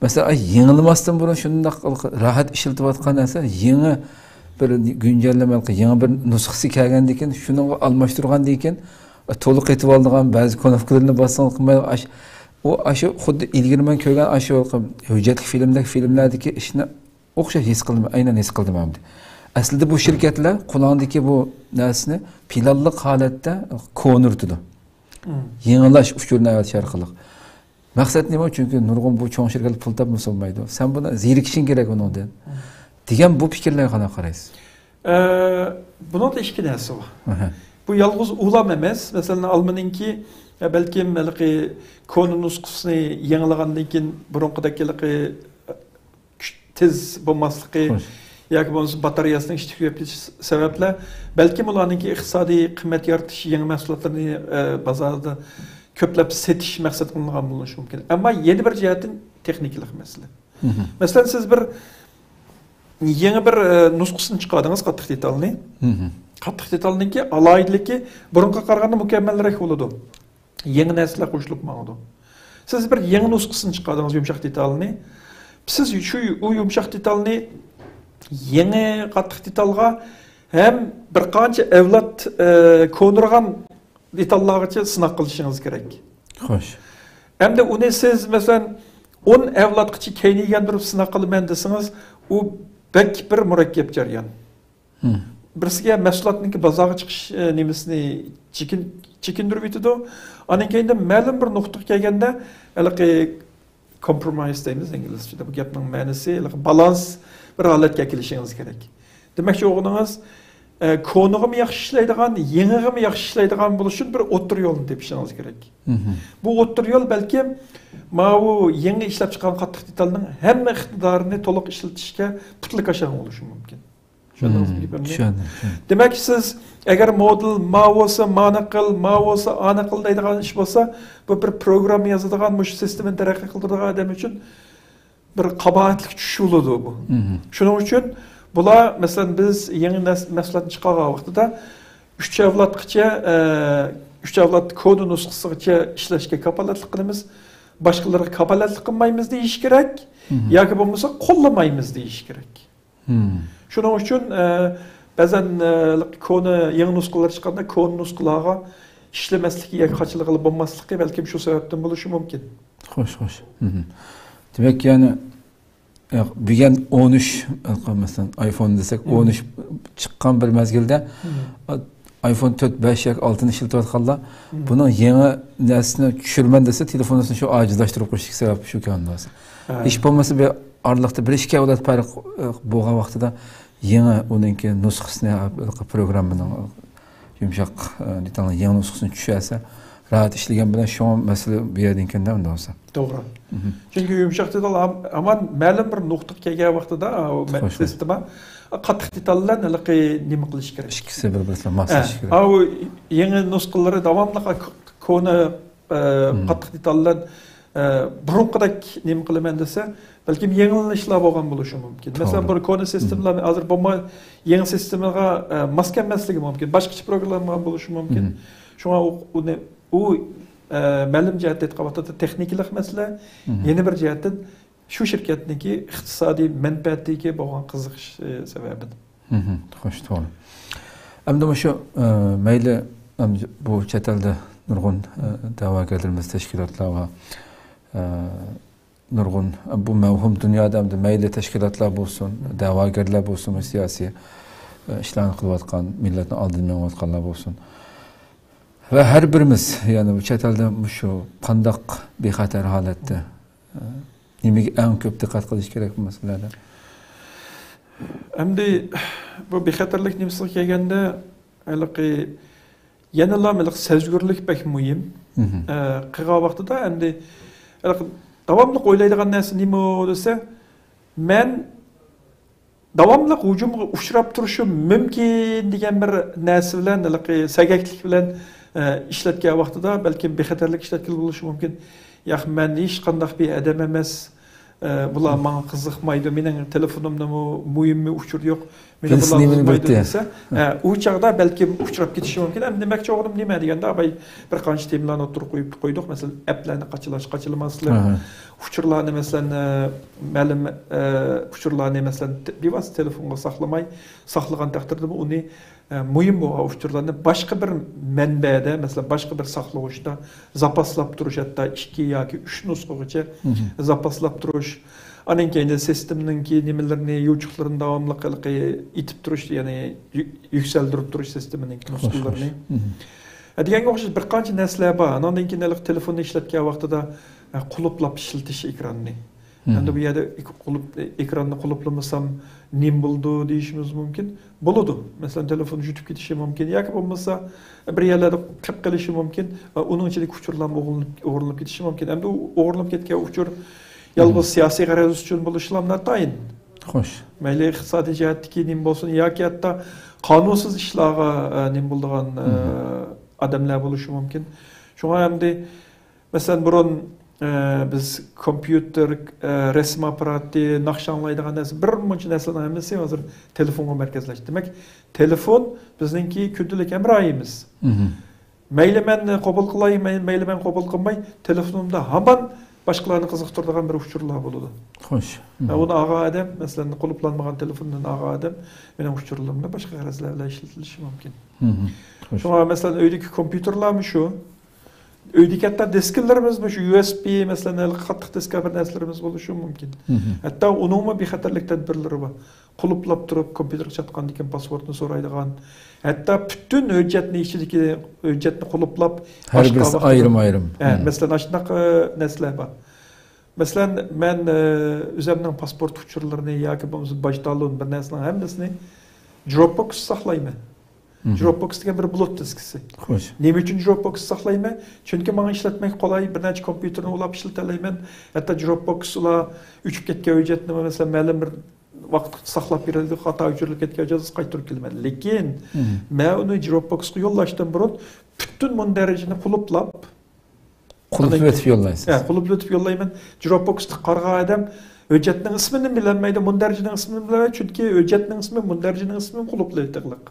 مەسىلەن، ئاي، يېڭىلىماستىن بۇرۇن شۇنداق راھەت ئىشلىتىۋاتقان نەرسە، يېڭى بىر گۈنجەللىمە، يېڭى بىر نۇسخىسى كەلگەندىن كېيىن، شۇنىڭغا ئالماشتۇرغاندىن كېيىن، تولۇق يېتىۋالىدىغان بەزى كۇنۇپكىلىرىنى باسسىڭىز قىلماي، ئاش-، ئۇ، ئاشۇ خۇددى ئىلگىرى مەن كۆرگەن ئاشۇ ھۆججەتلىك فىلىمدەك فىلىملەردىكى ئىشنى ئوخشاش ھېس قىلدىم، ئەينەن ھېس قىلدىم ئەمدى. ئەسلىدە بۇ شىركەتلەر قولۇڭدىكى بۇ نەرسىنى پىلانلىق ھالەتتە كونىرتىدۇ. يېڭىلاش ئۇچۇرىنى ئەۋەتىش ئارقىلىق. مەقسەت نېمە؟ چۈنكى نۇرغۇن بۇ چوڭ شىركەتلەر پۇل تاپمىسا بولمايدۇ. سەن بۇنى زېرىكىشىڭ كېرەك ئۇنىڭدىن. دېگەن بۇ پىكىرلەرگە قانداق قارايسىز؟ ئە، بۇنىڭدا ئىككى نەرسە بار. بۇ يالغۇز ئۇلام ئەمەس. مەسىلەن، ئالمىنىڭكى، ئە، بەلكىم ھېلىقى كونا نۇسخىسىنى يېڭىلىغاندىن كېيىن بۇرۇنقىدەك ھېلىقى، ئە، كۈچ تېز بولماسلىقى ياكى بولمىسا باتارېيەسىنىڭ ئىشتىن كۆپىيىپ كېتىشى سەۋەبلەر، بەلكىم ئۇلارنىڭكى ئىقتىسادىي قىممەت يارىتىش، يېڭى مەھسۇلاتلىرىنى، ئە، بازاردا كۆپلەپ سېتىش مەقسەت قىلىنغان بولۇشى مۇمكىن. ئەمما يەنە بىر جەھەتتىن تېخنىكىلىق مەسىلە. مەسىلەن، سىز بىر يېڭى بىر، ئە، نۇسخىسىنى چىقاردىڭىز قاتتىق دېتالنى. قاتتىق دېتالنىڭكى ئالاھىدىلىكى بۇرۇنقىغا قارىغاندا مۇكەممەلرەك بولىدۇ. يېڭى نەرسىلەر قوشۇلۇپ ماڭىدۇ. سىز بىر يېڭى نۇسخىسىنى چىقاردىڭىز يۇمشاق دېتالنى. سىز شۇ، ئۇ يۇمشاق دېتالنى يېڭى قاتتىق دېتالغا ھەم بىر قانچە ئەۋلاد، ئە، كونىرىغان دېتاللارغىچە سىناق قىلىشىڭىز كېرەك. خوش. ئەمدى ئۇنى سىز، مەسىلەن، ئون ئەۋلادقىچە كەينىگە ياندۇرۇپ سىناق قىلىمەن دېسىڭىز، ئۇ بەك بىر مۇرەككەپ جەريان. بىرسىگە مەھسۇلاتنىڭكى بازارغا چىقىش، ئە، نېمىسىنى چېكىن-، چېكىندۈرۈۋېتىدۇ. ئاندىن كېيىن مەلۇم بىر نۇقتىغا كەلگەندە، ھېلىقى كومپرومايس دەيمىز ئىنگلىزچىدە. بۇ گەپنىڭ مەنىسى ھېلىقى بالانس بىر ھالەتكە ئەكېلىشىڭىز كېرەك. دېمەكچى بولغىنىڭىز، ئە، كونىغىمۇ ياخشى ئىشلەيدىغان، يېڭىغىمۇ ياخشى ئىشلەيدىغان بولۇش ئۈچۈن بىر ئوتتۇرا يولنى تېپىشىڭىز كېرەك. بۇ ئوتتۇرا يول بەلكىم ماۋۇ يېڭى ئىشلەپ چىققان قاتتىق دېتالنىڭ ھەممە ئىقتىدارىنى تولۇق ئىشلىتىشكە پۇتلىكاشاڭ بولۇشى مۇمكىن. چۈشەندىڭىزمۇ گېپىمنى؟ چۈشەندىم، چۈشەندىم. دېمەك، سىز ئەگەر مودېل ما بولسا، مانى قىل، ما بولسا، ئانى قىل دەيدىغان ئىش بولسا، بۇ بىر پروگرامما يازىدىغان، مۇشۇ سىستېمىنى تەرەققىي قىلدۇرىدىغان ئادەم ئۈچۈن بىر قاباھەتلىك چۈش بولىدۇ بۇ. شۇنىڭ ئۈچۈن بۇلار، مەسىلەن، بىز يېڭى نەس-، مەھسۇلاتنى چىقارغان ۋاقتىدا ئۈچ ئەۋلادقىچە، ئە، ئۈچ ئەۋلاد كونا نۇسخىسىغىچە ئىشلەشكە كاپالەتلىك قىلىمىز. باشقىلارغا كاپالەتلىك قىلمايمىز دېيىش كېرەك. ياكى بولمىسا قوللىمايمىز دېيىش كېرەك. شۇنىڭ ئۈچۈن، ئە، بەزەن، ئە، كونا، يېڭى نۇسخىلار چىققاندا كونا نۇسخىلارغا ئىشلىمەسلىكى ياكى قاچىلىغىلى بولماسلىقى بەلكىم شۇ سەۋەبتىن بولۇشى مۇمكىن. خوش، خوش. دېمەك، يەنى، ياق، بۈگۈن ئون ئۈچ، مەسىلەن، ئايفون دېسەك، ئون ئۈچ چىققان بىر مەزگىلدە، ئايفون تۆت، بەش ياكى ئالتىنى ئىشلىتىۋاتقانلار، بۇنىڭ يېڭى نەرسىسىنى چۈشۈرىمەن دېسە، تېلېفونىسىنى شۇ ئاجىزلاشتۇرۇپ قويۇشتىكى سەۋەب شۇكەن بولسا. ھە. ھېچ بولمىسا بىر ئارىلىقتا بىر ئىككى ئەۋلاد پەرق، ئە، بولغان ۋاقتىدا يېڭى ئۇنىڭكى نۇسخىسىنى، پروگراممىنىڭ يۇمشاق، ئە، دېتالنىڭ يېڭى نۇسخىسىنى چۈشۈرسە، راھەت ئىشلىگەن بىلەن شۇڭا مەسىلە بۇ يەردىن كەلدى ئۇنداق بولسا. توغرا. چۈنكى يۇمشاق دېتال ھام-، ھامان مەلۇم بىر نۇقتىغا كەلگەن ۋاقتىدا، ئاۋۇ مە-، سىستېما قاتتىق دېتال بىلەن ھېلىقى نېمە قىلىش كېرەك. ئىككىسى بىر-بىرسىگە ماسلىشىش كېرەك. ئاۋۇ يېڭى نۇسخىلىرى داۋاملىق ك-، كونا، ئە، قاتتىق دېتال بىلەن، ئە، بۇرۇنقىدەك نېمە قىلىمەن دېسە، بەلكىم يېڭىلىنىشلار بولغان بولۇشى مۇمكىن. مەسىلەن، توغرا. بۇ كونا سىستېمىلار ھازىر بولماي، يېڭى سىستېمىغا، ئە، ماس كەلمەسلىكى مۇمكىن. باشقىچە پروگرامما بولۇشى مۇمكىن. شۇڭا ئۇ، ئۇنى، ئۇ، ئە، مەلۇم جەھەتتە ئېيتقان ۋاقتىدا تېخنىكىلىق مەسىلە، يەنە بىر جەھەتتىن شۇ شىركەتنىڭكى ئىقتىسادىي مەنپەئەتىگە بولغان قىزىقىش، ئە، سەۋەبىدىن. مھم، خوش، توغرا. ئەمدى مۇشۇ، ئە، مەيلى، ئەمدى بۇ چەت ئەلدە نۇرغۇن، ئە، دەۋاگەرلىرىمىز، تەشكىلاتلار بار. ئە، نۇرغۇن، بۇ مەۋھۇم دۇنيادا ئەمدى مەيلى تەشكىلاتلار بولسۇن، دەۋاگەرلەر بولسۇن، سىياسىي، ئە، ئىشلارنى قىلىۋاتقان، مىللەتنىڭ ئالدىدا مېڭىۋاتقانلار بولسۇن. ۋە ھەر بىرىمىز، يەنى بۇ چەت ئەلدە مۇشۇ قانداق بىخەتەر ھالەتتە، ئە، نېمىگە ئەڭ كۆپ دىققەت قىلىش كېرەك بۇ مەسىلىلەردە؟ ئەمدى بۇ بىخەتەرلىك نېمىسىگە كەلگەندە، ھېلىقى يەنىلا ھېلىقى سەزگۈرلۈك بەك مۇھىم. مھم. ئە، قىلغان ۋاقتىدا ئەمدى ھېلىقى داۋاملىق ئويلايدىغان نەرسە نېمە دېسە، مەن داۋاملىق ھۇجۇمغا ئۇچراپ تۇرۇشۇم مۇمكىن دېگەن بىر نەرسە بىلەن، ھېلىقى سەگەكلىك بىلەن، ئە، ئىشلەتكەن ۋاقتىدا بەلكىم بىخەتەرلىك ئىشلەتكىلى بولۇشى مۇمكىن. ياق، مەن ھېچقانداق بىر ئادەم ئەمەس، ئە، بۇلار ماڭا قىزىقمايدۇ، مېنىڭ تېلېفونۇمدىمۇ مۇھىم ئۇچۇر يوق، مېنى بۇلار قىزىقمايدۇ دېسە، ئە، ئۇ چاغدا بەلكىم ئۇچراپ كېتىشى مۇمكىن. ئەمدى دېمەكچى بولغىنىم نېمە دېگەندە، ئاۋاي، بىر قانچە تېمىلارنى ئوتتۇرىغا قويۇپ قويدۇق. مەسىلەن، ئەپلەرنى قاچىلاش، قاچىلىماسلىق، ئۇچۇرلارنى، مەسىلەن، ئە، مەلۇم، ئە، ئۇچۇرلارنى، مەسىلەن، بىۋاسىتە تېلېفونغا ساقلىماي، ساقلىغان تەقدىردىمۇ ئۇنى، ئە، مۇھىم بولغان ئۇچۇرلارنى باشقا بىر مەنبەدە، مەسىلەن، باشقا بىر ساقلىغۇچتا زاپاسلاپ تۇرۇش، ھەتتا ئىككى ياكى ئۈچ نۇسخىغىچە زاپاسلاپ تۇرۇش. ئاندىن كېيىن سىستېمىنىڭكى نېمىلىرىنى، يوچۇقلىرىنى داۋاملىق ھېلىقى ئېتىپ تۇرۇش، يەنى يۈ-، يۈكسەلدۈرۈپ تۇرۇش سىستېمىنىڭكى نۇسخىلىرىنى. ھە، دېگەنگە ئوخشاش بىر قانچە نەرسىلەر بار. ئانىڭدىن كېيىن ھېلىقى تېلېفوننى ئىشلەتكەن ۋاقتىدا، ھە، قۇلۇپلاپ ئىشلىتىش ئېكراننى. ئەمدى بۇ يەردە ئېك-، قۇلۇپ، ئېكراننى قۇلۇپلىمىسام نېمە بولىدۇ دېيىشىمىز مۇمكىن. بولىدۇ. مەسىلەن، تېلېفون يۈتۈپ كېتىشى مۇمكىن. ياكى بولمىسا بىر يەرلەردە قېلىپ قېلىشى مۇمكىن. ئۇنىڭ ئىچىدىكى ئۇچۇرلارمۇ ئوغرىلىنىپ، ئوغرىلىنىپ كېتىشى مۇمكىن. ئەمدى ئۇ ئوغرىلىنىپ كەتكەن ئۇچۇر يالغۇز سىياسىي غەرەز ئۈچۈن بولۇشىلا ناتايىن. خوش. مەيلى ئىقتىسادىي جەھەتتىكى نېمە بولسۇن ياكى ھەتتا قانۇنسىز ئىشلارغا، ئە، نېمە بولىدىغان، ئە، ئادەملەر بولۇشى مۇمكىن. شۇڭا ئەمدى مەسىلەن، بۇرۇن، ئە، بىز كومپيۇتېر، ئە، رەسىم ئاپپاراتى، ناخشا ئاڭلايدىغان نەرسە، بىر مۇنچە نەرسىلەرنىڭ ھەممىسى ھازىر تېلېفونغا مەركەزلەشتى. دېمەك، تېلېفون بىزنىڭكى كۈندىلىك ھەمراھىمىز. مەيلى مەن قوبۇل قىلاي، مەي-، مەيلى مەن قوبۇل قىلماي، تېلېفونۇمدا ھامان باشقىلارنى قىزىقتۇرىدىغان بىر ئۇچۇرلار بولىدۇ. خوش. ھە، ئۇنى ئالغان ئادەم، مەسىلەن، قۇلۇپلانمىغان تېلېفوندىن ئالغان ئادەم مېنىڭ ئۇچۇرلىرىمنى باشقا غەرەزلەر بىلەن ئىشلىتىلىشى مۇمكىن. خوش. شۇڭا، مەسىلەن، ئۆيدىكى كومپيۇتېرلارمۇ شۇ. ئۆيدىكى ھەتتا دىسكىلىرىمىزمۇ شۇ يۇ ئېس بى، مەسىلەن، ھېلىقى قاتتىق دىسكا بىر نەرسىلىرىمىز بولۇشى مۇمكىن. ھەتتا ئۇنىڭمۇ بىخەتەرلىك تەدبىرلىرى بار. قۇلۇپلاپ تۇرۇپ، كومپيۇتېرغا چاتقاندىن كېيىن پاسۋورتنى سورايدىغان، ھەتتا پۈتۈن ھۆججەتنى ئىچىدىكى ھۆججەتنى قۇلۇپلاپ، ھەر بىرسى ئايرىم-ئايرىم. ھە، مەسىلەن، ئاشۇنداق، ئە، نەرسىلەر بار. مەسىلەن، مەن، ئە، ئۆزۈمنىڭ پاسپورت ئۇچۇرلىرىنى ياكى بولمىسا باج تالون بىر نەرسىنىڭ ھەممىسىنى دروپبوكس ساقلايمەن. دروپبوكس دېگەن بىر بۇلۇت دىسكىسى. خوش. نېمە ئۈچۈن دروپبوكس ساقلايمەن؟ چۈنكى ماڭا ئىشلەتمەككە قولاي، بىر نەچچە كومپيۇتېرنى ئۇلاپ ئىشلىتەلەيمەن. ھەتتا دروپبوكس ئۇلار ئۆچۈپ كەتكەن ھۆججەتنىمۇ، مەسىلەن، مەلۇم بىر ۋاقىت ساقلاپ بېرىلىدۇ، خاتا ئۆچۈرۈلۈپ كەتكەن ھۆججەتنى قايتۇرۇپ كېلىمەن. لېكىن مەن ئۇنى دروپبوكسقا يوللاشتىن بۇرۇن پۈتۈن مۇندەرىجىنى قۇلۇپلاپ، قۇلۇپلىۋېتىپ يوللايسىز. ھە، قۇلۇپلىۋېتىپ يوللايمەن. دروپبوكسقا قارىغان ئادەم ھۆججەتنىڭ ئىسمىنى بىلەلمەيدۇ، مۇندەرىجىنىڭ ئىسمىنى بىلەلمەيدۇ، چۈنكى ھۆججەتنىڭ ئىسمى، مۇندەرىجىنىڭ ئىسمى قۇلۇپلىۋېتىقلىق.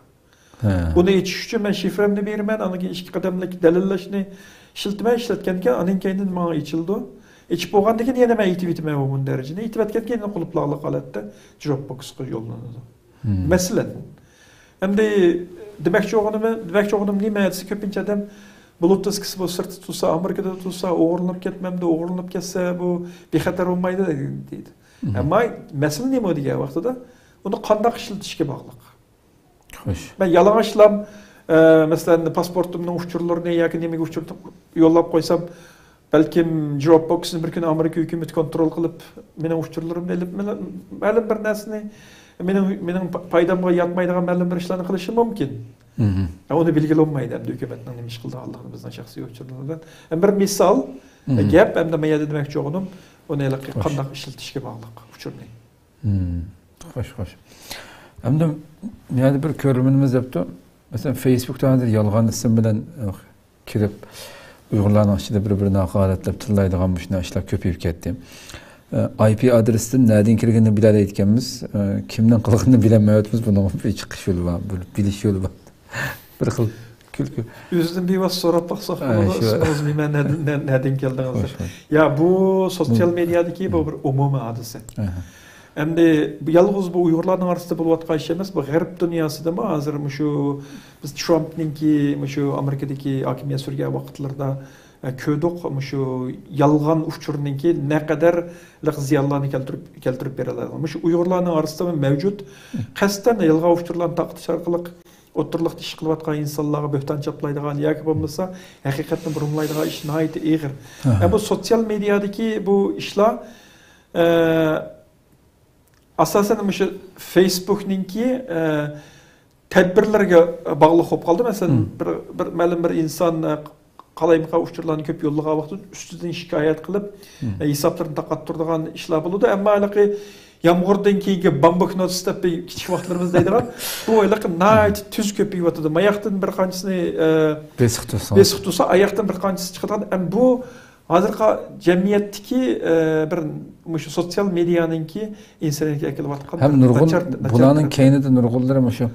ھە. بۇنى ئېچىش ئۈچۈن مەن شىفرەمنى بېرىمەن، ئاندىن كېيىن ئىككى قەدەملىك دەلىللەشنى ئىشلىتىمەن، ئىشلەتكەندىن كېيىن ئاندىن كېيىن ماڭا ئېچىلىدۇ. ئېچىپ بولغاندىن كېيىن يەنە مەن ئېتىۋېتىمەن بۇ مۇندەرىجىنى. ئېتىۋەتكەندىن كېيىن قۇلۇپلاغلىق ھالەتتە دروپبوكسقا يوللىنىدۇ. مەسىلەن، ئەمدى دېمەكچى بولغىنىم، دېمەكچى بولغىنىم نېمە دېسە، كۆپىنچە ئادەم بۇلۇت دىسكىسى بۇ سىرتتا تۇرسا، ئامېرىكىدا تۇرسا، ئوغرىلىنىپ كەتمەمدۇ، ئوغرىلىنىپ كەتسە بۇ بىخەتەر بولمايدۇ دەيدۇ. ئەمما مەسىلە نېمە دېگەن ۋاقتىدا ئۇنى قانداق ئىشلىتىشكە باغلىق. خوش. مەن يالىڭاچلام، ئە، مەسىلەن، پاسپورتۇمنىڭ ئۇچۇرلىرىنى ياكى نېمىگە ئۇچۇر يوللاپ قويسام، بەلكىم دروپبوكسنى بىر كۈنى ئامېرىكا ھۆكۈمىتى كونترول قىلىپ، مېنىڭ ئۇچۇرلىرىمنى ئېلىپ، مەلۇم، مەلۇم بىر نەرسىنى، مېنىڭ، مېنىڭ پا-، پايدامغا ياتمايدىغان مەلۇم بىر ئىشلارنى قىلىشى مۇمكىن. ھە، ئۇنى بىلگىلى بولمايدۇ ئەمدى ھۆكۈمەتنىڭ نېمە ئىش قىلىدىغانلىقىنى بىزنىڭ شەخسىي ئۇچۇرلىرىمىز بىلەن. ئەمما بىر مىسال، گەپ ئەمدى مەن يەنە دېمەكچى بولغىنىم، ئۇنى ھېلىقى قانداق ئىشلىتىشكە باغلىق ئۇچۇرنى. خوش، خوش. ئەمدى يەنە بىر كۆرۈرمىنىمىز دەپتۇ، مەسىلەن، فېيسبۇكتا ھازىر يالغان ئىسىم بىلەن، ئە، كىرىپ، ئۇيغۇرلارنىڭ ئىچىدە بىر-بىرىنى ھاقارەتلەپ تىللايدىغان مۇشۇنداق ئىشلار كۆپىيىپ كەتتى. ئاي پى ئادرېستىن نەدىن كىرگىنىنى بىلەلەيدىكەنمىز، كىمنىڭ قىلغىنىنى بىلەلمەيۋاتىمىز. بۇنىڭ بىر چىقىش يولى بار، بىر بىلىش يولى بار. بىر خىل كۈلكە. ئۆزىدىن بىۋاسىتە سوراپ باقساق بولىدۇ، ئىسمىڭىز نېمە، نەدىن، نەدىن كەلدىڭىز دەپ. يا، بۇ سوتسىيال مېدىيادىكى بۇ بىر ئومۇمىي ھادىسە. ئەمدى بۇ يالغۇز بۇ ئۇيغۇرلارنىڭ ئارىسىدا بولۇۋاتقان ئىش ئەمەس، بۇ غەرب دۇنياسىدىمۇ ھازىر مۇشۇ بىز ترامپنىڭكى مۇشۇ ئامېرىكىدىكى ھاكىمىيەت سۈرگەن ۋاقىتلىرىدا، ئە، كۆردۇق، مۇشۇ يالغان ئۇچۇرنىڭكى نەقەدەر زىيانلارنى كەلتۈرۈپ، كەلتۈرۈپ بېرەلەيدىغان. مۇشۇ ئۇيغۇرلارنىڭ ئارىسىدىمۇ مەۋجۇت. قەستەن يالغان ئۇچۇرلارنى تارقىتىش ئارقىلىق ئوتتۇرىلىقتا ئىش قىلىۋاتقان ئىنسانلارغا بۆھتان چاپلايدىغان ياكى بولمىسا ھەقىقەتنى بۇرمىلايدىغان ئىش ناھايىتى ئېغىر. ئە، بۇ سوتسىيال مېدىيادىكى بۇ ئىشلار، ئە، ئاساسەن مۇشۇ فېيسبۇكنىڭكى، ئە، تەدبىرلىرىگە باغلىق بولۇپ قالدى. مەسىلەن، بىر، بىر مەلۇم بىر ئىنسان، ئە، قالايمىقان ئۇچۇرلارنى كۆپ يوللىغان ۋاقتىدا ئۈستىدىن شىكايەت قىلىپ، ئە، ھېسابلىرىنى تارقاتتۇرىدىغان ئىشلار بولىدۇ. ئەمما ھېلىقى يامغۇردىن كېيىنكى بامبۇك نوتىس دەپ كىچىك ۋاقىتلىرىمىزدا دەيدىغان، بۇ ھېلىقى ناھايىتى تېز كۆپىيىۋاتىدۇ. ماياقتىن بىر قانچىسىنى، ئە، بېسىق تۇرسىڭىز. بېسىق تۇرسا، ئاياقتىن بىر قانچىسى چىقىدىغان. ئەمما بۇ ھازىرقى جەمئىيەتتىكى، ئە، بىر مۇشۇ سوتسىيال مېدىيانىڭكى ئىنسانىيەتكە ئەكېلىۋاتقان ھەم بىر نۇرغۇن، ناچار، ناچار بۇلارنىڭ تەرىپى. كەينىدە نۇرغۇنلىرى مۇشۇ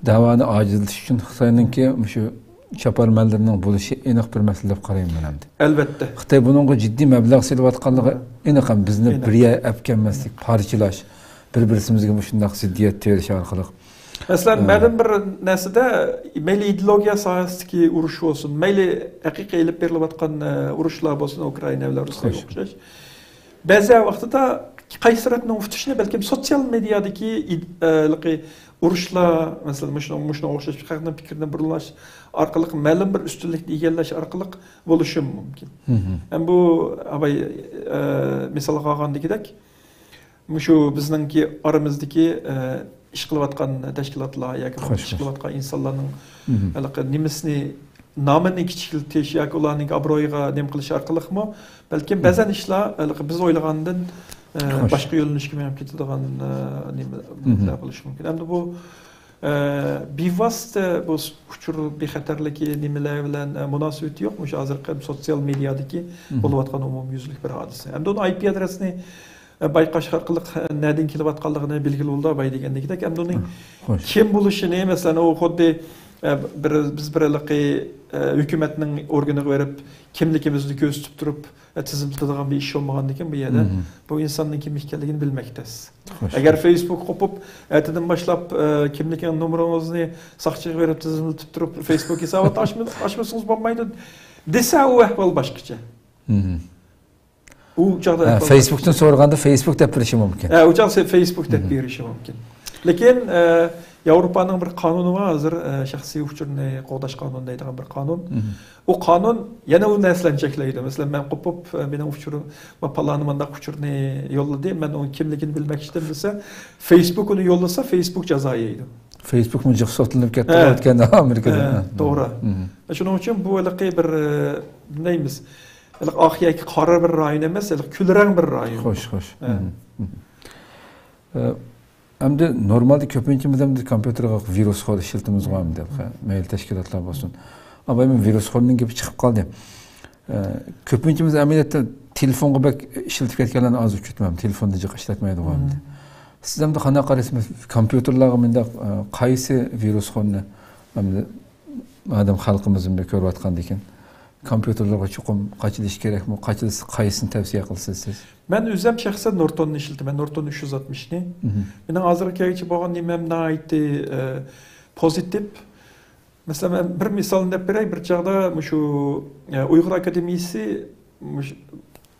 دەۋانى ئاجىزلىتىش ئۈچۈن خىتاينىڭكى مۇشۇ چاپارمەنلىرىنىڭ بولۇشى ئېنىق بىر مەسىلە دەپ قارايمەن مەن ئەمدى. ئەلۋەتتە. خىتاي بۇنىڭغا جىددىي مەبلەغ سېلىۋاتقانلىقى ئېنىق ھەم بىزنى بىر يەر ئەپ كەلمەسلىك، پارچىلاش، بىر-بىرسىمىزگە مۇشۇنداق زىددىيەت تېرىش ئارقىلىق. مەسىلەن، ئە، مەلۇم بىر نەرسىدە، مەيلى ئىدېئولوگىيە ساھەسىدىكى ئۇرۇش بولسۇن، مەيلى ھەقىقىي ئېلىپ بېرىلىۋاتقان، ئە، ئۇرۇشلار بولسۇن، ئۇكرائىنا بىلەن روسىيەگە ئوخشاش. بەزى ۋاقتىدا قايسى تەرەپنى ئۇتۇشنى بەلكىم سوتسىيال مېدىيادىكى ئىد-، ئە، ھېلىقى ئۇرۇشلار، مەسىلەن، مۇشۇنىڭ، مۇشۇنىڭغا ئوخشاش خەقنىڭ پىكرىنى بۇرمىلاش ئارقىلىق مەلۇم بىر ئۈستۈنلۈكنى ئىگىلەش ئارقىلىق بولۇشى مۇمكىن. ھەم بۇ ئاباي، ئە، مىسالغا ئالغاندىكىدەك، مۇشۇ بىزنىڭكى ئارىمىزدىكى، ئە، ئىش قىلىۋاتقان تەشكىلاتلار ياكى ئىش قىلىۋاتقان ئىنسانلارنىڭ ھېلىقى نېمىسىنى، نامىنى كىچىكلىتىش ياكى ئۇلارنىڭ ئابرۇيىغا نېمە قىلىش ئارقىلىقمۇ بەلكىم بەزەن ئىشلار ھېلىقى بىز ئويلىغاندىن، ئە، باشقا يۆنىلىشكە مېڭىپ كېتىدىغان، ئە، نېمىلەر بولۇشى مۇمكىن. ئەمدى بۇ، ئە، بىۋاسىتە بۇ ئۇچۇر بىخەتەرلىكى نېمىلەر بىلەن، ئە، مۇناسىۋىتى يوق. مۇشۇ ھازىرقى سوتسىيال مېدىيادىكى بولۇۋاتقان ئومۇميۈزلۈك بىر ھادىسە. ئەمدى ئۇنىڭ ئاي پى ئادرېسىنى بايقاش ئارقىلىق نەدىن كېلىۋاتقانلىقىنى بىلگىلى بولىدۇ، باي دېگەندەك. ئەمدى ئۇنى كىم بولۇشىنى، مەسىلەن، ئۇ خۇددى، ئە، بىر، بىز بىر ھېلىقى، ئە، ھۆكۈمەتنىڭ ئورگىنىغا بېرىپ، كىملىكىمىزنى كۆرسىتىپ تۇرۇپ، ئە، تىزىملىتىدىغان بىر ئىش بولمىغاندىكىن بۇ يەردە بۇ ئىنساننىڭ كىم ئىكەنلىكىنى بىلمەك تەس. ئەگەر فېيسبۇك قوپۇپ، ئەتىدىن باشلاپ، ئە، كىملىكىڭ نومۇرىڭىزنى ساقچىغا بېرىپ تىزىملىتىپ تۇرۇپ، فېيسبۇك ھېساباتنى ئاچمىسىڭىز بولمايدۇ دېسە، ئۇ ئەھۋال باشقىچە. ئۇ چاغدا ھە، ئەھۋال فېيسبۇكتىن سورىغاندا فېيسبۇك دەپ بېرىشى مۇمكىن. ھە، ئۇ چاغدا فېيسبۇك دەپ بېرىشى مۇمكىن. لېكىن، ئە، ياۋروپانىڭ بىر قانۇنى بار ھازىر، ئە، شەخسىي ئۇچۇرنى قوغداش قانۇنى دەيدىغان بىر قانۇن. ئۇ قانۇن يەنە ئۇ نەرسىلەرنى چەكلەيدۇ. مەسىلەن، مەن قوپۇپ، ئە، مېنىڭ ئۇچۇرۇم، مەن پالانى مانداق ئۇچۇرنى يوللىدى، مەن ئۇنىڭ كىملىكىنى بىلمەكچىدىم دېسە، فېيسبۇك ئۇنى يوللىسا، فېيسبوك جازا يەيدۇ. فېيسبوكمۇ جىق سوتلىنىپ كەتتى ئەتكەندە ئامېرىكىدا. ھە، توغرا. شۇنىڭ ئۈچۈن بۇ ھېلىقى بىر، ئە، نېمە دەيمىز، ھېلىقى ئاق ياكى قارا بىر رايون ئەمەس، ھېلىقى كۈلرەڭ بىر رايون. خوش، خوش. ئە، ئەمدى نورمالدا كۆپىنچىمىز ئەمدى كومپيۇتېرغا ۋىرۇسخور ئىشلىتىمىزغۇ ئەمدى، مەيلى تەشكىلاتلار بولسۇن. ئاۋاي، مەن ۋىرۇسخورنىڭ گېپى چىقىپ قالدى. ئە، كۆپىنچىمىز ئەمەلىيەتتە تېلېفونغا بەك ئىشلىتىپ كەتكەنلەرنى ئاز ئۇچرىتىمەن، تېلېفوندا جىق ئىشلەتمەيدىغۇ ئەمدى. سىز ئەمدى قانداق قارايسىز، كومپيۇتېرلارغا مۇنداق، ئە، قايسى ۋىرۇسخورنى ئەمدى ئادەم خەلقىمىزمۇ كۆرۈۋاتقاندىكىن، كومپيۇتېرلارغا چوقۇم قاچىلىش كېرەكمۇ؟ قاچىلىسا قايسىسىنى تەۋسىيە قىلىسىز سىز؟ مەن ئۆزۈم شەخسەن نورتوننى ئىشلىتىمەن، نورتون ئۈچ يۈز ئاتمىشنى. مېنىڭ ھازىرغا كەلگۈچە بولغان نېمەم ناھايىتى، ئە، پوزىتىپ. مەسىلەن، مەن بىر مىسالنى دەپ بېرەي. بىر چاغدا مۇشۇ، ئە، ئۇيغۇر ئاكادېمىيىسى مۇش-،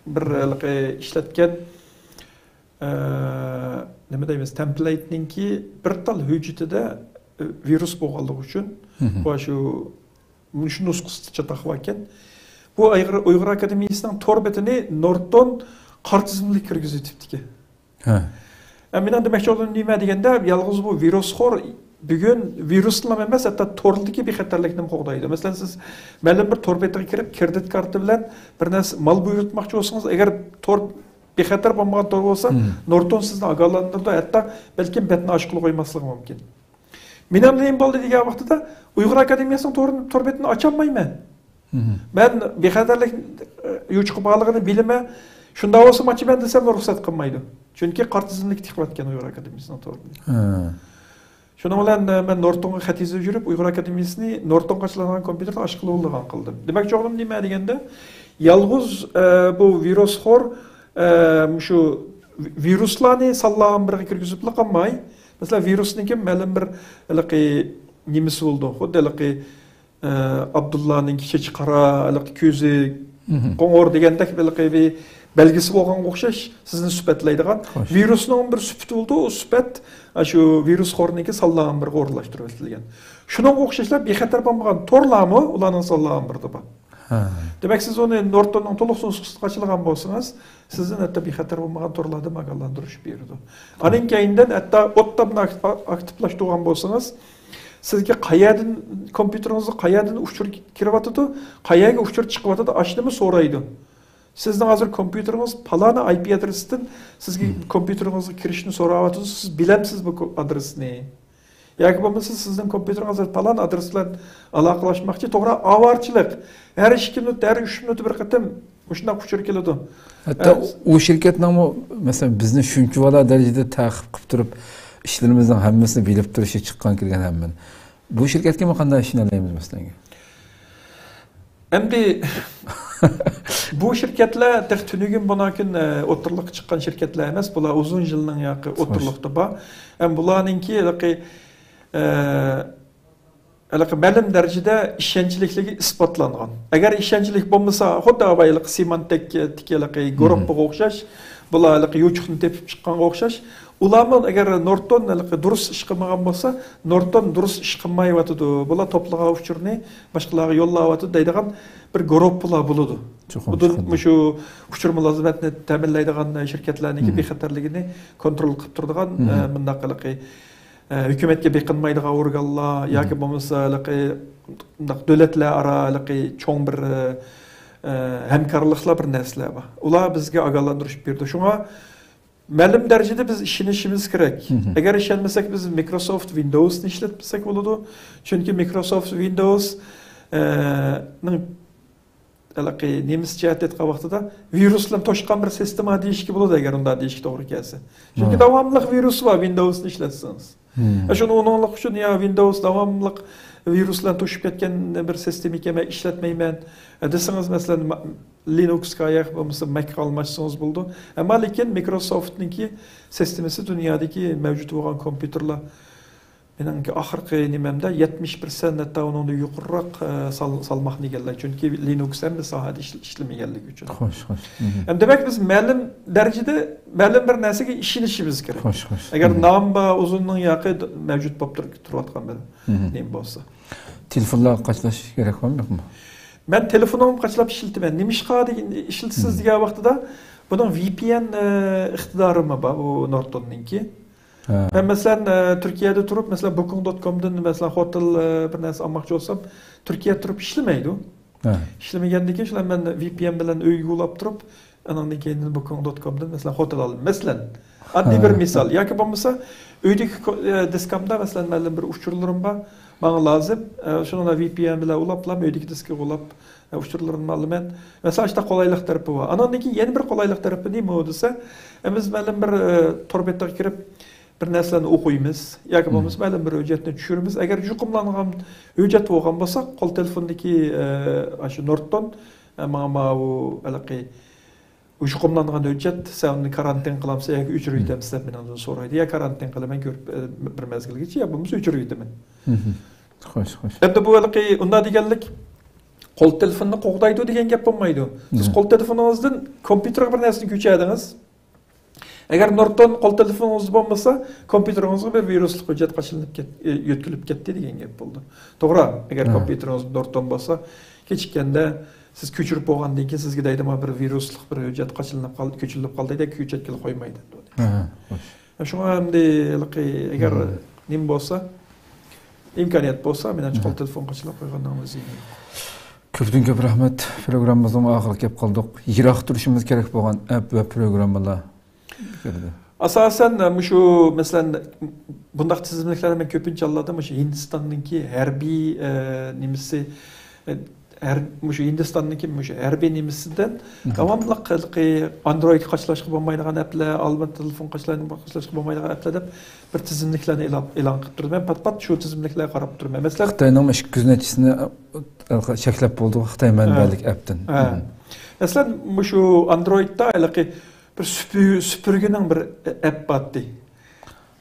بىر ھېلىقى ئىشلەتكەن، ئە، نېمە دەيمىز، تېمپلېيتنىڭكى بىر تال ھۆججىتىدە، ئە، ۋىرۇس بولغانلىقى ئۈچۈن، ۋە شۇ، شۇ نۇسخىسى چاتاق باركەن. بۇ ئۇيغۇر، ئۇيغۇر ئاكادېمىيىسىنىڭ تور بېتىنى نورتون قارا تىزىملىككە كىرگۈزۈۋېتىپتىكەن. ھە. ئە، مېنىڭ دېمەكچى بولغىنىم نېمە دېگەندە، يالغۇز بۇ ۋىرۇسخور بۈگۈن ۋىرۇسلا ئەمەس، ھەتتا توردىكى بىخەتەرلىكنىمۇ قوغدايدۇ. مەسىلەن، سىز مەلۇم بىر تور بېتىگە كىرىپ، كىرېدىت كارتى بىلەن بىر نەرسە مال بۇيرۇتماقچى بولسىڭىز، ئەگەر تور بىخەتەر بولمىغان تور بولسا، نورتون سىزنى ئاگاھلاندۇرىدۇ، ھەتتا بەلكىم بەتنى ئاچقىلى قويماسلىقى مۇمكىن. مېنىڭ نېمە بولدى دېگەن ۋاقتىدا، ئۇيغۇر ئاكادېمىيەسىنىڭ تور، تور بېتىنى ئاچالمايمەن. مەن بىخەتەرلىك، ئە، يوچۇقى بارلىقىنى بىلىمەن. شۇنداق بولسا ماچى مەن دېسەم رۇخسەت قىلمايدۇ. چۈنكى قارا تىزىملىككە تىقىۋەتكەن ئۇيغۇر ئاكادېمىيىسىنىڭ تورىنى. شۇنىڭ بىلەن، ئە، مەن نورتونغا خەت يېزىپ يۈرۈپ، ئۇيغۇر ئاكادېمىيىسىنى نورتونغا ئاچىلغان كومپيۇتېرنى ئاچقىلى بولىدىغان قىلدىم. دېمەكچى بولغىنىم نېمە دېگەندە، يالغۇز، ئە، بۇ ۋىرۇسخور، ئە، مۇشۇ ۋىرۇسلارنى سانلىق ئامبىرىغا كىرگۈزۈپلا قالماي، مەسىلەن، ۋىرۇسنىڭكى مەلۇم بىر ھېلىقى نېمىسى بولىدۇ، خۇددى ھېلىقى ئە، ئابدۇللانىڭكى چېچى قارا، ھېلىقى كۆزى قوڭۇر دېگەندەك ھېلىقى بىر بەلگىسى بولغانغا ئوخشاش سىزنى سۈپەتلەيدىغان. ۋىرۇسنىڭ بىر سۈپىتى بولىدۇ، ئۇ سۈپەت، ئە، شۇ ۋىرۇسخورنىڭكى سانلىق ئامبىرىغا ئورۇنلاشتۇرۇۋېتىلگەن. شۇنىڭغا ئوخشاشلا بىخەتەر بولمىغان تورلارمۇ ئۇلارنىڭ سانلىق ئامبىرىدا بار. دېمەك، سىز ئۇنى نورتوننىڭ تولۇق نۇسخىسىغا ئاچىلغان بولسىڭىز، سىزدىن ھەتتا بىخەتەر بولمىغان تورلاردىن ئاگاھلاندۇرۇش بېرىدۇ. ئانىڭ كەينىدىن ھەتتا ئوتتاپنى ئاكتىپ-، ئاكتىپلاشتۇرغان بولسىڭىز، سىزگە قەيەردىن، كومپيۇتېرىڭىزغا قەيەردىن ئۇچۇر كىرىۋاتىدۇ، قەيەرگە ئۇچۇر چىقىۋاتىدۇ، ئاشۇنىمۇ سورايدۇ. سىزنىڭ ھازىر كومپيۇتېرىڭىز پالانى ئاي پى ئادرېستىن سىزگە كومپيۇتېرىڭىزغا كىرىشنى سوراۋاتىدۇ، سىز بىلەمسىز بۇ كو-، ئادرېسنى؟ ياكى بولمىسا سىزنىڭ كومپيۇتېرىڭىز پالان ئادرېس بىلەن ئالاقىلەشمەكچى، توغرا ئاۋارىچىلىك. ھەر ئىككى مىنۇت، ھەر ئۈچ مىنۇت بىر قېتىم مۇشۇنداق ئۇچۇر كېلىدۇ. ھەتتا ئە، ئۇ شىركەتنىڭمۇ، مەسىلەن، بىزنى شۇنچىۋالا دەرىجىدە تەقىب قىلىپ تۇرۇپ، ئىشلىرىمىزنىڭ ھەممىسىنى بىلىپ تۇرۇشى، چىققان كىرگەن ھەممىنى. بۇ شىركەتكىمۇ قانداق ئىشىنەلەيمىز مەسىلەن؟ ئەمدى بۇ شىركەتلەر تېخى تۈنۈگۈن بۇنىڭكىن، ئە، ئوتتۇرىلىققا چىققان شىركەتلەر ئەمەس. بۇلار ئۇزۇن يىلنىڭ ياقى ئوتتۇرىلىقتا بار. ھەم بۇلارنىڭكى ھېلىقى، ئە، ھېلىقى مەلۇم دەرىجىدە ئىشەنچلىكلىكى ئىسپاتلانغان. ئەگەر ئىشەنچلىك بولمىسا، خۇددى ئاۋايلىق سىمانتېكتىكى ھېلىقى گۇرۇپپىغا ئوخشاش، بۇلار ھېلىقى يوچۇقنى تېپىپ چىققانغا ئوخشاش. ئۇلارمۇ ئەگەر نورتون ھېلىقى دۇرۇس ئىش قىلمىغان بولسا، نورتون دۇرۇس ئىش قىلمايۋاتىدۇ، بۇلار توپلىغان ئۇچۇرنى باشقىلارغا يوللاۋاتىدۇ دەيدىغان بىر گۇرۇپپىلار بولىدۇ. چوقۇم بۇدۇن چىقىدۇ. مۇشۇ ئۇچۇر مۇلازىمەتنى تەمىنلەيدىغان شىركەتلەرنىڭكى بىخەتەرلىكىنى كونترول قىلىپ تۇرىدىغان، ئە، مۇنداق ھېلىقى ئە، ھۆكۈمەتكە بېقىنمايدىغان ئورگانلار ياكى بولمىسا ھېلىقى مۇنداق دۆلەتلەر ئارا ھېلىقى چوڭ بىر، ئە، ھەمكارلىقلار، بىر نەرسىلەر بار. ئۇلار بىزگە ئاگاھلاندۇرۇش بېرىدۇ. شۇڭا مەلۇم دەرىجىدە بىز ئىشىنىشىمىز كېرەك. ئەگەر ئىشەنمىسەك، بىز مىكروسوفت ۋىندوۋسنى ئىشلەتمىسەك بولىدۇ. چۈنكى مىكروسوفت ۋىندوۋس، ئە، نىڭ ھېلىقى نېمىس جەھەتتە ئېيتقان ۋاقتىدا ۋىرۇس بىلەن توشقان بىر سىستېما دېيىشكە بولىدۇ، ئەگەر ئۇنداق دېيىشكە توغرا كەلسە. چۈنكى داۋاملىق ۋىرۇس بار ۋىندوۋسنى ئىشلەتسىڭىز. شۇنى ئۇنىڭلىق ئۈچۈن يا ۋىندوۋس داۋاملىق ۋىرۇس بىلەن توشۇپ كەتكەن بىر سىستېما ئىكەن، مەن ئىشلەتمەيمەن، ئە، دېسىڭىز، مەسىلەن، ما-، لىنۇكسقا ياكى بولمىسا مەككە ئالماشسىڭىز بولىدۇ. ئەمما لېكىن مىكروسوفتنىڭكى سىستېمىسى دۇنيادىكى مەۋجۇت بولغان كومپيۇتېرلار مېنىڭكى ئاخىرقى نېمەمدە يەتمىش پىرسەنت، ھەتتا ئۇنىڭدىن يۇقىرىراق، ئە، سال-، سالماقنى ئىگىلەيدۇ. چۈنكى لىنۇكس ھەممە ساھەدە ئىشل-، ئىشلىمىگەنلىكى ئۈچۈن. خوش، خوش. ئەمدى دېمەك، بىز مەلۇم دەرىجىدە، مەلۇم بىر نەرسىگە ئىشىنىشىمىز كېرەك. خوش، خوش. ئەگەر نام بار، ئۇزۇننىڭ ياقى د-، مەۋجۇت بولۇپ تۇر-، تۇرۇۋاتقان بىر نېمە بولسا. تېلېفونلارغا قاچىلاش كېرەك بارمۇ، يوقمۇ؟ مەن تېلېفونۇمغا قاچىلاپ ئىشلىتىمەن. نېمىشقا دېگەن، ئىشلىتىسىز دېگەن ۋاقتىدا، بۇنىڭ ۋى پى ئېن، ئە، ئىقتىدارىمۇ بار، ئۇ نورتوننىڭكى. مەن، مەسىلەن، ئە، تۈركىيەدە تۇرۇپ، مەسىلەن، بوكىڭ دوت كومدىن، مەسىلەن، خوتېل، ئە، بىر نەرسە ئالماقچى بولسام، تۈركىيەدە تۇرۇپ ئىشلىمەيدۇ. ئىشلىمىگەندىن كېيىن، شۇلار مەن ۋى پى ئېن بىلەن ئۆيگە ئۇلاپ تۇرۇپ، ئانىڭدىن كېيىن بوكىڭ دوت كومدىن، مەسىلەن، خوتېل ئالدىم. مەسىلەن، ئاددىي بىر مىسال. ياكى بولمىسا، ئۆيدىكى كو-، ئە، دىسكامدا، مەسىلەن، مەلۇم بىر ئۇچۇرلىرىم بار. ماڭا لازىم. ئە، شۇنىڭ بىلەن ۋى پى ئېن بىلەن ئۇلاپلا ئۆيدىكى دىسكىغا ئۇلاپ، ئە، ئۇچۇرلىرىمنى ئالىمەن. مەسىلەن، ئاشۇنداق قولايلىق تەرىپى بار. ئانىڭدىن كېيىن يەنە بىر قولايلىق تەرىپى نېمە دېسە، ئە، بىز مەلۇم بىر، ئە، تور بېتىگە كىرىپ، بىر نەرسىلەرنى ئوقۇيمىز ياكى بولمىسا مەلۇم بىر ھۆججەتنى چۈشۈرىمىز. ئەگەر يۇقۇملانغان ھۆججەت بولغان بولسا، قول تېلېفوندىكى، ئە، ئاشۇ نورتون، ئە، ماڭا ماۋۇ ھېلىقى يۇقۇملانغان ھۆججەت، سەن ئۇنى كارانتىن قىلامسەن ياكى ئۆچۈرۈۋېتەمسەن دەپ مېنىڭدىن سورايدۇ. يا كارانتىن قىلىمەن، كۆرۈپ، ئە، بىر مەزگىلگىچە، يا بولمىسا ئۆچۈرۈۋېتىمەن. خوش، خوش. ئەمدى بۇ ھېلىقى ئۇنداق دېگەنلىك قول تېلېفوننى قوغدايدۇ دېگەن گەپ بولمايدۇ. سىز قول تېلېفونىڭىزدىن كومپيۇتېرغا بىر نەرسىنى كۆچۈردىڭىز. ئەگەر نورتون قول تېلېفونىڭىزدا بولمىسا، كومپيۇتېرىڭىزغا بىر ۋىرۇسلۇق ھۆججەت قاچىلىنىپ كەت-، ئە، يۆتكىلىپ كەتتى دېگەن گەپ بولىدۇ. توغرا، ئەگەر كومپيۇتېرىڭىزدا نورتون بولسا، كېچىككەندە سىز كۆچۈرۈپ بولغاندىن كېيىن سىزگە دەيدۇ، مانا بىر ۋىرۇسلۇق بىر ھۆججەت قاچىلىنىپ قال-، كۆچۈرۈلۈپ قالدى دەپ كۆچۈرگىلى قويمايدۇ. شۇڭا ئەمدى ھېلىقى ئەگەر نېمە بولسا، ئىمكانىيەت بولسا، مېنىڭچە قول تېلېفون قاچىلاپ قويغاننىڭ ئۆزى. كۆپتىن كۆپ رەھمەت. پروگراممىمىزنىڭ ئاخىرىغا كەپ قالدۇق. يىراق تۇرۇشىمىز كېرەك بولغان ئەپ ۋە پروگراممىلار كىردى. ئاساسەن، مۇشۇ، مەسىلەن، بۇنداق تىزىملىكلەرنى مەن كۆپىنچە ھاللاردا مۇشۇ ھىندىستاننىڭكى ھەربىي، ئە، نېمىسى، ئە، ھەر، مۇشۇ ھىندىستاننىڭكى مۇشۇ ھەربىي نېمىسىدىن داۋاملىق ھېلىقى ئاندرويدقا قاچىلاشقا بولمايدىغان ئەپلەر، ئالما تېلېفون قاچىلاشقا بولمايدىغان ئەپلەر دەپ بىر تىزىملىكلەرنى ئېلان، ئېلان قىلىپ تۇردى. مەن پات-پات شۇ تىزىملىكلەرگە قاراپ تۇرىمەن. مەسىلەن، خىتاينىڭ ئىككى يۈز نەچچىسىنى چەكلەپ بولدى، خىتاي مەنبەلىك ئەپتىن. ھە. مەسىلەن، مۇشۇ ئاندرويدتا ھېلىقى بىر سۈپۈ-، سۈپۈرگىنىڭ بىر ئەپ بارتى.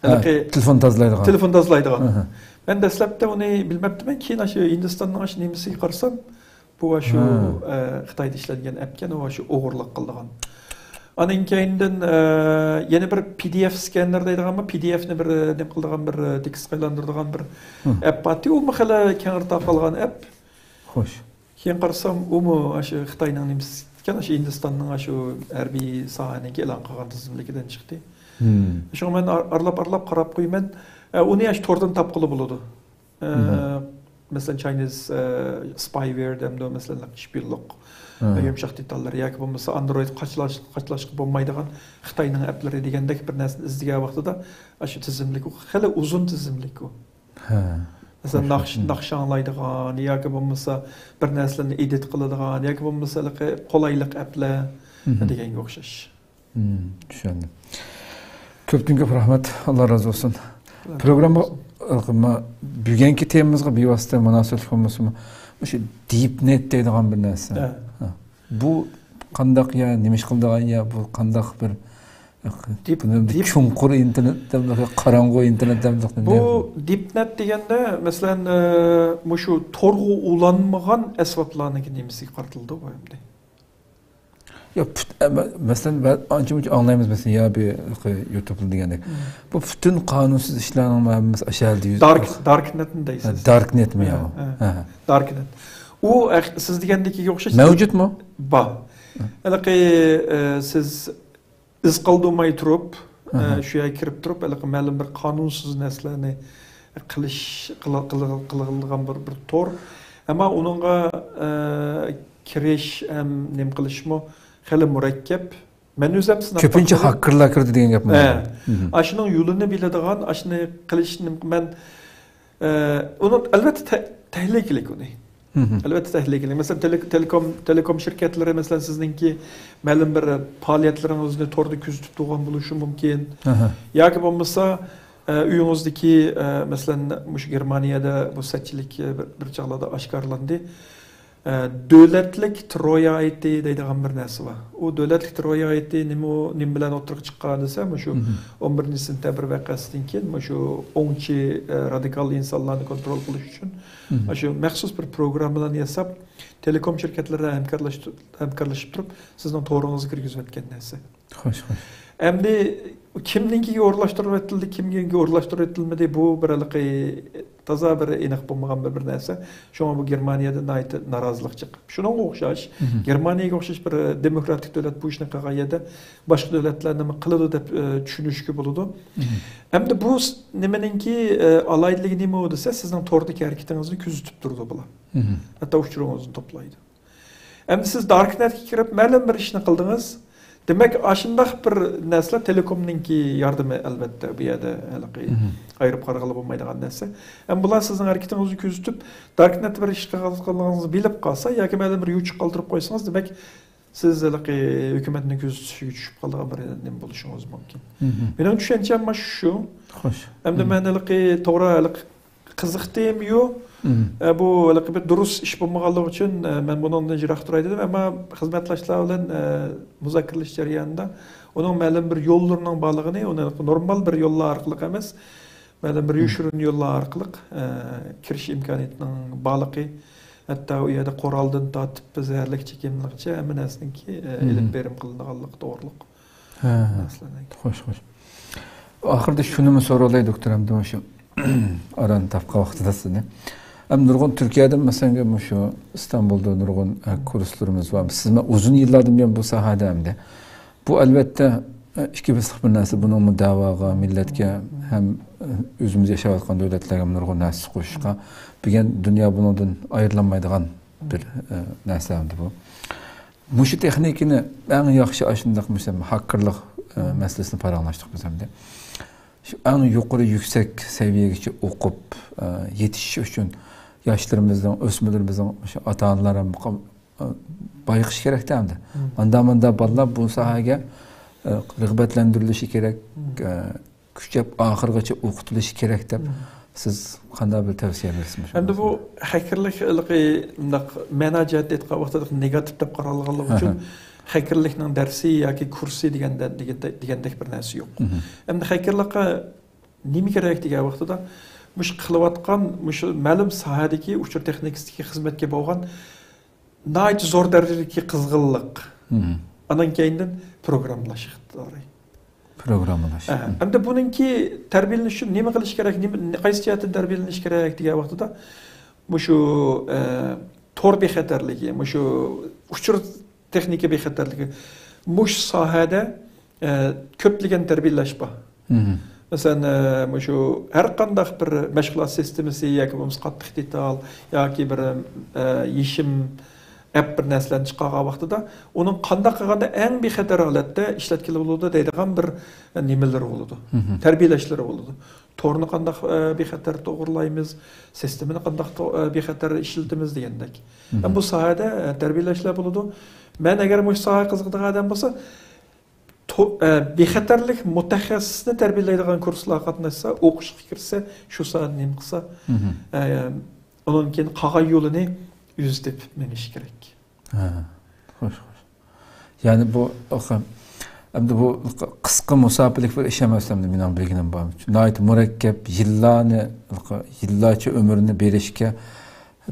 ھە، ھېلىقى تېلېفون تازىلايدىغان. تېلېفون تازىلايدىغان. ئەھە. مەن دەسلەپتە ئۇنى بىلمەپتىمەن، كېيىن ئاشۇ ھىندىستاننىڭ ئاشۇ نېمىسىگە قارىسام، بۇ ئاشۇ، ھە. ئە، خىتايدا ئىشلەنگەن ئەپكەن، ئۇ ئاشۇ ئوغرىلىق قىلىدىغان. ئانىڭ كەينىدىن، ئە، يەنە بىر پى دى ئېف سكەننېر دەيدىغانمۇ، پى دى ئېفنى بىر، ئە، نېمە قىلىدىغان بىر، ئە، تېكىستقا ئايلاندۇرىدىغان بىر ئەپ بارتى، ئۇمۇ خېلى كەڭرى تارقالغان ئەپ. خوش. كېيىن قارىسام، ئۇمۇ ئاشۇ خىتاينىڭ نېمىسى ئىكەن، ئاشۇ ھىندىستاننىڭ ئاشۇ ھەربىي ساھەنىڭكى ئېلان قىلغان تىزىملىكىدىن چىقتى. شۇڭا مەن ئار-، ئارىلاپ-ئارىلاپ قاراپ قويىمەن. ئە، ئۇنى ئاشۇ توردىن تاپقىلى بولىدۇ. ئە، مەسىلەن، چاينىز، ئە، سپايۋېر دەمدۇ، مەسىلەن، شپىيونلۇق، ئە، يۇمشاق دېتاللار ياكى بولمىسا ئاندرويد قاچىلاش-، قاچىلاشقا بولمايدىغان خىتاينىڭ ئەپلىرى دېگەندەك بىر نەرسىنى ئىزدىگەن ۋاقتىدا ئاشۇ تىزىملىك، ئۇ خېلى ئۇزۇن تىزىملىك ئۇ. ھە. مەسىلەن، ناخش-، ناخشا ئاڭلايدىغان ياكى بولمىسا بىر نەرسىلەرنى ئېدىت قىلىدىغان ياكى بولمىسا ھېلىقى قولايلىق ئەپلەر دېگەنگە ئوخشاش. چۈشەندىم. كۆپتىن كۆپ رەھمەت، ئاللا رازى بولسۇن. پروگرامما، بۈگۈنكى تېمىمىزغا بىۋاسىتە مۇناسىۋەتلىك بولمىسىمۇ، مۇشۇ دىپنېت دەيدىغان بىر نەرسە. ھە. ھە. بۇ قانداق يا، نېمە ئىش قىلىدىغان يا، بۇ قانداق بىر دىپ-، بۇنى بىر دىپ-، چوڭقۇر ئىنتېرنېت دەمدۇق، قاراڭغۇ ئىنتېرنېت دەمدۇق، بۇ دىپنېت دېگەندە، مەسىلەن، ئە، مۇشۇ تورغا ئۇلانمىغان ئەسۋابلارنىڭكى نېمىسىگە قارىتىلىدۇ بۇ ئەمدى؟ يا، پۈت-، ئە، مە-، مەسىلەن، بە-، ئانچە-مۇنچە ئاڭلايمىز، مەسىلەن، يا بىر يۇتۇبلا دېگەندەك. بۇ پۈتۈن قانۇنسىز ئىشلارنىڭ ھەممىسى ئاشۇ يەردە يۈز-، دارك-، داركنېتنى دەيسىز. ھە، داركنېتمۇ يا ئۇ؟ ھە، ھە. داركنېت. ئۇ ئەخ-، سىز دېگەندىكىگە ئوخشاش. مەۋجۇتمۇ؟ بار. ھېلىقى، ئە، سىز ئىز قالدۇرماي تۇرۇپ، ئە، شۇ يەرگە كىرىپ تۇرۇپ، ھېلىقى مەلۇم بىر قانۇنسىز نەرسىلەرنى قىلىش، قىل-، قىل-، قىلىدىغان بىر، بىر تور. ئەمما ئۇنىڭغا، ئە، كىرىش ھەم نېمە قىلىشمۇ خېلى مۇرەككەپ. مەن ئۆزۈم سىناپ كۆپىنچە باققىلى. ھاكېرلار كىرىدۇ دېگەن گەپمۇ؟ ھە. ئاشۇنىڭ يولىنى بىلىدىغان، ئاشۇنى قىلىشنى مەن، ئە، ئۇنى ئەلۋەتتە تە-، تەھلىكىلىك ئۇنى. ئەلۋەتتە تەھلىكىلىك. مەسىلەن، تېلې-، تېلېكوم، تېلېكوم شىركەتلىرى، مەسىلەن، سىزنىڭكى مەلۇم بىر پائالىيەتلىرىڭىزنى توردا كۆزىتىپ تۇرغان بولۇشى مۇمكىن. ياكى بولمىسا، ئە، ئۆيىڭىزدىكى، ئە، مەسىلەن، مۇشۇ گېرمانىيەدە بۇ سەتچىلىك، ئە، بىر، بىر چاغلاردا ئاشكارىلاندى. ئە، دۆلەتلىك تىر رىئايىتى دەيدىغان بىر نەرسە بار. ئۇ دۆلەتلىك تىر رىئايىتى نېمە، نېمە بىلەن ئوتتۇرىغا چىققان دېسە، مۇشۇ ئون بىرىنچى سېنتەبىر ۋەقەسىدىن كېيىن مۇشۇ ئوڭچى، ئە، رادىكال ئىنسانلارنى كونترول قىلىش ئۈچۈن ئاشۇ مەخسۇس بىر پروگراممىلارنى ياساپ، تېلېكوم شىركەتلىرى بىلەن ھەمكارلاشتۇ-، ھەمكارلىشىپ تۇرۇپ، سىزنىڭ تورىڭىزغا كىرگۈزۈۋەتكەن نەرسە. خوش، خوش. ئەمدى كىمنىڭكىگە ئورۇنلاشتۇرۇۋېتىلدى، كىمگە ئورۇنلاشتۇرۇۋېتىلمىدى، بۇ بىر ھېلىقى تازا بىر ئېنىق بولمىغان بىر، بىر نەرسە. شۇڭا بۇ گېرمانىيەدە ناھايىتى نارازىلىق چىقىپ، شۇنىڭغا ئوخشاش، گېرمانىيەگە ئوخشاش بىر دېموكراتىك دۆلەت بۇ ئىشنى قىلغان يەردە باشقا دۆلەتلەر نېمە قىلىدۇ دەپ، ئە، چۈشىنىشكە بولىدۇ. ئەمدى بۇ س-، نېمىنىڭكى، ئە، ئالاھىدىلىكى نېمە دېسە، سىزنىڭ توردىكى ھەرىكىتىڭىزنى كۆزىتىپ تۇرىدۇ بۇلار. ھەتتا ئۇچۇرىڭىزنى توپلايدۇ. ئەمدى سىز داركنەتكە كىرىپ مەلۇم بىر ئىشنى قىلدىڭىز. دېمەك، ئاشۇنداق بىر نەرسىلەر تېلېكومنىڭكى ياردىمى، ئەلۋەتتە، بۇ يەردە ھېلىقى ئايرىپ قارىغىلى بولمايدىغان نەرسە. ئەمما بۇلار سىزنىڭ ھەرىكىتىڭىزنى كۆزىتىپ، داركنەتتە بىر ئىش قىلغانلىقىڭىزنى بىلىپ قالسا ياكى مەلۇم بىر يوچۇق قالدۇرۇپ قويسىڭىز، دېمەك، سىز ھېلىقى ھۆكۈمەتنىڭ كۆزىتىشىگە چۈشۈپ قالىدىغان بىر نېمە بولۇشىڭىز مۇمكىن. مېنىڭ چۈشەنچەم مانا شۇ. خوش. ئەمدى مەن ھېلىقى توغرا ھېلىقى قىزىقتىمۇ، ئە، بۇ ھېلىقى بىر دۇرۇس ئىش بولمىغانلىقى ئۈچۈن، ئە، مەن بۇنىڭدىن يىراق تۇراي دېدىم. ئەمما خىزمەتداشلار بىلەن، ئە، مۇزاكىرىلەش جەريانىدا ئۇنىڭ مەلۇم بىر يوللىرىنىڭ بارلىقىنى، ئۇنى نورمال بىر يوللار ئارقىلىق ئەمەس، مەلۇم بىر يوشۇرۇن يوللار ئارقىلىق، ئە، كىرىش ئىمكانىيىتىنىڭ بارلىقى، ھەتتا ئۇ يەردە قورالدىن تارتىپ زەھەرلىك چېكىملىكچە ھەممە نەرسىنىڭكى، ئە، ئېلىپ بېرىم قىلىنىدىغانلىقى توغرۇلۇق مەسىلىنى. خوش، خوش. ئاخىرىدا شۇنىمۇ سوراۋالاي، دوكتور، ئەمدى مۇشۇ ئاران تاپقان ۋاقتىدا سىزنى. ئەمدى نۇرغۇن تۈركىيەدىن، مەسىلەن، مۇشۇ ئىستانبۇلدا نۇرغۇن، ئە، كۇرسلىرىمىز بار. سىز مەن ئۇزۇن يىللاردىن بۇيان بۇ ساھەدە ئەمدى. بۇ، ئەلۋەتتە، ئە، ئىككى بېسىق بىر نەرسە. بۇنىڭمۇ دەۋاغا، مىللەتكە ھەم، ئە، ئۆزىمىز ياشاۋاتقان دۆلەتلەرگە نۇرغۇن نەرسە قوشۇشقا. بۈگۈن دۇنيا بۇنىڭدىن ئايرىلالمايدىغان بىر، ئە، نەرسە ئەمدى بۇ. مۇشۇ تېخنىكىنى ئەڭ ياخشى ئاشۇنداق، مەسىلەن، ھاكېرلىق، ئە، مەسىلىسىنى پاراڭلاشتۇق بىز ئەمدى. شۇ ئەڭ يۇقىرى يۈكسەك سەۋىيەگىچە ئوقۇپ، ئە، يېتىشىش ئۈچۈن ياشلىرىمىزنىڭ، ئۆسمۈرلىرىمىزنىڭ، شۇ ئاتا-ئانىلار ھەم بايقىشى كېرەكتە ئەمدى. مم. ئاندا-مۇندا بالىلار بۇ ساھەگە، ئە، رىغبەتلەندۈرۈلۈشى كېرەك، مم. ئە، كۈچەپ ئاخىرغىچە ئوقۇتۇلۇشى كېرەك دەپ مم. سىز قانداق بىر تەۋسىيە بېرىسىز مۇشۇ ئەمدى بۇ مەسىلىدە؟ خەككىرلىك ھېلىقى مۇنداق مەنا جەھەتتە ئېيتقان ۋاقتىدا نېگاتىپ دەپ قارالغانلىقى ئۈچۈن خەككىرلىكنىڭ دەرسى ياكى كۇرسى دېگەندە، دېگەندەك، دېگەندەك بىر نەرسە يوق. مم. ئەمدى خەككىرلىكقە نېمە كېرەك دېگەن ۋاقتىدا، مۇشۇ قىلىۋاتقان، مۇشۇ مەلۇم ساھەدىكى ئۇچۇر تېخنىكىسىدىكى خىزمەتكە بولغان ناھايىتى زور دەرىجىدىكى قىزغىنلىق. مم. ئانان كەينىدىن پروگراممىلاش ئىقتىدارى. پروگراممىلاش. ئە، مم. ئەمدى بۇنىڭكى تەربىيەلىنىش ئۈچۈن نېمە قىلىش كېرەك، نېمە، قايسى جەھەتتىن تەربىيەلىنىش كېرەك دېگەن ۋاقتىدا، مۇشۇ، ئە، تور بىخەتەرلىكى، مۇشۇ ئۇچۇر تېخنىكا بىخەتەرلىكى، مۇشۇ ساھەدە ئە، كۆپلىگەن تەربىيەلەش بار. مم. مەسىلەن، ئە، مۇشۇ ھەر قانداق بىر مەشغۇلات سىستېمىسى ياكى بولمىسا قاتتىق دېتال ياكى بىر، ئە، يېشىم ئەپ بىر نەرسىلەرنى چىقارغان ۋاقتىدا ئۇنىڭ قانداق قىلغاندا ئەڭ بىخەتەر ھالەتتە ئىشلەتكىلى بولىدۇ دەيدىغان بىر نېمىلىرى بولىدۇ. مم. تەربىيەلەشلىرى بولىدۇ. تورنى قانداق، ئە، بىخەتەر توغرىلايمىز، سىستېمىنى قانداق تو-، ئە، بىخەتەر ئىشلىتىمىز دېگەندەك. مم. ھەم بۇ ساھەدە، ئە، تەربىيەلەشلەر بولىدۇ. مەن ئەگەر مۇشۇ ساھەگە قىزىقىدىغان ئادەم بولسا، تو-، ئە، بىخەتەرلىك مۇتەخەسسىسىنى تەربىيەلەيدىغان كۇرسلارغا قاتناشسا، ئوقۇشقا كىرسە، شۇ ساھەدە نېمە قىلسا، مم. ئە، ئۇنىڭ كېيىن قالغان يولىنى ئۆزى تېپىپ مېڭىشى كېرەك. ھە، خوش، خوش. يەنى بۇ، ئەمدى بۇ قىسقا مۇساپىلىك بىر ئىش ئەمەس ئەمدى مېنىڭ بىلگىنىم بار. ناھايىتى مۇرەككەپ، يىللارنى، يىللارچە ئۆمرىنى بېرىشكە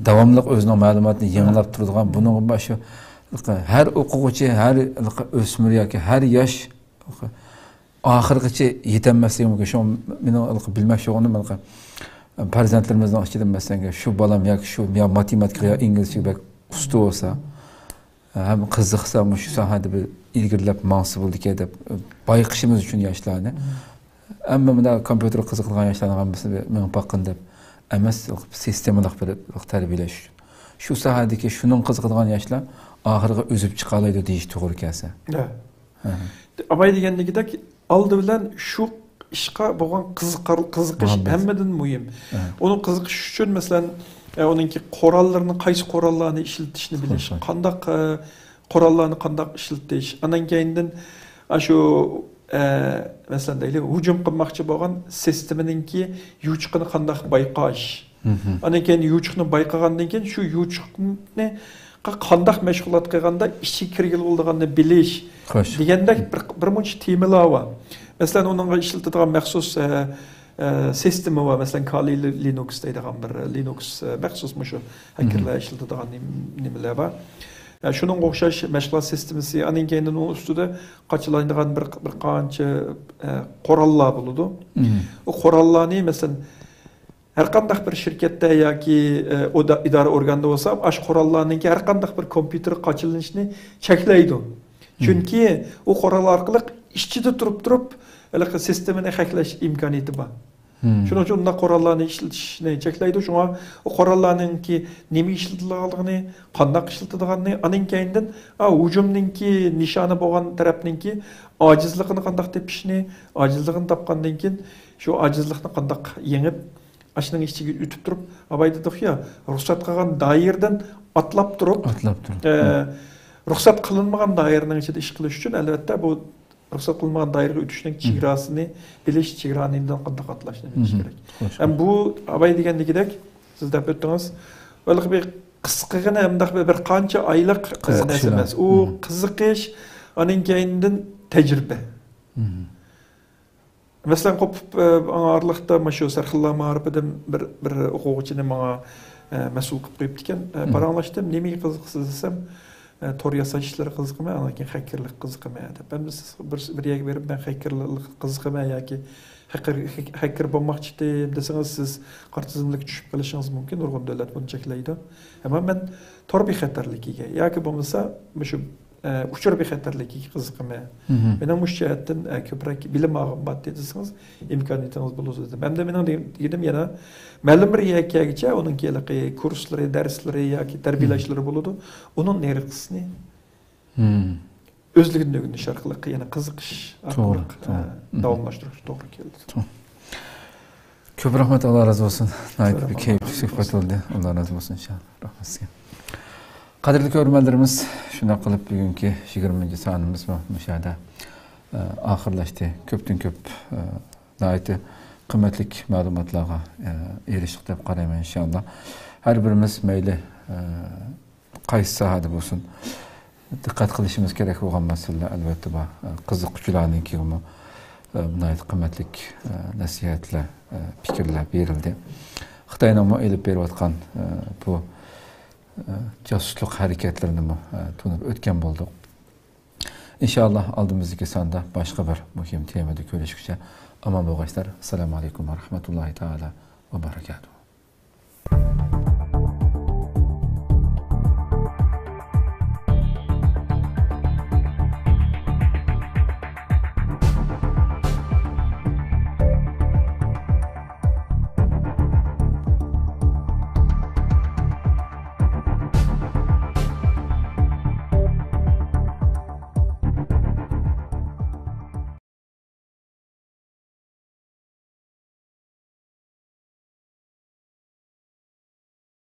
داۋاملىق ئۆزىنىڭ مەلۇماتىنى يېڭىلاپ تۇرىدىغان، بۇنىڭغا شۇ ھەر ئوقۇغۇچى، ھەر ئۆسمۈر ياكى ھەر ياش ئاخىرغىچە يېتەلمەسلىكى مۇمكىن. شۇڭا مېنىڭ بىلمەكچى بولغىنىم، پەرزەنتلىرىمىزنىڭ ئىچىدە، مەسىلەن، شۇ بالام ياكى شۇ يا ماتېماتىكىغا يا ئىنگلىزچىگە بەك ئۇستا بولسا، ھەم قىزىقسا، مۇشۇ ساھەدە بىر ئىلگىرىلەپ ماڭسا بولىدىكەن دەپ بايقىشىمىز ئۈچۈن ياشلارنى. ئەمما مۇنداق كومپيۇتېرغا قىزىقىدىغان ياشلارنىڭ ھەممىسىنى مېڭىپ باققىن دەپ ئەمەس، سىستېمىلىق بىر تەربىيەلەش ئۈچۈن. شۇ ساھەدىكى شۇنىڭ قىزىقىدىغان ياشلار ئاخىرىغا ئۈزۈپ چىقالايدۇ دېيىش توغرا كەلسە. ھە. ھە. ئاباي دېگەندىكىدەك، ئالدى بىلەن شۇ ئىشقا بولغان قىزىقار-، قىزىقىش مۇھەببەت. ھەممىدىن مۇھىم. ھە. ئۇنى قىزىقىش ئۈچۈن، مەسىلەن، ئە، ئۇنىڭكى قوراللىرىنى، قايسى قوراللارنى ئىشلىتىشنى بىلىش، قورال. قانداق، ئە، قوراللارنى قانداق ئىشلىتىش، ئانان كەينىدىن، ئە، شۇ، ئە، مەسىلەن، دەيلى، ھۇجۇم قىلماقچى بولغان سىستېمىنىڭكى يوچۇقىنى قانداق بايقاش، مم. ئاندىن كېيىن يوچۇقنى بايقىغاندىن كېيىن شۇ يوچۇقنى قانداق مەشغۇلات قىلغاندا ئىچىگە كىرگىلى بولىدىغاننى بىلىش خوش. دېگەندەك بىر، بىر مۇنچە تېمىلار بار. مەسىلەن، ئۇنىڭغا ئىشلىتىدىغان مەخسۇس، ئە، ئە، سىستېما بار. مەسىلەن، كالى لىنۇكس دەيدىغان بىر لىنۇكس، ئە، مەخسۇس مۇشۇ ھەككېرلەر ئىشلىتىدىغان نېم-، نېمىلەر بار. ئە، شۇنىڭغا ئوخشاش مەشغۇلات سىستېمىسى، ئاندىن كېيىن ئۇنىڭ ئۈستىدە قاچىلايدىغان بىر، بىر قانچە، ئە، قوراللار بولىدۇ. ئۇ قوراللارنى، مەسىلەن، ھەر قانداق بىر شىركەتتە ياكى، ئە، ئودا-، ئىدارە ئورگاندا بولسا، ئاشۇ قوراللارنىڭكى ھەر قانداق بىر كومپيۇتېرغا قاچىلىنىشىنى چەكلەيدۇ. چۈنكى ئۇ قورال ئارقىلىق ئىچىدە تۇرۇپ تۇرۇپ ھېلىقى سىستېمىنى ھەكلەش ئىمكانىيىتى بار. شۇنىڭ ئۈچۈن ئۇنداق قوراللارنى ئىشلىتىشنى چەكلەيدۇ. شۇڭا ئۇ قوراللارنىڭكى نېمە ئىشلىتىدىغانلىقىنى، قانداق ئىشلىتىدىغانلىقىنى، ئاندىن كېيىندىن، ئا، ھۇجۇمنىڭكى نىشانى بولغان تەرەپنىڭكى ئاجىزلىقىنى قانداق تېپىشنى، ئاجىزلىقىنى تاپقاندىن كېيىن شۇ ئاجىزلىقنى قانداق يېڭىپ، ئاشۇنىڭ ئىچىگە ئۆتۈپ تۇرۇپ، ئاباي دېدۇق يا، رۇخسەت قىلغان دائىرىدىن ئاتلاپ تۇرۇپ، ئاتلاپ تۇرۇپ. ئە، رۇخسەت قىلىنمىغان دائىرىنىڭ ئىچىدە ئىش قىلىش ئۈچۈن، ئەلۋەتتە، بۇ رۇخسەت قىلىنمىغان دائىرىگە ئۆتۈشنىڭ چېگراسىنى بىلىش، چېگرانى نېمىدىن قانداق ئاتلاشنى بىلىش كېرەك. خوش. ھەم بۇ ئاباي دېگەندىكىدەك، سىز دەپ ئۆتتىڭىز، ھېلىقى بىر قىسقىغىنا ھەمدە بىر، بىر قانچە ئايلىق، ئە، قىزىقىش نەرسە ئەمەس. ئۇ قىزىقىش، ئاندىن كېيىندىن تەجرىبە. مەسىلەن، قوپۇپ، ئە، ئاڭا ئارىلىقتا مانا شۇ سەرخىللار مائارىپىدىن بىر، بىر ئوقۇغۇچىنى ماڭا، ئە، مەسئۇل قىلىپ قويۇپتىكەن. ئە، پاراڭلاشتىم، نېمىگە قىزىقىسىز دېسەم، ئە، تور ياساش ئىشلىرىغا قىزىقىمەن، ئاندىن كېيىن خەككېرلىككە قىزىقىمەن دەپ. ئەمدى سىز بىر، بىر يەرگە بېرىپ، مەن خەككېرلىككە قىزىقىمەن ياكى خەككېر، خەككېر بولماقچى ئىدىم دېسىڭىز، سىز قارا تىزىملىككە چۈشۈپ قېلىشىڭىز مۇمكىن. نۇرغۇن دۆلەت بۇنى چەكلەيدۇ. ئەمما مەن تور بىخەتەرلىكىگە ياكى بولمىسا مۇشۇ ئە، ئۇچۇر بىخەتەرلىكىگە قىزىقىمەن. مېنىڭ مۇشۇ جەھەتتىن، ئە، كۆپرەك بىلىم ئالغۇم بار دېسىڭىز، ئىمكانىيىتىڭىز بولىدۇ دېدىم. ھەمدە مېنىڭ دېگىنىم يەنە مەلۇم بىر يەرگە كەلگۈچە ئۇنىڭكى ھېلىقى كۇرسلىرى، دەرسلىرى ياكى تەربىيەلەشلىرى بولىدۇ. ئۇنىڭ نېرىقىسىنى ئۆزلۈكىدىن ئۆگىنىش ئارقىلىق، يەنە قىزىقىش ئارقىلىق، توغرا، ئە، توغرا. داۋاملاشتۇرۇش توغرا كېلىدۇ. توغرا. كۆپ رەھمەت، ئاللا رازى بولسۇن. ناھايىتى بىر كەيپلىك سۆھبەت بولدى. ئاللا رازى بولسۇن ئىنشاللا. رەھمەت سىزگە. قەدىرلىك كۆرۈرمەنلىرىمىز، شۇنداق قىلىپ بۈگۈنكى يىگىرمىنچى سانىمىزمۇ مۇشۇ يەردە، ئە، ئاخىرلاشتى. كۆپتىن كۆپ، ئە، ناھايىتى قىممەتلىك مەلۇماتلارغا، ئە، ئېرىشتۇق دەپ قارايمەن ئىنشاللا. ھەر بىرىمىز مەيلى، ئە، قايسى ساھەدە بولسۇن، دىققەت قىلىشىمىز كېرەك بولغان مەسىلىلەر ئەلۋەتتە بار. قىزىققۇچىلارنىڭكىگىمۇ ناھايىتى قىممەتلىك نەسىھەتلەر، پىكىرلەر بېرىلدى. خىتاينىڭمۇ ئېلىپ بېرىۋاتقان بۇ جاسۇسلۇق ھەرىكەتلىرىنىمۇ تونۇپ ئۆتكەن بولدۇق. ئىنشاللا ئالدىمىزدىكى ساندا باشقا بىر مۇھىم تېمىدا كۆرۈشكۈچە ئامان بولغايسىلەر. ئەسسالامۇ ئەلەيكۇم ۋە رەھمەتۇللاھى تائالا ۋە بەرەكاتۇھۇ.